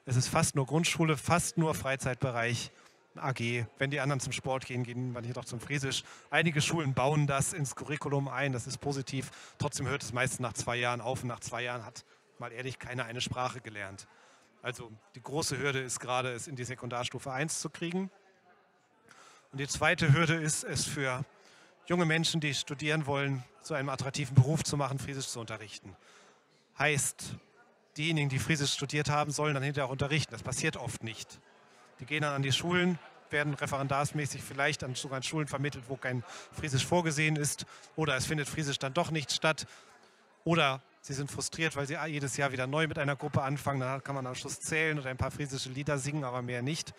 es ist fast nur Grundschule, fast nur Freizeitbereich, A G. Wenn die anderen zum Sport gehen, gehen manche doch zum Friesisch. Einige Schulen bauen das ins Curriculum ein, das ist positiv. Trotzdem hört es meistens nach zwei Jahren auf und nach zwei Jahren hat, mal ehrlich, keiner eine Sprache gelernt. Also die große Hürde ist gerade, es in die Sekundarstufe eins zu kriegen. Und die zweite Hürde ist, es für junge Menschen, die studieren wollen, zu einem attraktiven Beruf zu machen, Friesisch zu unterrichten. Heißt, diejenigen, die Friesisch studiert haben, sollen dann hinterher auch unterrichten. Das passiert oft nicht. Die gehen dann an die Schulen, werden referendarsmäßig vielleicht an, sogar an Schulen vermittelt, wo kein Friesisch vorgesehen ist. Oder es findet Friesisch dann doch nicht statt. Oder sie sind frustriert, weil sie jedes Jahr wieder neu mit einer Gruppe anfangen. Da kann man am Schluss zählen und ein paar friesische Lieder singen, aber mehr nicht.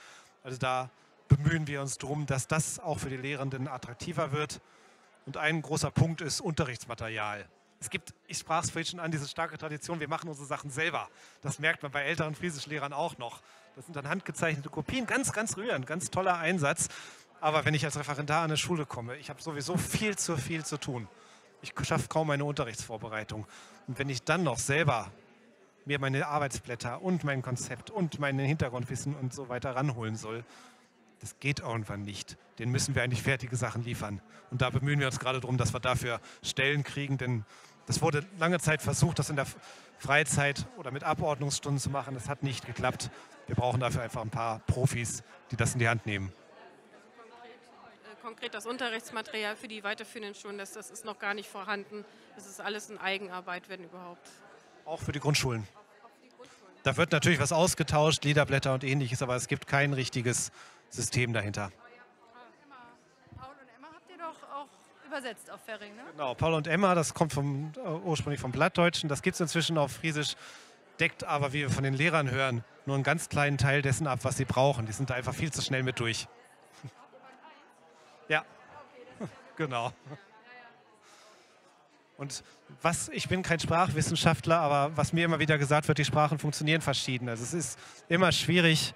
Also da bemühen wir uns drum, dass das auch für die Lehrenden attraktiver wird. Und ein großer Punkt ist Unterrichtsmaterial. Es gibt, ich sprach es vorhin schon an, diese starke Tradition, wir machen unsere Sachen selber. Das merkt man bei älteren Friesischlehrern auch noch. Das sind dann handgezeichnete Kopien, ganz, ganz rührend, ganz toller Einsatz. Aber wenn ich als Referendar an eine Schule komme, ich habe sowieso viel zu viel zu tun. Ich schaffe kaum eine Unterrichtsvorbereitung. Und wenn ich dann noch selber mir meine Arbeitsblätter und mein Konzept und mein Hintergrundwissen und so weiter ranholen soll, das geht irgendwann nicht. Denen müssen wir eigentlich fertige Sachen liefern. Und da bemühen wir uns gerade drum, dass wir dafür Stellen kriegen, denn das wurde lange Zeit versucht, das in der F-, Freizeit oder mit Abordnungsstunden zu machen. Das hat nicht geklappt. Wir brauchen dafür einfach ein paar Profis, die das in die Hand nehmen. Äh, konkret das Unterrichtsmaterial für die weiterführenden Schulen, das, das ist noch gar nicht vorhanden. Das ist alles in Eigenarbeit, wenn überhaupt. Auch für die Grundschulen. Da wird natürlich was ausgetauscht, Liederblätter und Ähnliches, aber es gibt kein richtiges System dahinter. Paul und Emma habt ihr doch auch übersetzt auf Fering, ne? Genau, Paul und Emma, das kommt vom, äh, ursprünglich vom Plattdeutschen. Das gibt's inzwischen auf Friesisch, deckt aber, wie wir von den Lehrern hören, nur einen ganz kleinen Teil dessen ab, was sie brauchen. Die sind da einfach viel zu schnell mit durch. Ja, genau. Und was, ich bin kein Sprachwissenschaftler, aber was mir immer wieder gesagt wird, die Sprachen funktionieren verschieden. Also es ist immer schwierig,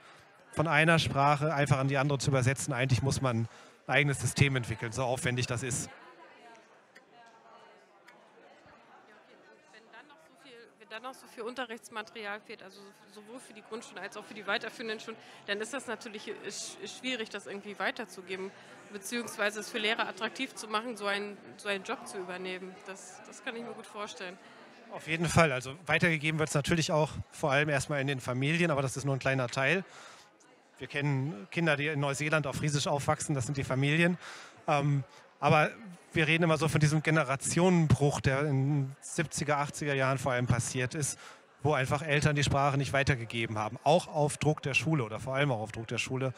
von einer Sprache einfach an die andere zu übersetzen. Eigentlich muss man ein eigenes System entwickeln, so aufwendig das ist. Wenn dann noch so viel, wenn dann noch so viel Unterrichtsmaterial fehlt, also sowohl für die Grundschulen als auch für die weiterführenden Schulen, dann ist das natürlich, äh, sch-, schwierig, das irgendwie weiterzugeben, beziehungsweise es für Lehrer attraktiv zu machen, so einen, so einen Job zu übernehmen. Das, das kann ich mir gut vorstellen. Auf jeden Fall. Also weitergegeben wird's natürlich auch vor allem erstmal in den Familien, aber das ist nur ein kleiner Teil. Wir kennen Kinder, die in Neuseeland auf Friesisch aufwachsen, das sind die Familien. Ähm, aber wir reden immer so von diesem Generationenbruch, der in den siebziger, achtziger Jahren vor allem passiert ist, wo einfach Eltern die Sprache nicht weitergegeben haben, auch auf Druck der Schule oder vor allem auch auf Druck der Schule.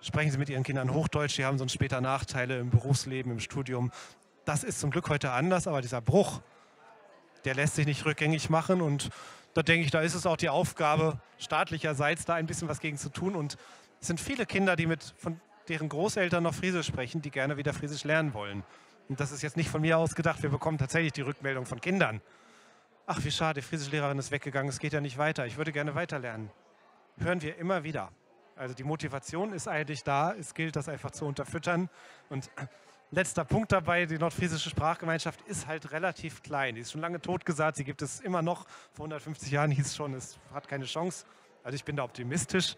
Sprechen Sie mit Ihren Kindern Hochdeutsch, Sie haben sonst später Nachteile im Berufsleben, im Studium. Das ist zum Glück heute anders, aber dieser Bruch, der lässt sich nicht rückgängig machen. Und da denke ich, da ist es auch die Aufgabe staatlicherseits, da ein bisschen was gegen zu tun. Und es sind viele Kinder, die mit, von deren Großeltern noch Friesisch sprechen, die gerne wieder Friesisch lernen wollen. Und das ist jetzt nicht von mir ausgedacht. Wir bekommen tatsächlich die Rückmeldung von Kindern. Ach, wie schade, die Friesischlehrerin ist weggegangen, es geht ja nicht weiter. Ich würde gerne weiterlernen. Hören wir immer wieder. Also die Motivation ist eigentlich da, es gilt, das einfach zu unterfüttern. Und letzter Punkt dabei, die nordfriesische Sprachgemeinschaft ist halt relativ klein. Die ist schon lange totgesagt, sie gibt es immer noch. Vor hundertfünfzig Jahren hieß es schon, es hat keine Chance. Also ich bin da optimistisch.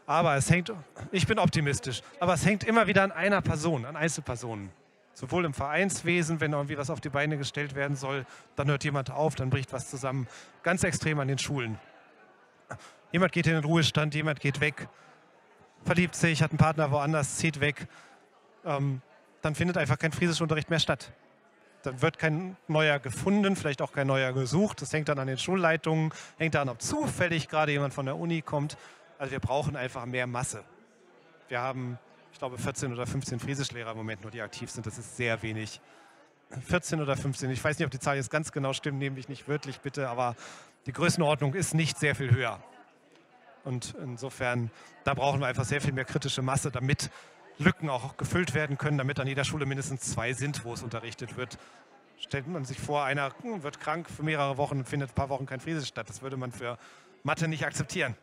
Aber es hängt, ich bin optimistisch, aber es hängt immer wieder an einer Person, an Einzelpersonen. Sowohl im Vereinswesen, wenn irgendwie was auf die Beine gestellt werden soll, dann hört jemand auf, dann bricht was zusammen. Ganz extrem an den Schulen. Jemand geht in den Ruhestand, jemand geht weg. verliebt sich, hat einen Partner woanders, zieht weg, ähm, dann findet einfach kein Friesischunterricht mehr statt. Dann wird kein neuer gefunden, vielleicht auch kein neuer gesucht. Das hängt dann an den Schulleitungen, hängt daran, ob zufällig gerade jemand von der Uni kommt. Also wir brauchen einfach mehr Masse. Wir haben, ich glaube, vierzehn oder fünfzehn Friesischlehrer im Moment nur, die aktiv sind. Das ist sehr wenig. Vierzehn oder fünfzehn. Ich weiß nicht, ob die Zahlen jetzt ganz genau stimmen, nehmt mich nicht wörtlich bitte, aber die Größenordnung ist nicht sehr viel höher. Und insofern, da brauchen wir einfach sehr viel mehr kritische Masse, damit Lücken auch gefüllt werden können, damit an jeder Schule mindestens zwei sind, wo es unterrichtet wird. Stellt man sich vor, einer, hm, wird krank für mehrere Wochen und findet ein paar Wochen kein Friesisch statt. Das würde man für Mathe nicht akzeptieren.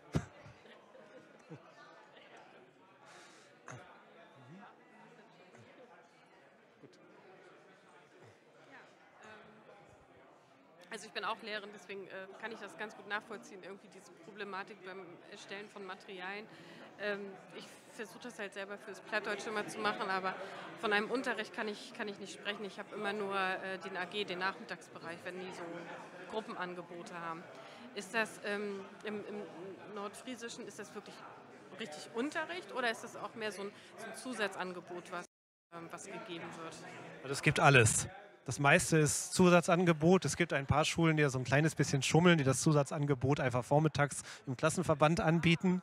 Also ich bin auch Lehrerin, deswegen äh, kann ich das ganz gut nachvollziehen, irgendwie diese Problematik beim Erstellen von Materialien. Ähm, ich versuche das halt selber fürs Plattdeutsche immer zu machen, aber von einem Unterricht kann ich, kann ich nicht sprechen. Ich habe immer nur äh, den A G, den Nachmittagsbereich, wenn die so Gruppenangebote haben. Ist das ähm, im, im Nordfriesischen, ist das wirklich richtig Unterricht oder ist das auch mehr so ein, so ein Zusatzangebot, was, ähm, was gegeben wird? Also es gibt alles. Das meiste ist Zusatzangebot. Es gibt ein paar Schulen, die da so ein kleines bisschen schummeln, die das Zusatzangebot einfach vormittags im Klassenverband anbieten.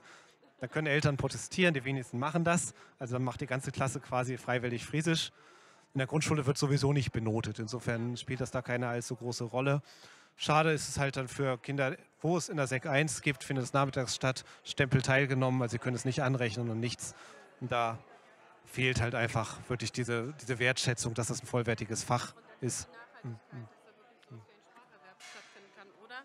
Da können Eltern protestieren, die wenigsten machen das. Also dann macht die ganze Klasse quasi freiwillig Friesisch. In der Grundschule wird sowieso nicht benotet. Insofern spielt das da keine allzu große Rolle. Schade ist es halt dann für Kinder, wo es in der Sek eins gibt, findet es nachmittags statt, Stempel teilgenommen, also sie können es nicht anrechnen und nichts. Und da fehlt halt einfach wirklich diese, diese Wertschätzung, dass das ein vollwertiges Fach ist. Nachhaltigkeit, dass da wirklich auch wirklich ein Spracherwerb stattfinden kann, oder?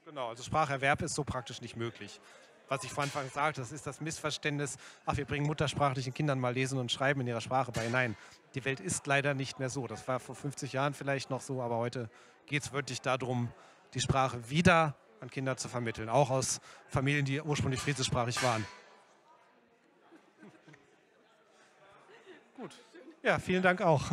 Genau, also Spracherwerb ist so praktisch nicht möglich. Was ich vor Anfang sagte, das ist das Missverständnis, ach, wir bringen muttersprachlichen Kindern mal Lesen und Schreiben in ihrer Sprache bei. Nein, die Welt ist leider nicht mehr so. Das war vor fünfzig Jahren vielleicht noch so, aber heute geht es wirklich darum, die Sprache wieder an Kinder zu vermitteln, auch aus Familien, die ursprünglich friesischsprachig waren. Gut. Ja, vielen Dank auch.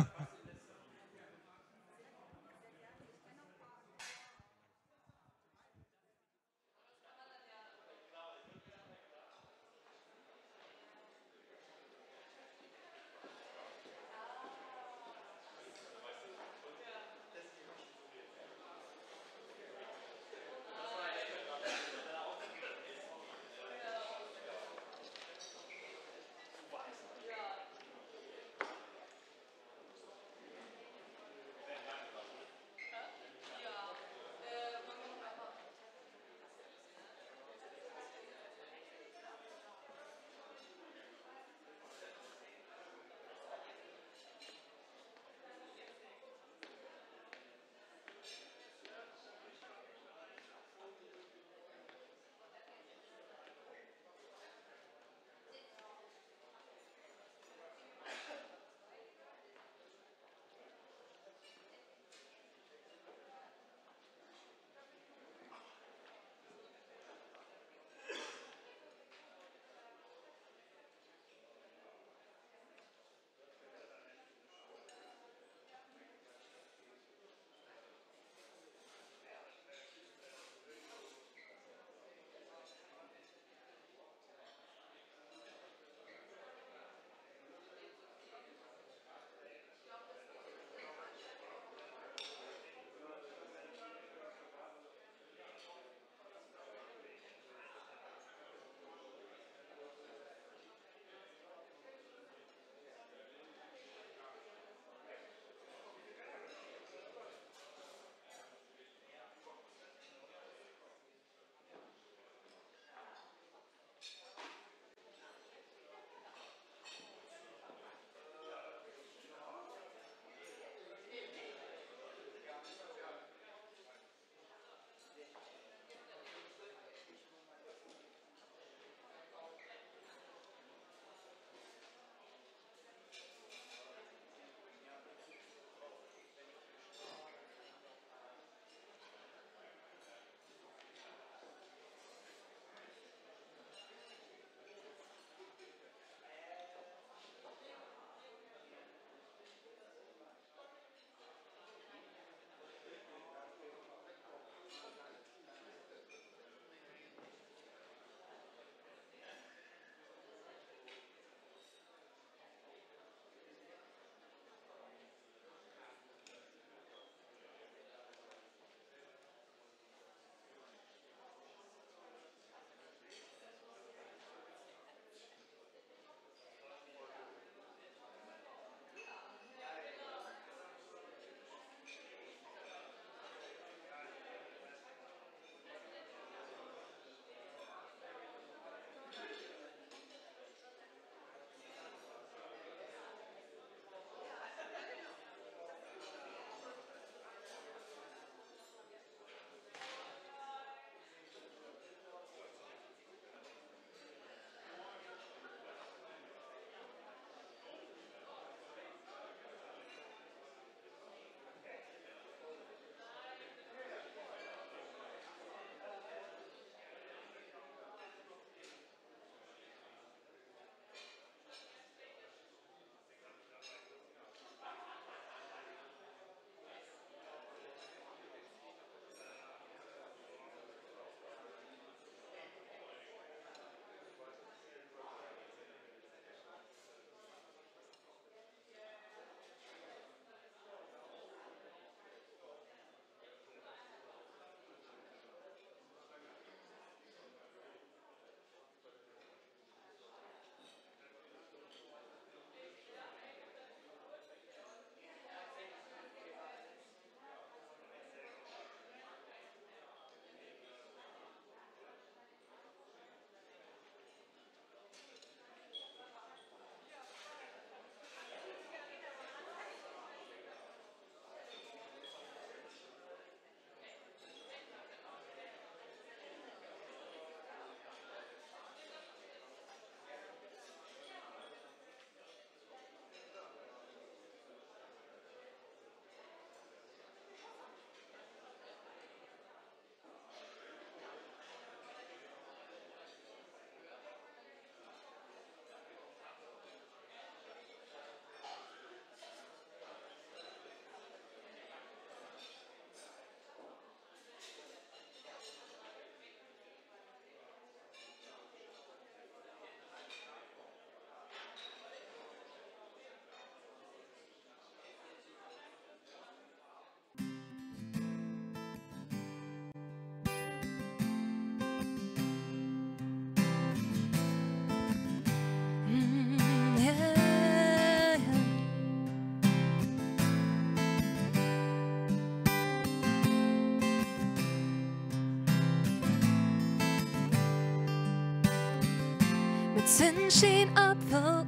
Schöön opwaken,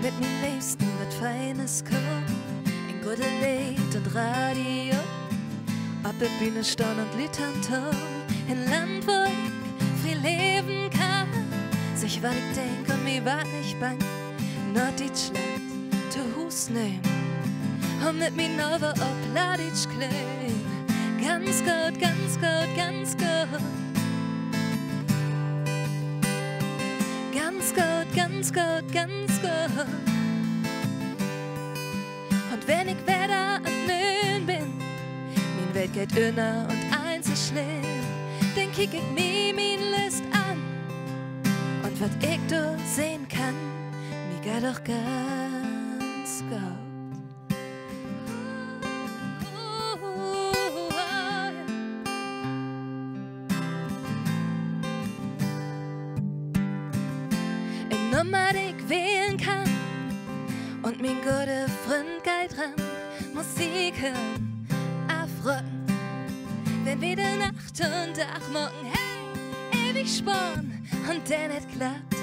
mit mien Leevsten wat Feines koken, en godet Leed an't Radio, op de Bühn stahn un Lüüd antohn, en Land, wo ik free leven kann, segg, wat ik denk un mi warrt nich bang, Noorddüütschland to Huus nehmen un mit mien Naver op Plattdüütsch klönen. Ganz goot, ganz goot, ganz goot. Ganz goot, ganz goot, ganz goot. Un wenn ik wedder an't Nölen bün, mien Welt geiht ünner un allens is slimm, denn kiek ik mi mien List an. Un wat ik dor sehn kann, mi geiht doch ganz goot. En Nummer, de ik wählen kann, un mien gode Fründ geiht ran, Musik hören, afrocken. Wenn wi de Nacht to'n Dag maken, hey, ewig spannend, un denn et klappt,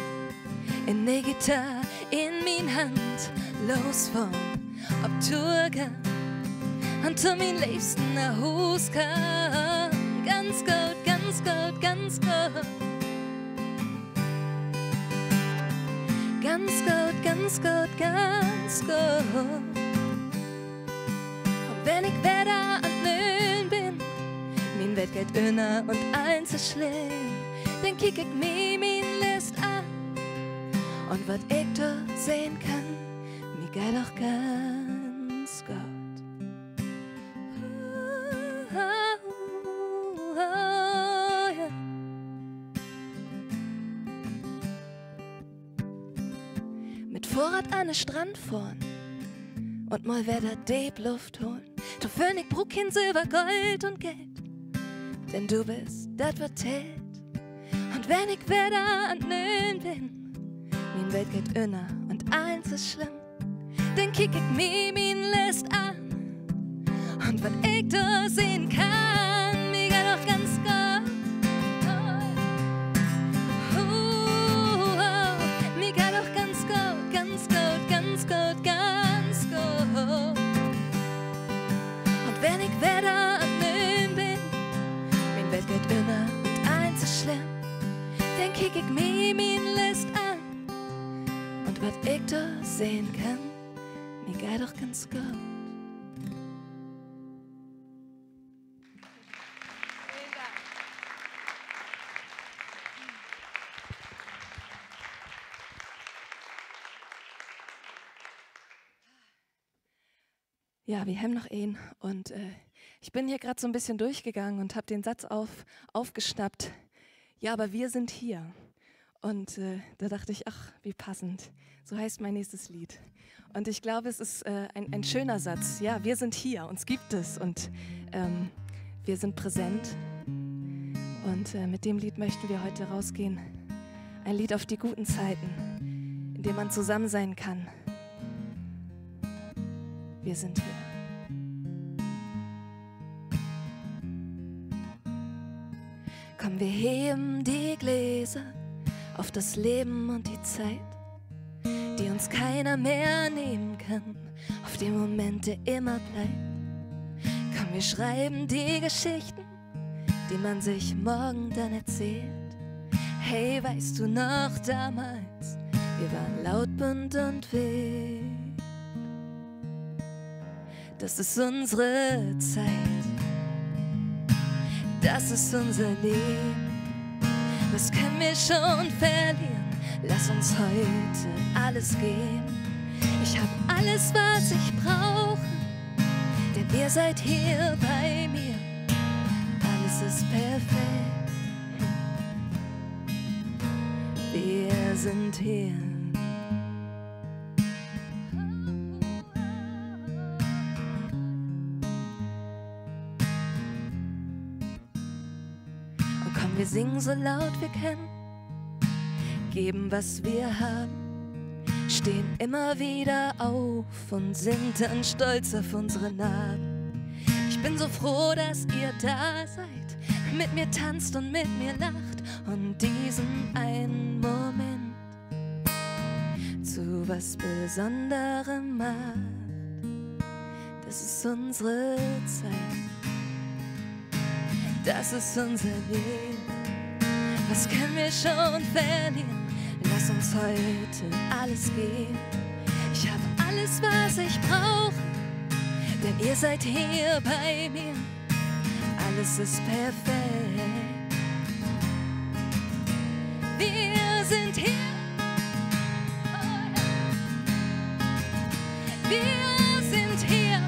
en ne'e Gitarr in mien Hand, losfohren, op Tour gahn, un to mien Leevsten na Huus gahn. Ganz goot, ganz goot, ganz goot. Ganz goot, ganz goot, ganz goot. Un wenn ik wedder an't Nölen bün, mien Welt geiht ünner un allens is slimm, denn kiek ik mi mien List an. Un wat ik dor sehn kann, mi geiht doch ganz goot. Mit Fohrrad an de Strand fohren un mal wedder deep Luft holen. Dor finn ik, bruuk keen Sülver, Gold un Geld, denn du büst dat, wat tellt. Un wenn ik wedder an't Nölen bün, mien Welt geiht ünner un allens is slimm, denn kiek ik mi mien List an. Un wat ik dor sehn kann, mi geiht doch ganz goot. Mi geiht doch ganz goot, ganz goot, ganz goot, ganz goot. Un wenn ik wedder an't Nölen bün, mien Welt geiht ünner un allens is slimm, denn kiek ik mi mien List an. Un wat ik dor sehn kann, mi geiht doch ganz goot. Ja, wi hebbt noch een. Un, äh, ik bün hier graad so 'n beten dörchgegangen un hebb den Satz auf-, aufgeschnappt: Ja, aber wir sind hier. Und, äh, da dachte ich, ach, wie passend. So heißt mein nächstes Lied. Und ich glaube, es ist, äh, ein, ein schöner Satz. Ja, wir sind hier, uns gibt es und, ähm, wir sind präsent. Und, äh, mit dem Lied möchten wir heute rausgehen. Ein Lied auf die guten Zeiten, in dem man zusammen sein kann. Wir sind hier. Komm, wir heben die Gläser auf das Leben und die Zeit, die uns keiner mehr nehmen kann, auf den Moment, der immer bleibt. Komm, wir schreiben die Geschichten, die man sich morgen dann erzählt. Hey, weißt du noch damals? Wir waren laut, bunt und wild. Das ist unsere Zeit. Das ist unser Leben. Was können wir schon verlieren? Lass uns heute alles geben. Ich hab alles, was ich brauche, denn ihr seid hier bei mir. Alles ist perfekt. Wir sind hier. Und komm, wir singen so laut wir können, geben, was wir haben, stehen immer wieder auf und sind dann stolz auf unsere Narben. Ich bin so froh, dass ihr da seid, mit mir tanzt und mit mir lacht und diesen einen Moment Du was besondere Macht, das ist unsere Zeit, das ist unser Leben. Was können wir schon verlieren? Lass uns heute alles geben. Ich habe alles, was ich brauche, denn ihr seid hier bei mir. Alles ist perfekt. Wir sind hier. Wir sind hier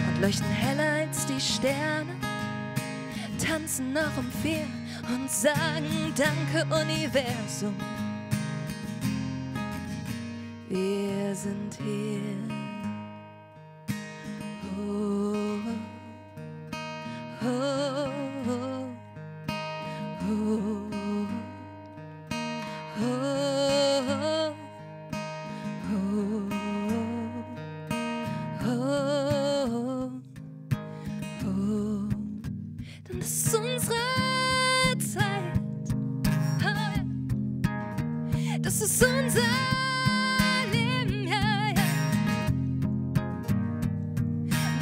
und leuchten heller als die Sterne, tanzen noch um vier und sagen: Danke, Universum. Wir sind hier. Oh, oh, oh, oh, oh, oh, oh, oh. Denn das ist unsere Zeit. Oh, ja. Das ist unser Leben, ja, ja.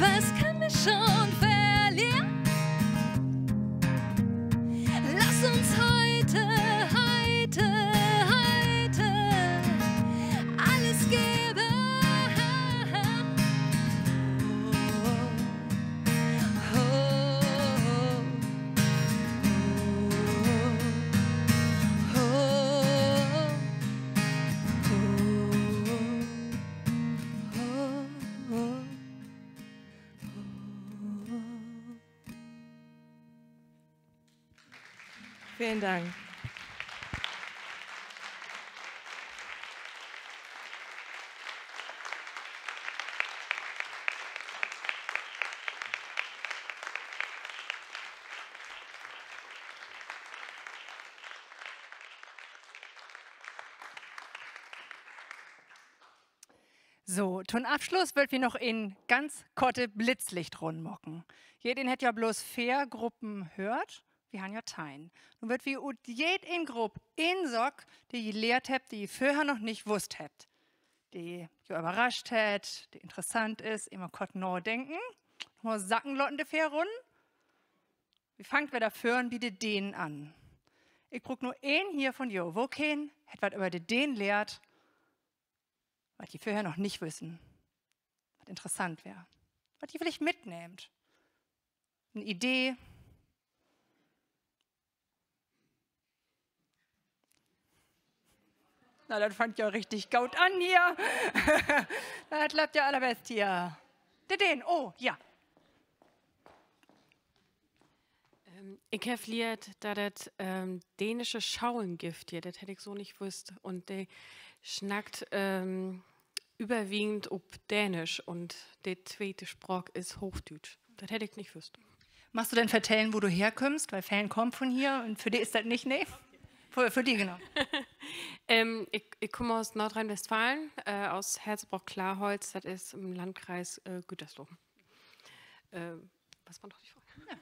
Was können wir schon verlieren? Lass uns heute, heute, heute alles geben. Velen Dank. So, to'n Afsluss wüllt wi noch en ganz korte Blitzlichtrunn maken. Jedeen hett ja bloots veer Gruppen höört. Wi harrn ja teihn. Nu wüllt wi ut jedeen Grupp een Saak, de ji lehrt hebbt, de ji vörher noch nich wusst hebbt, de jo överrascht hett, de interessant is, eenmal kort nadenken, mal sacken laten, de veer Runnen. Wi fangt wedder vörn bi de Dehnen an. Ik bruuk nu een hier von jo. Wokeen hett wat över de Dehnen lehrt, wat ji vörher noch nich wüssen, wat interessant weer, wat ji villicht mitnehmt? En Idee? Na, dat fangt ja richtig goot an hier. Dat löppt ja allerbest hier. De Dehnen, oh, ja. Ähm, ik heff lehrt, dat dat, ähm, däänsche Scholen gifft hier. Dat hätt ik so nich wüsst. Un de snackt, ähm, överwiegend op Däänsch un de tweete Spraak is Hoochdüütsch. Dat hätt ik nich wüsst. Magst du denn vertellen, wo du herkummst? Wiel velen kaamt von hier un för de is dat nich, ne? För, för di, genau. Ähm, ik, ik kaam ut Noordrhien-Westfalen, äh, ut Herzbruch-Klagenholz, dat is in'n Landkreis, äh, Gütersloh. Wat weer noch de Fraag? Ja.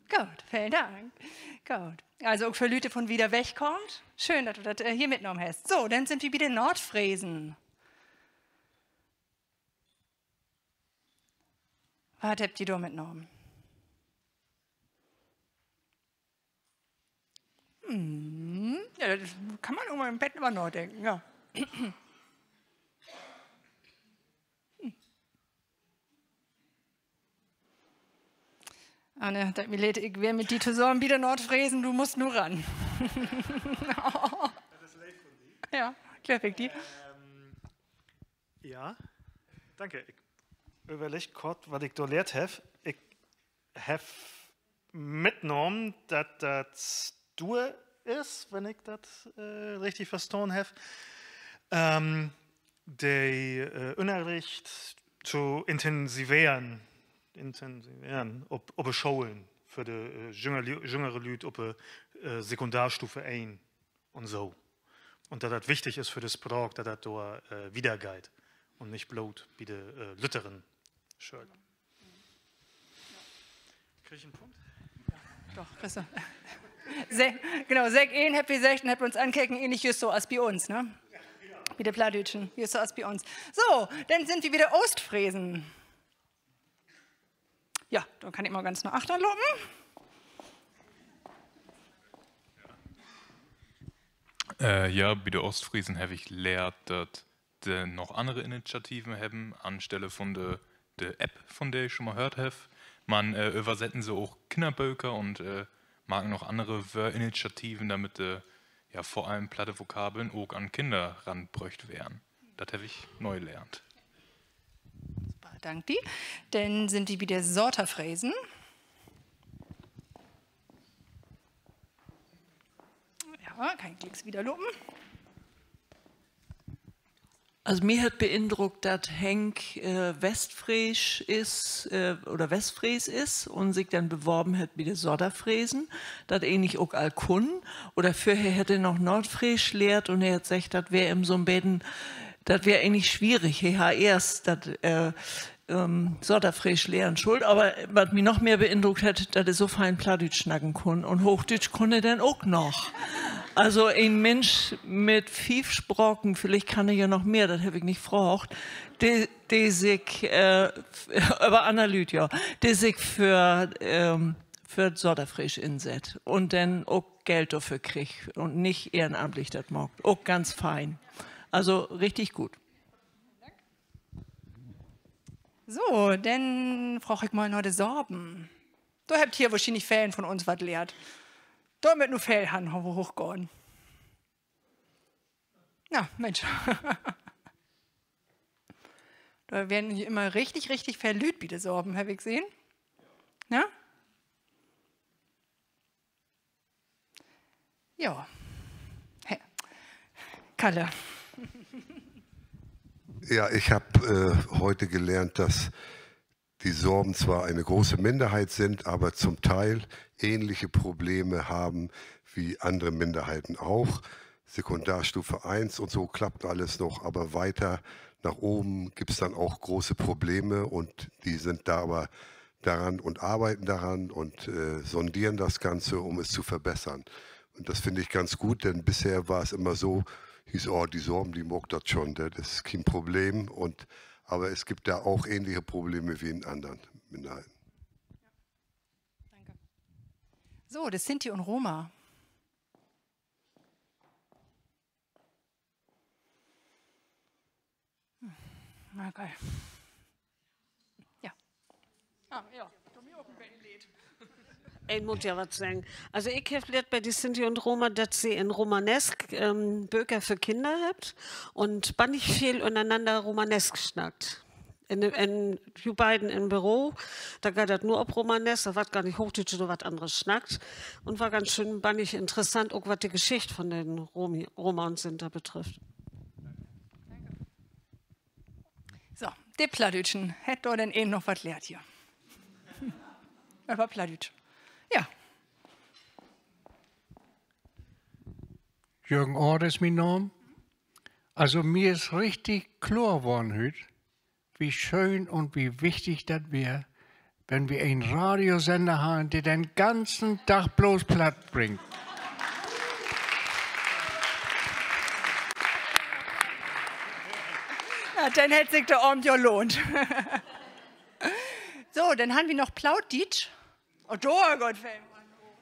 Goot, velen Dank. Goot. Also ok för Lüüd, de von wieder weg kaamt. Schöön, dat du dat, äh, hier mitnahmen hest. So, denn sünd wi bi de Noordfresen. Wat hebbt ji dor mitnahmen? Hm, ja, dor kann man ok mal en beten över nadenken, ja. Anne, dat mi leed, ik weer mit di tosamen bi de Noordfresen, du musst nu ran. Ja, glööv ik di. Ja, danke. Ik överlegg kort, wat ik dor lehrt heff. Ik heff mitnahmen, dat dat stuur is, wenn ik dat, äh, richtig verstahn heff, ähm, de, äh, Ünnerricht to intensiveren, intensiveren op, op de Scholen för de, äh, jünger-, jüngere Lüüd op de, äh, Sekundarstufe een un so. Un dat dat wichtig is för de Spraak, dat dat dor, äh, wiedergeiht un nich bloot bi de, äh, lütteren Schölers. Krieg ik en Punkt? Doch, kriggst du. Se-, genau, Sek een hebbt wi seggt un hebbt uns ankeken, egentlich jüst so as bi uns, ne? Bi de Plattdüütschen, jüst so as bi uns. So, denn sünd wi bi de Oostfresen. Ja, denn kann ik mal ganz na achtern lopen. Äh, ja, bi de Oostfresen heff ik lehrt, dat de noch annere Initiativen hebben, anstelle von de, de App, von de ik schon mal höört heff. Man, äh, översetten se ok Kinnerböker un, äh, maken noch annere Wöörinitiativen, damit, äh, ja, vör allem platte Vokabeln ok an Kinner ranbröcht weern. Dat heff ik neu lehrt. Super, dank di. Denn sünd wi bi de Saterfresen. Ja, kann ik glieks wiederlopen. Also, mi hett beindruckt, dat Henk, äh, Westfrees is, äh, oder Westfrees is un sik denn beworben hett bi de Saterfresen, dat egentlich ok al kunn. Oder vörher hett he noch Noordfrees lehrt un he hett seggt, dat weer em so'n beten, dat weer egentlich swierig. He harr eerst dat, äh, ähm, Saterfrees lehren schullt, aver wat mi noch mehr beindruckt hett, dat he so fein Plattdüütsch snacken kunn un Hoochdüütsch kunn he denn ok noch. Also en Minsch mit fief Spraken, villicht kann he ja noch mehr, dat heff ik nich fraagt, de, de sik, äh, över anner Lüüd, ja, de sik för, ähm, för Saterfrees insett un denn ok Geld dorför kriggt un nich ehrenamtlich dat maakt. Ok ganz fein. Also richtig goot. So, denn fraag ik mal na de Sorben. Dor hebbt hier wohrschienlich velen von uns wat lehrt. Dor mööt nu veel Hannen hoochgahn. Na, Mensch. Dor weren hier immer richtig, richtig veel Lüüd bi de Sorben, heff ik sehn. Na? Ja. He-, Kalle. Ja, ich hab, äh, heute gelernt, dass die Sorben zwar eine große Minderheit sind, aber zum Teil ähnliche Probleme haben wie andere Minderheiten auch. Sekundarstufe eins und so klappt alles noch, aber weiter nach oben gibt's dann auch große Probleme und die sind da aber daran und arbeiten daran und, äh, sondieren das Ganze, um es zu verbessern. Und das finde ich ganz gut, denn bisher war es immer so, hieß, oh, die Sorben, die maakt dat schon, dat is kien Problem. Und, aber es gibt da auch ähnliche Probleme wie in anderen Minderheiten. So, de Sinti un Roma. Okay. Ja. Ah, ja, dor mi ok en beten leed. Ik mutt ja wat seggen. Also, ik heff lehrt bi de Sinti un Roma, dat se in Romanesk, ähm, Böker för Kinner hebbt un bannig veel ünnerenanner Romanesk snackt. In, in, ju beiden in Büro, dor geiht dat nur op Romanesk, dor warrt gor nich Hoochdüütsch oder wat anners snackt. Un weer ganz schöön, bannig interessant, ok wat de Geschicht von den Romi-, Roma un Sinti betrifft. So, de Plattdüütschen. Hett dor denn een noch wat lehrt hier? Över Plattdüütsch. Ja. Jürgen Oort is mien Naam. Also, mi is richtig kloor worrn hüüt, wie schöön un wie wichtig dat weer, wenn wi en Radiosender harrn, de den ganzen Dag blots Platt bringt. Ja, denn hett sik de Avend jo lohnt. So, denn harrn wi noch Plautdietsch. Oh, dor geiht veel Hannen hooch.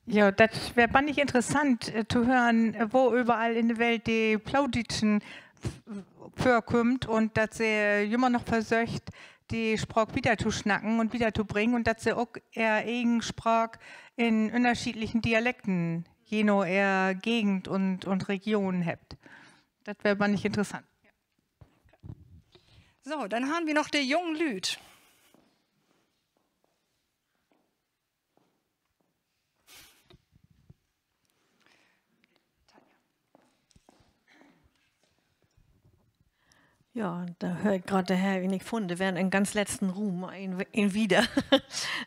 Ja, dat weer bannig interessant, äh, to hören, äh, wo överall in de Welt de Plautdietschen v-, vörkümmt un dat se jümmer noch versöcht, de Spraak wieder to snacken un wieder to bringen un dat se ok ehr egen Spraak in ünnerschiedlichen Dialekten, je na ehr Gegend un, un Region hebbt. Dat weer bannig interessant. So, denn harrn wi noch de jungen Lüüd. Ja, dor höör ik graad, de heff ik nich funnen. De weren in'n ganz letzten Ruum, een, een wieder.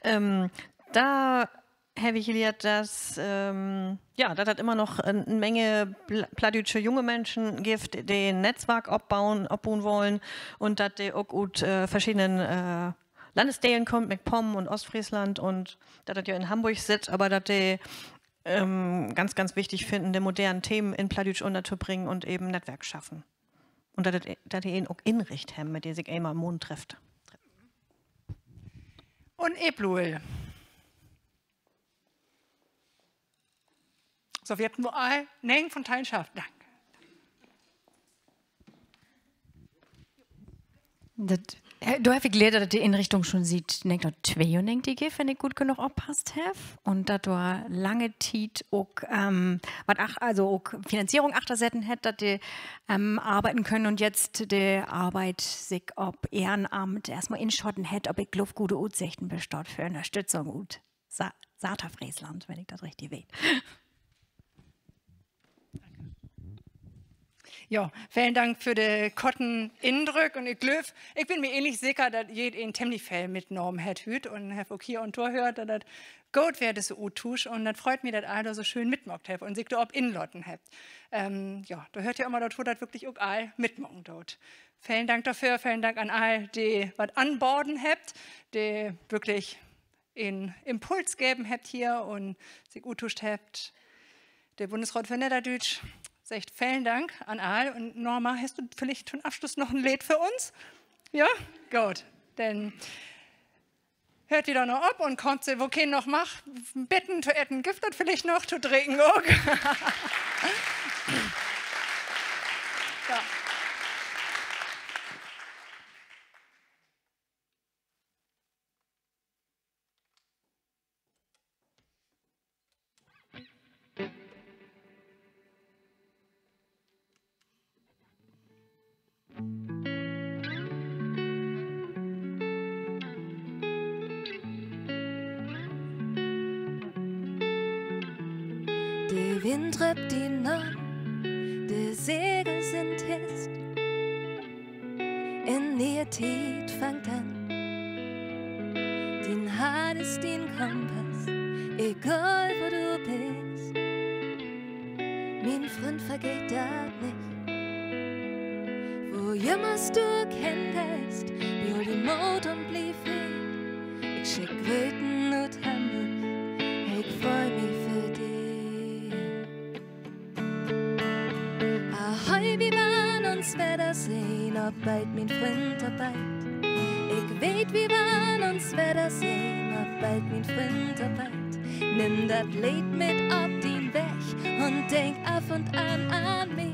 Ähm, dor heff ik lehrt, dat, ähm, ja, dat dat immer noch en, en Menge pla-, plattdüütsche junge Minschen gifft, de en Netzwark opbauen, opboen wullen un dat de ok ut, äh, verschedenen, äh, Lannesdelen kaamt, Mecklenborg-Vörpommern un Oostfreesland, un dat dat ja in Hamborg sitt, aver dat de ganz, ganz wichtig finnen, de modernen Themen in Plattdüütsch ünnertobringen un even Nettwerk schaffen. Un dat, dat de een ok Inricht hebben, mit de sik eenmal in Maand trifft. Un Eblul. So, wi hebbt nu all negen von teihn schafft. Dank. Dat, dor heff ik lehrt, dat de Inrichtung schon siet negenteihnhunnerttweeunnegentig gifft, wenn ik goot genoog oppasst heff. Un dat dor lange Tiet ok, wat ach-, also ok Finanzierung achtersetten hett, dat de arbeiden köönt un jetzt de Arbeit sik op Ehrenamt eerstmal inschoten hett, aver ik glööv, gode Utsichten bestaht för Ünnerstützung ut Sa-, Saterfreesland, wenn ik dat richtig weet. Ja, velen Dank för de korten Indrück. Un ik glööv, ik bün mi egentlich seker, dat jedeen temlich veel mitnahmen hett hüüt un heff ok hier un dor höört, dat dat goot weer, düsse Uttuusch. Un dat freut mi, dat all dor so schöön mitmaakt hebbt un sik dor op inlaten hebbt. Ja, dor höört ja ümmer dorto, dat würklich ok all mitmaken doot. Velen Dank dorför, velen Dank an all, de wat anbaden hebbt, de würklich en Impuls geven hebbt hier un sik uttuuscht hebbt. De Bundesraat för Nedderdüütsch seggt velen Dank an all. Un Norma, hest du villicht to'n Afsluss noch en Leed för uns? Ja? Goot. Denn höört wi dor noch op un kaamt se, wokeen noch mag, beten to eten, gifft dat villicht noch to drinken ok. De Wind röppt di na, de Segel sünd hisst. En ne'e Tiet fangt an. Dien Hart is dien Kompass, egal wo du büst. Mien Fründ, vergeet dat nich. Wo jümmers du ok hengeihst, behool dien Moot un bliev free. Ik schick Gröten ut Hamborg, ik frei mi för di. Ahoi, wi warrn uns wedder sehn, op bald, mien Fründ, op bald. Ik weet, wi warrn uns wedder sehn, op bald, mien Fründ, op bald. Nimm dat Leed mit op dien Weg un denk af un an an mi.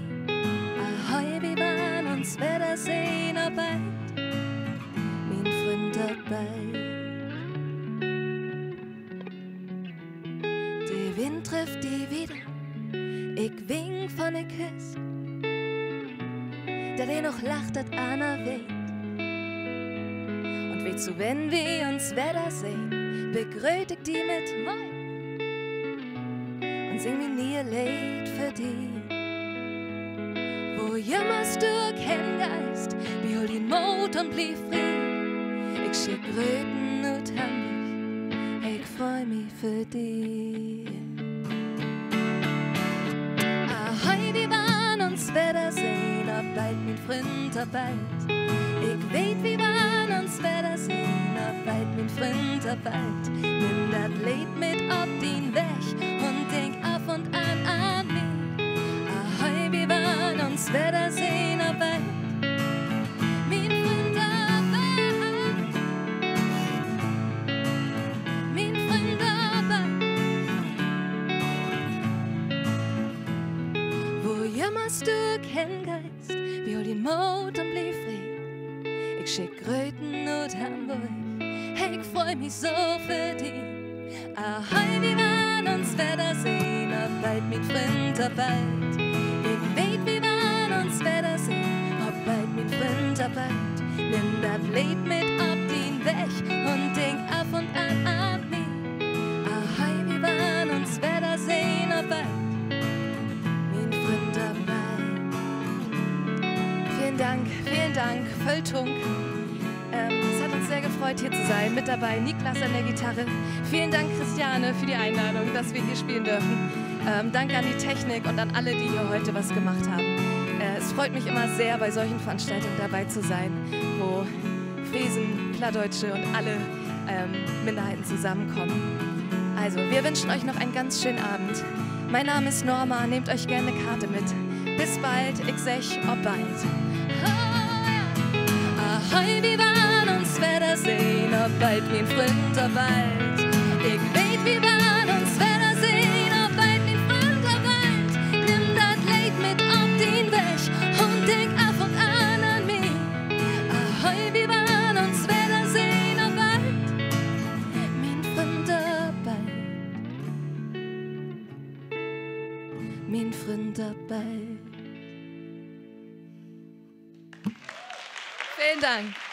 Ahoi, wi warrn uns wedder sehn, op bald, mien Fründ, op bald. De Wind drifft di wieder, ik wink von de Küst. Dat een noch lacht, dat anner weent. Un weetst du, wenn wi uns wedder sehn, begrööt ik di mit Moin un sing mien ne'e Leed för di. Wo jümmers du ok hengeihst, behool dien Moot un bliev free. Ik schick Gröten ut Hamborg, ik frei mi för di. Ahoi, wi warrn uns wedder sehn, op bald, mien Fründ, op bald. Ik weet, wi warrn uns wedder sehn, op bald, mien Fründ, op bald. Nimm dat Leed mit op dien Weg un denk af un an an mi. Ahoi, wi warrn uns wedder sehn, op bald, mien Fründ, op bald. Mien Fründ, op bald. Wo jümmers du ok hengeihst, behool dien Moot un bliev free. Ik schick Gröten ut Hamborg, ik frei mi so för di. Ahoi, wi warrn uns wedder sehn, op bald, mien Fründ, op bald. Ik weet, wi warrn uns wedder sehn, op bald, mien Fründ, op bald. Nimm dat Leed mit op dien Weg un denk af un an an mi. Ahoi, wi warrn uns wedder sehn, op bald, mien Fründ, op bald. Vielen Dank, vielen Dank, Völtung. Ähm, es hat uns sehr gefreut, hier zu sein. Mit dabei Niklas an der Gitarre. Vielen Dank, Christiane, für die Einladung, dass wir hier spielen dürfen. Ähm, danke an die Technik und an alle, die hier heute was gemacht haben. Äh, es freut mich immer sehr, bei solchen Veranstaltungen dabei zu sein, wo Wesen, Plattdeutsche und alle, ähm, Minderheiten zusammenkommen. Also, wir wünschen euch noch einen ganz schönen Abend. Mein Name ist Norma, nehmt euch gerne eine Karte mit. Bis bald, ik segg op bald. Ahoi, wi warrn uns wedder sehn, op bald, mien Fründ, op bald. Ik weet, wi warrn uns wedder sehn, op bald, mien Fründ, op bald. Nimm dat Leed mit op dien Weg un denk af un an an mi. Ahoi, wi warrn uns wedder sehn, op bald, mien Fründ, op bald. Mien Fründ, op bald. Velen Dank.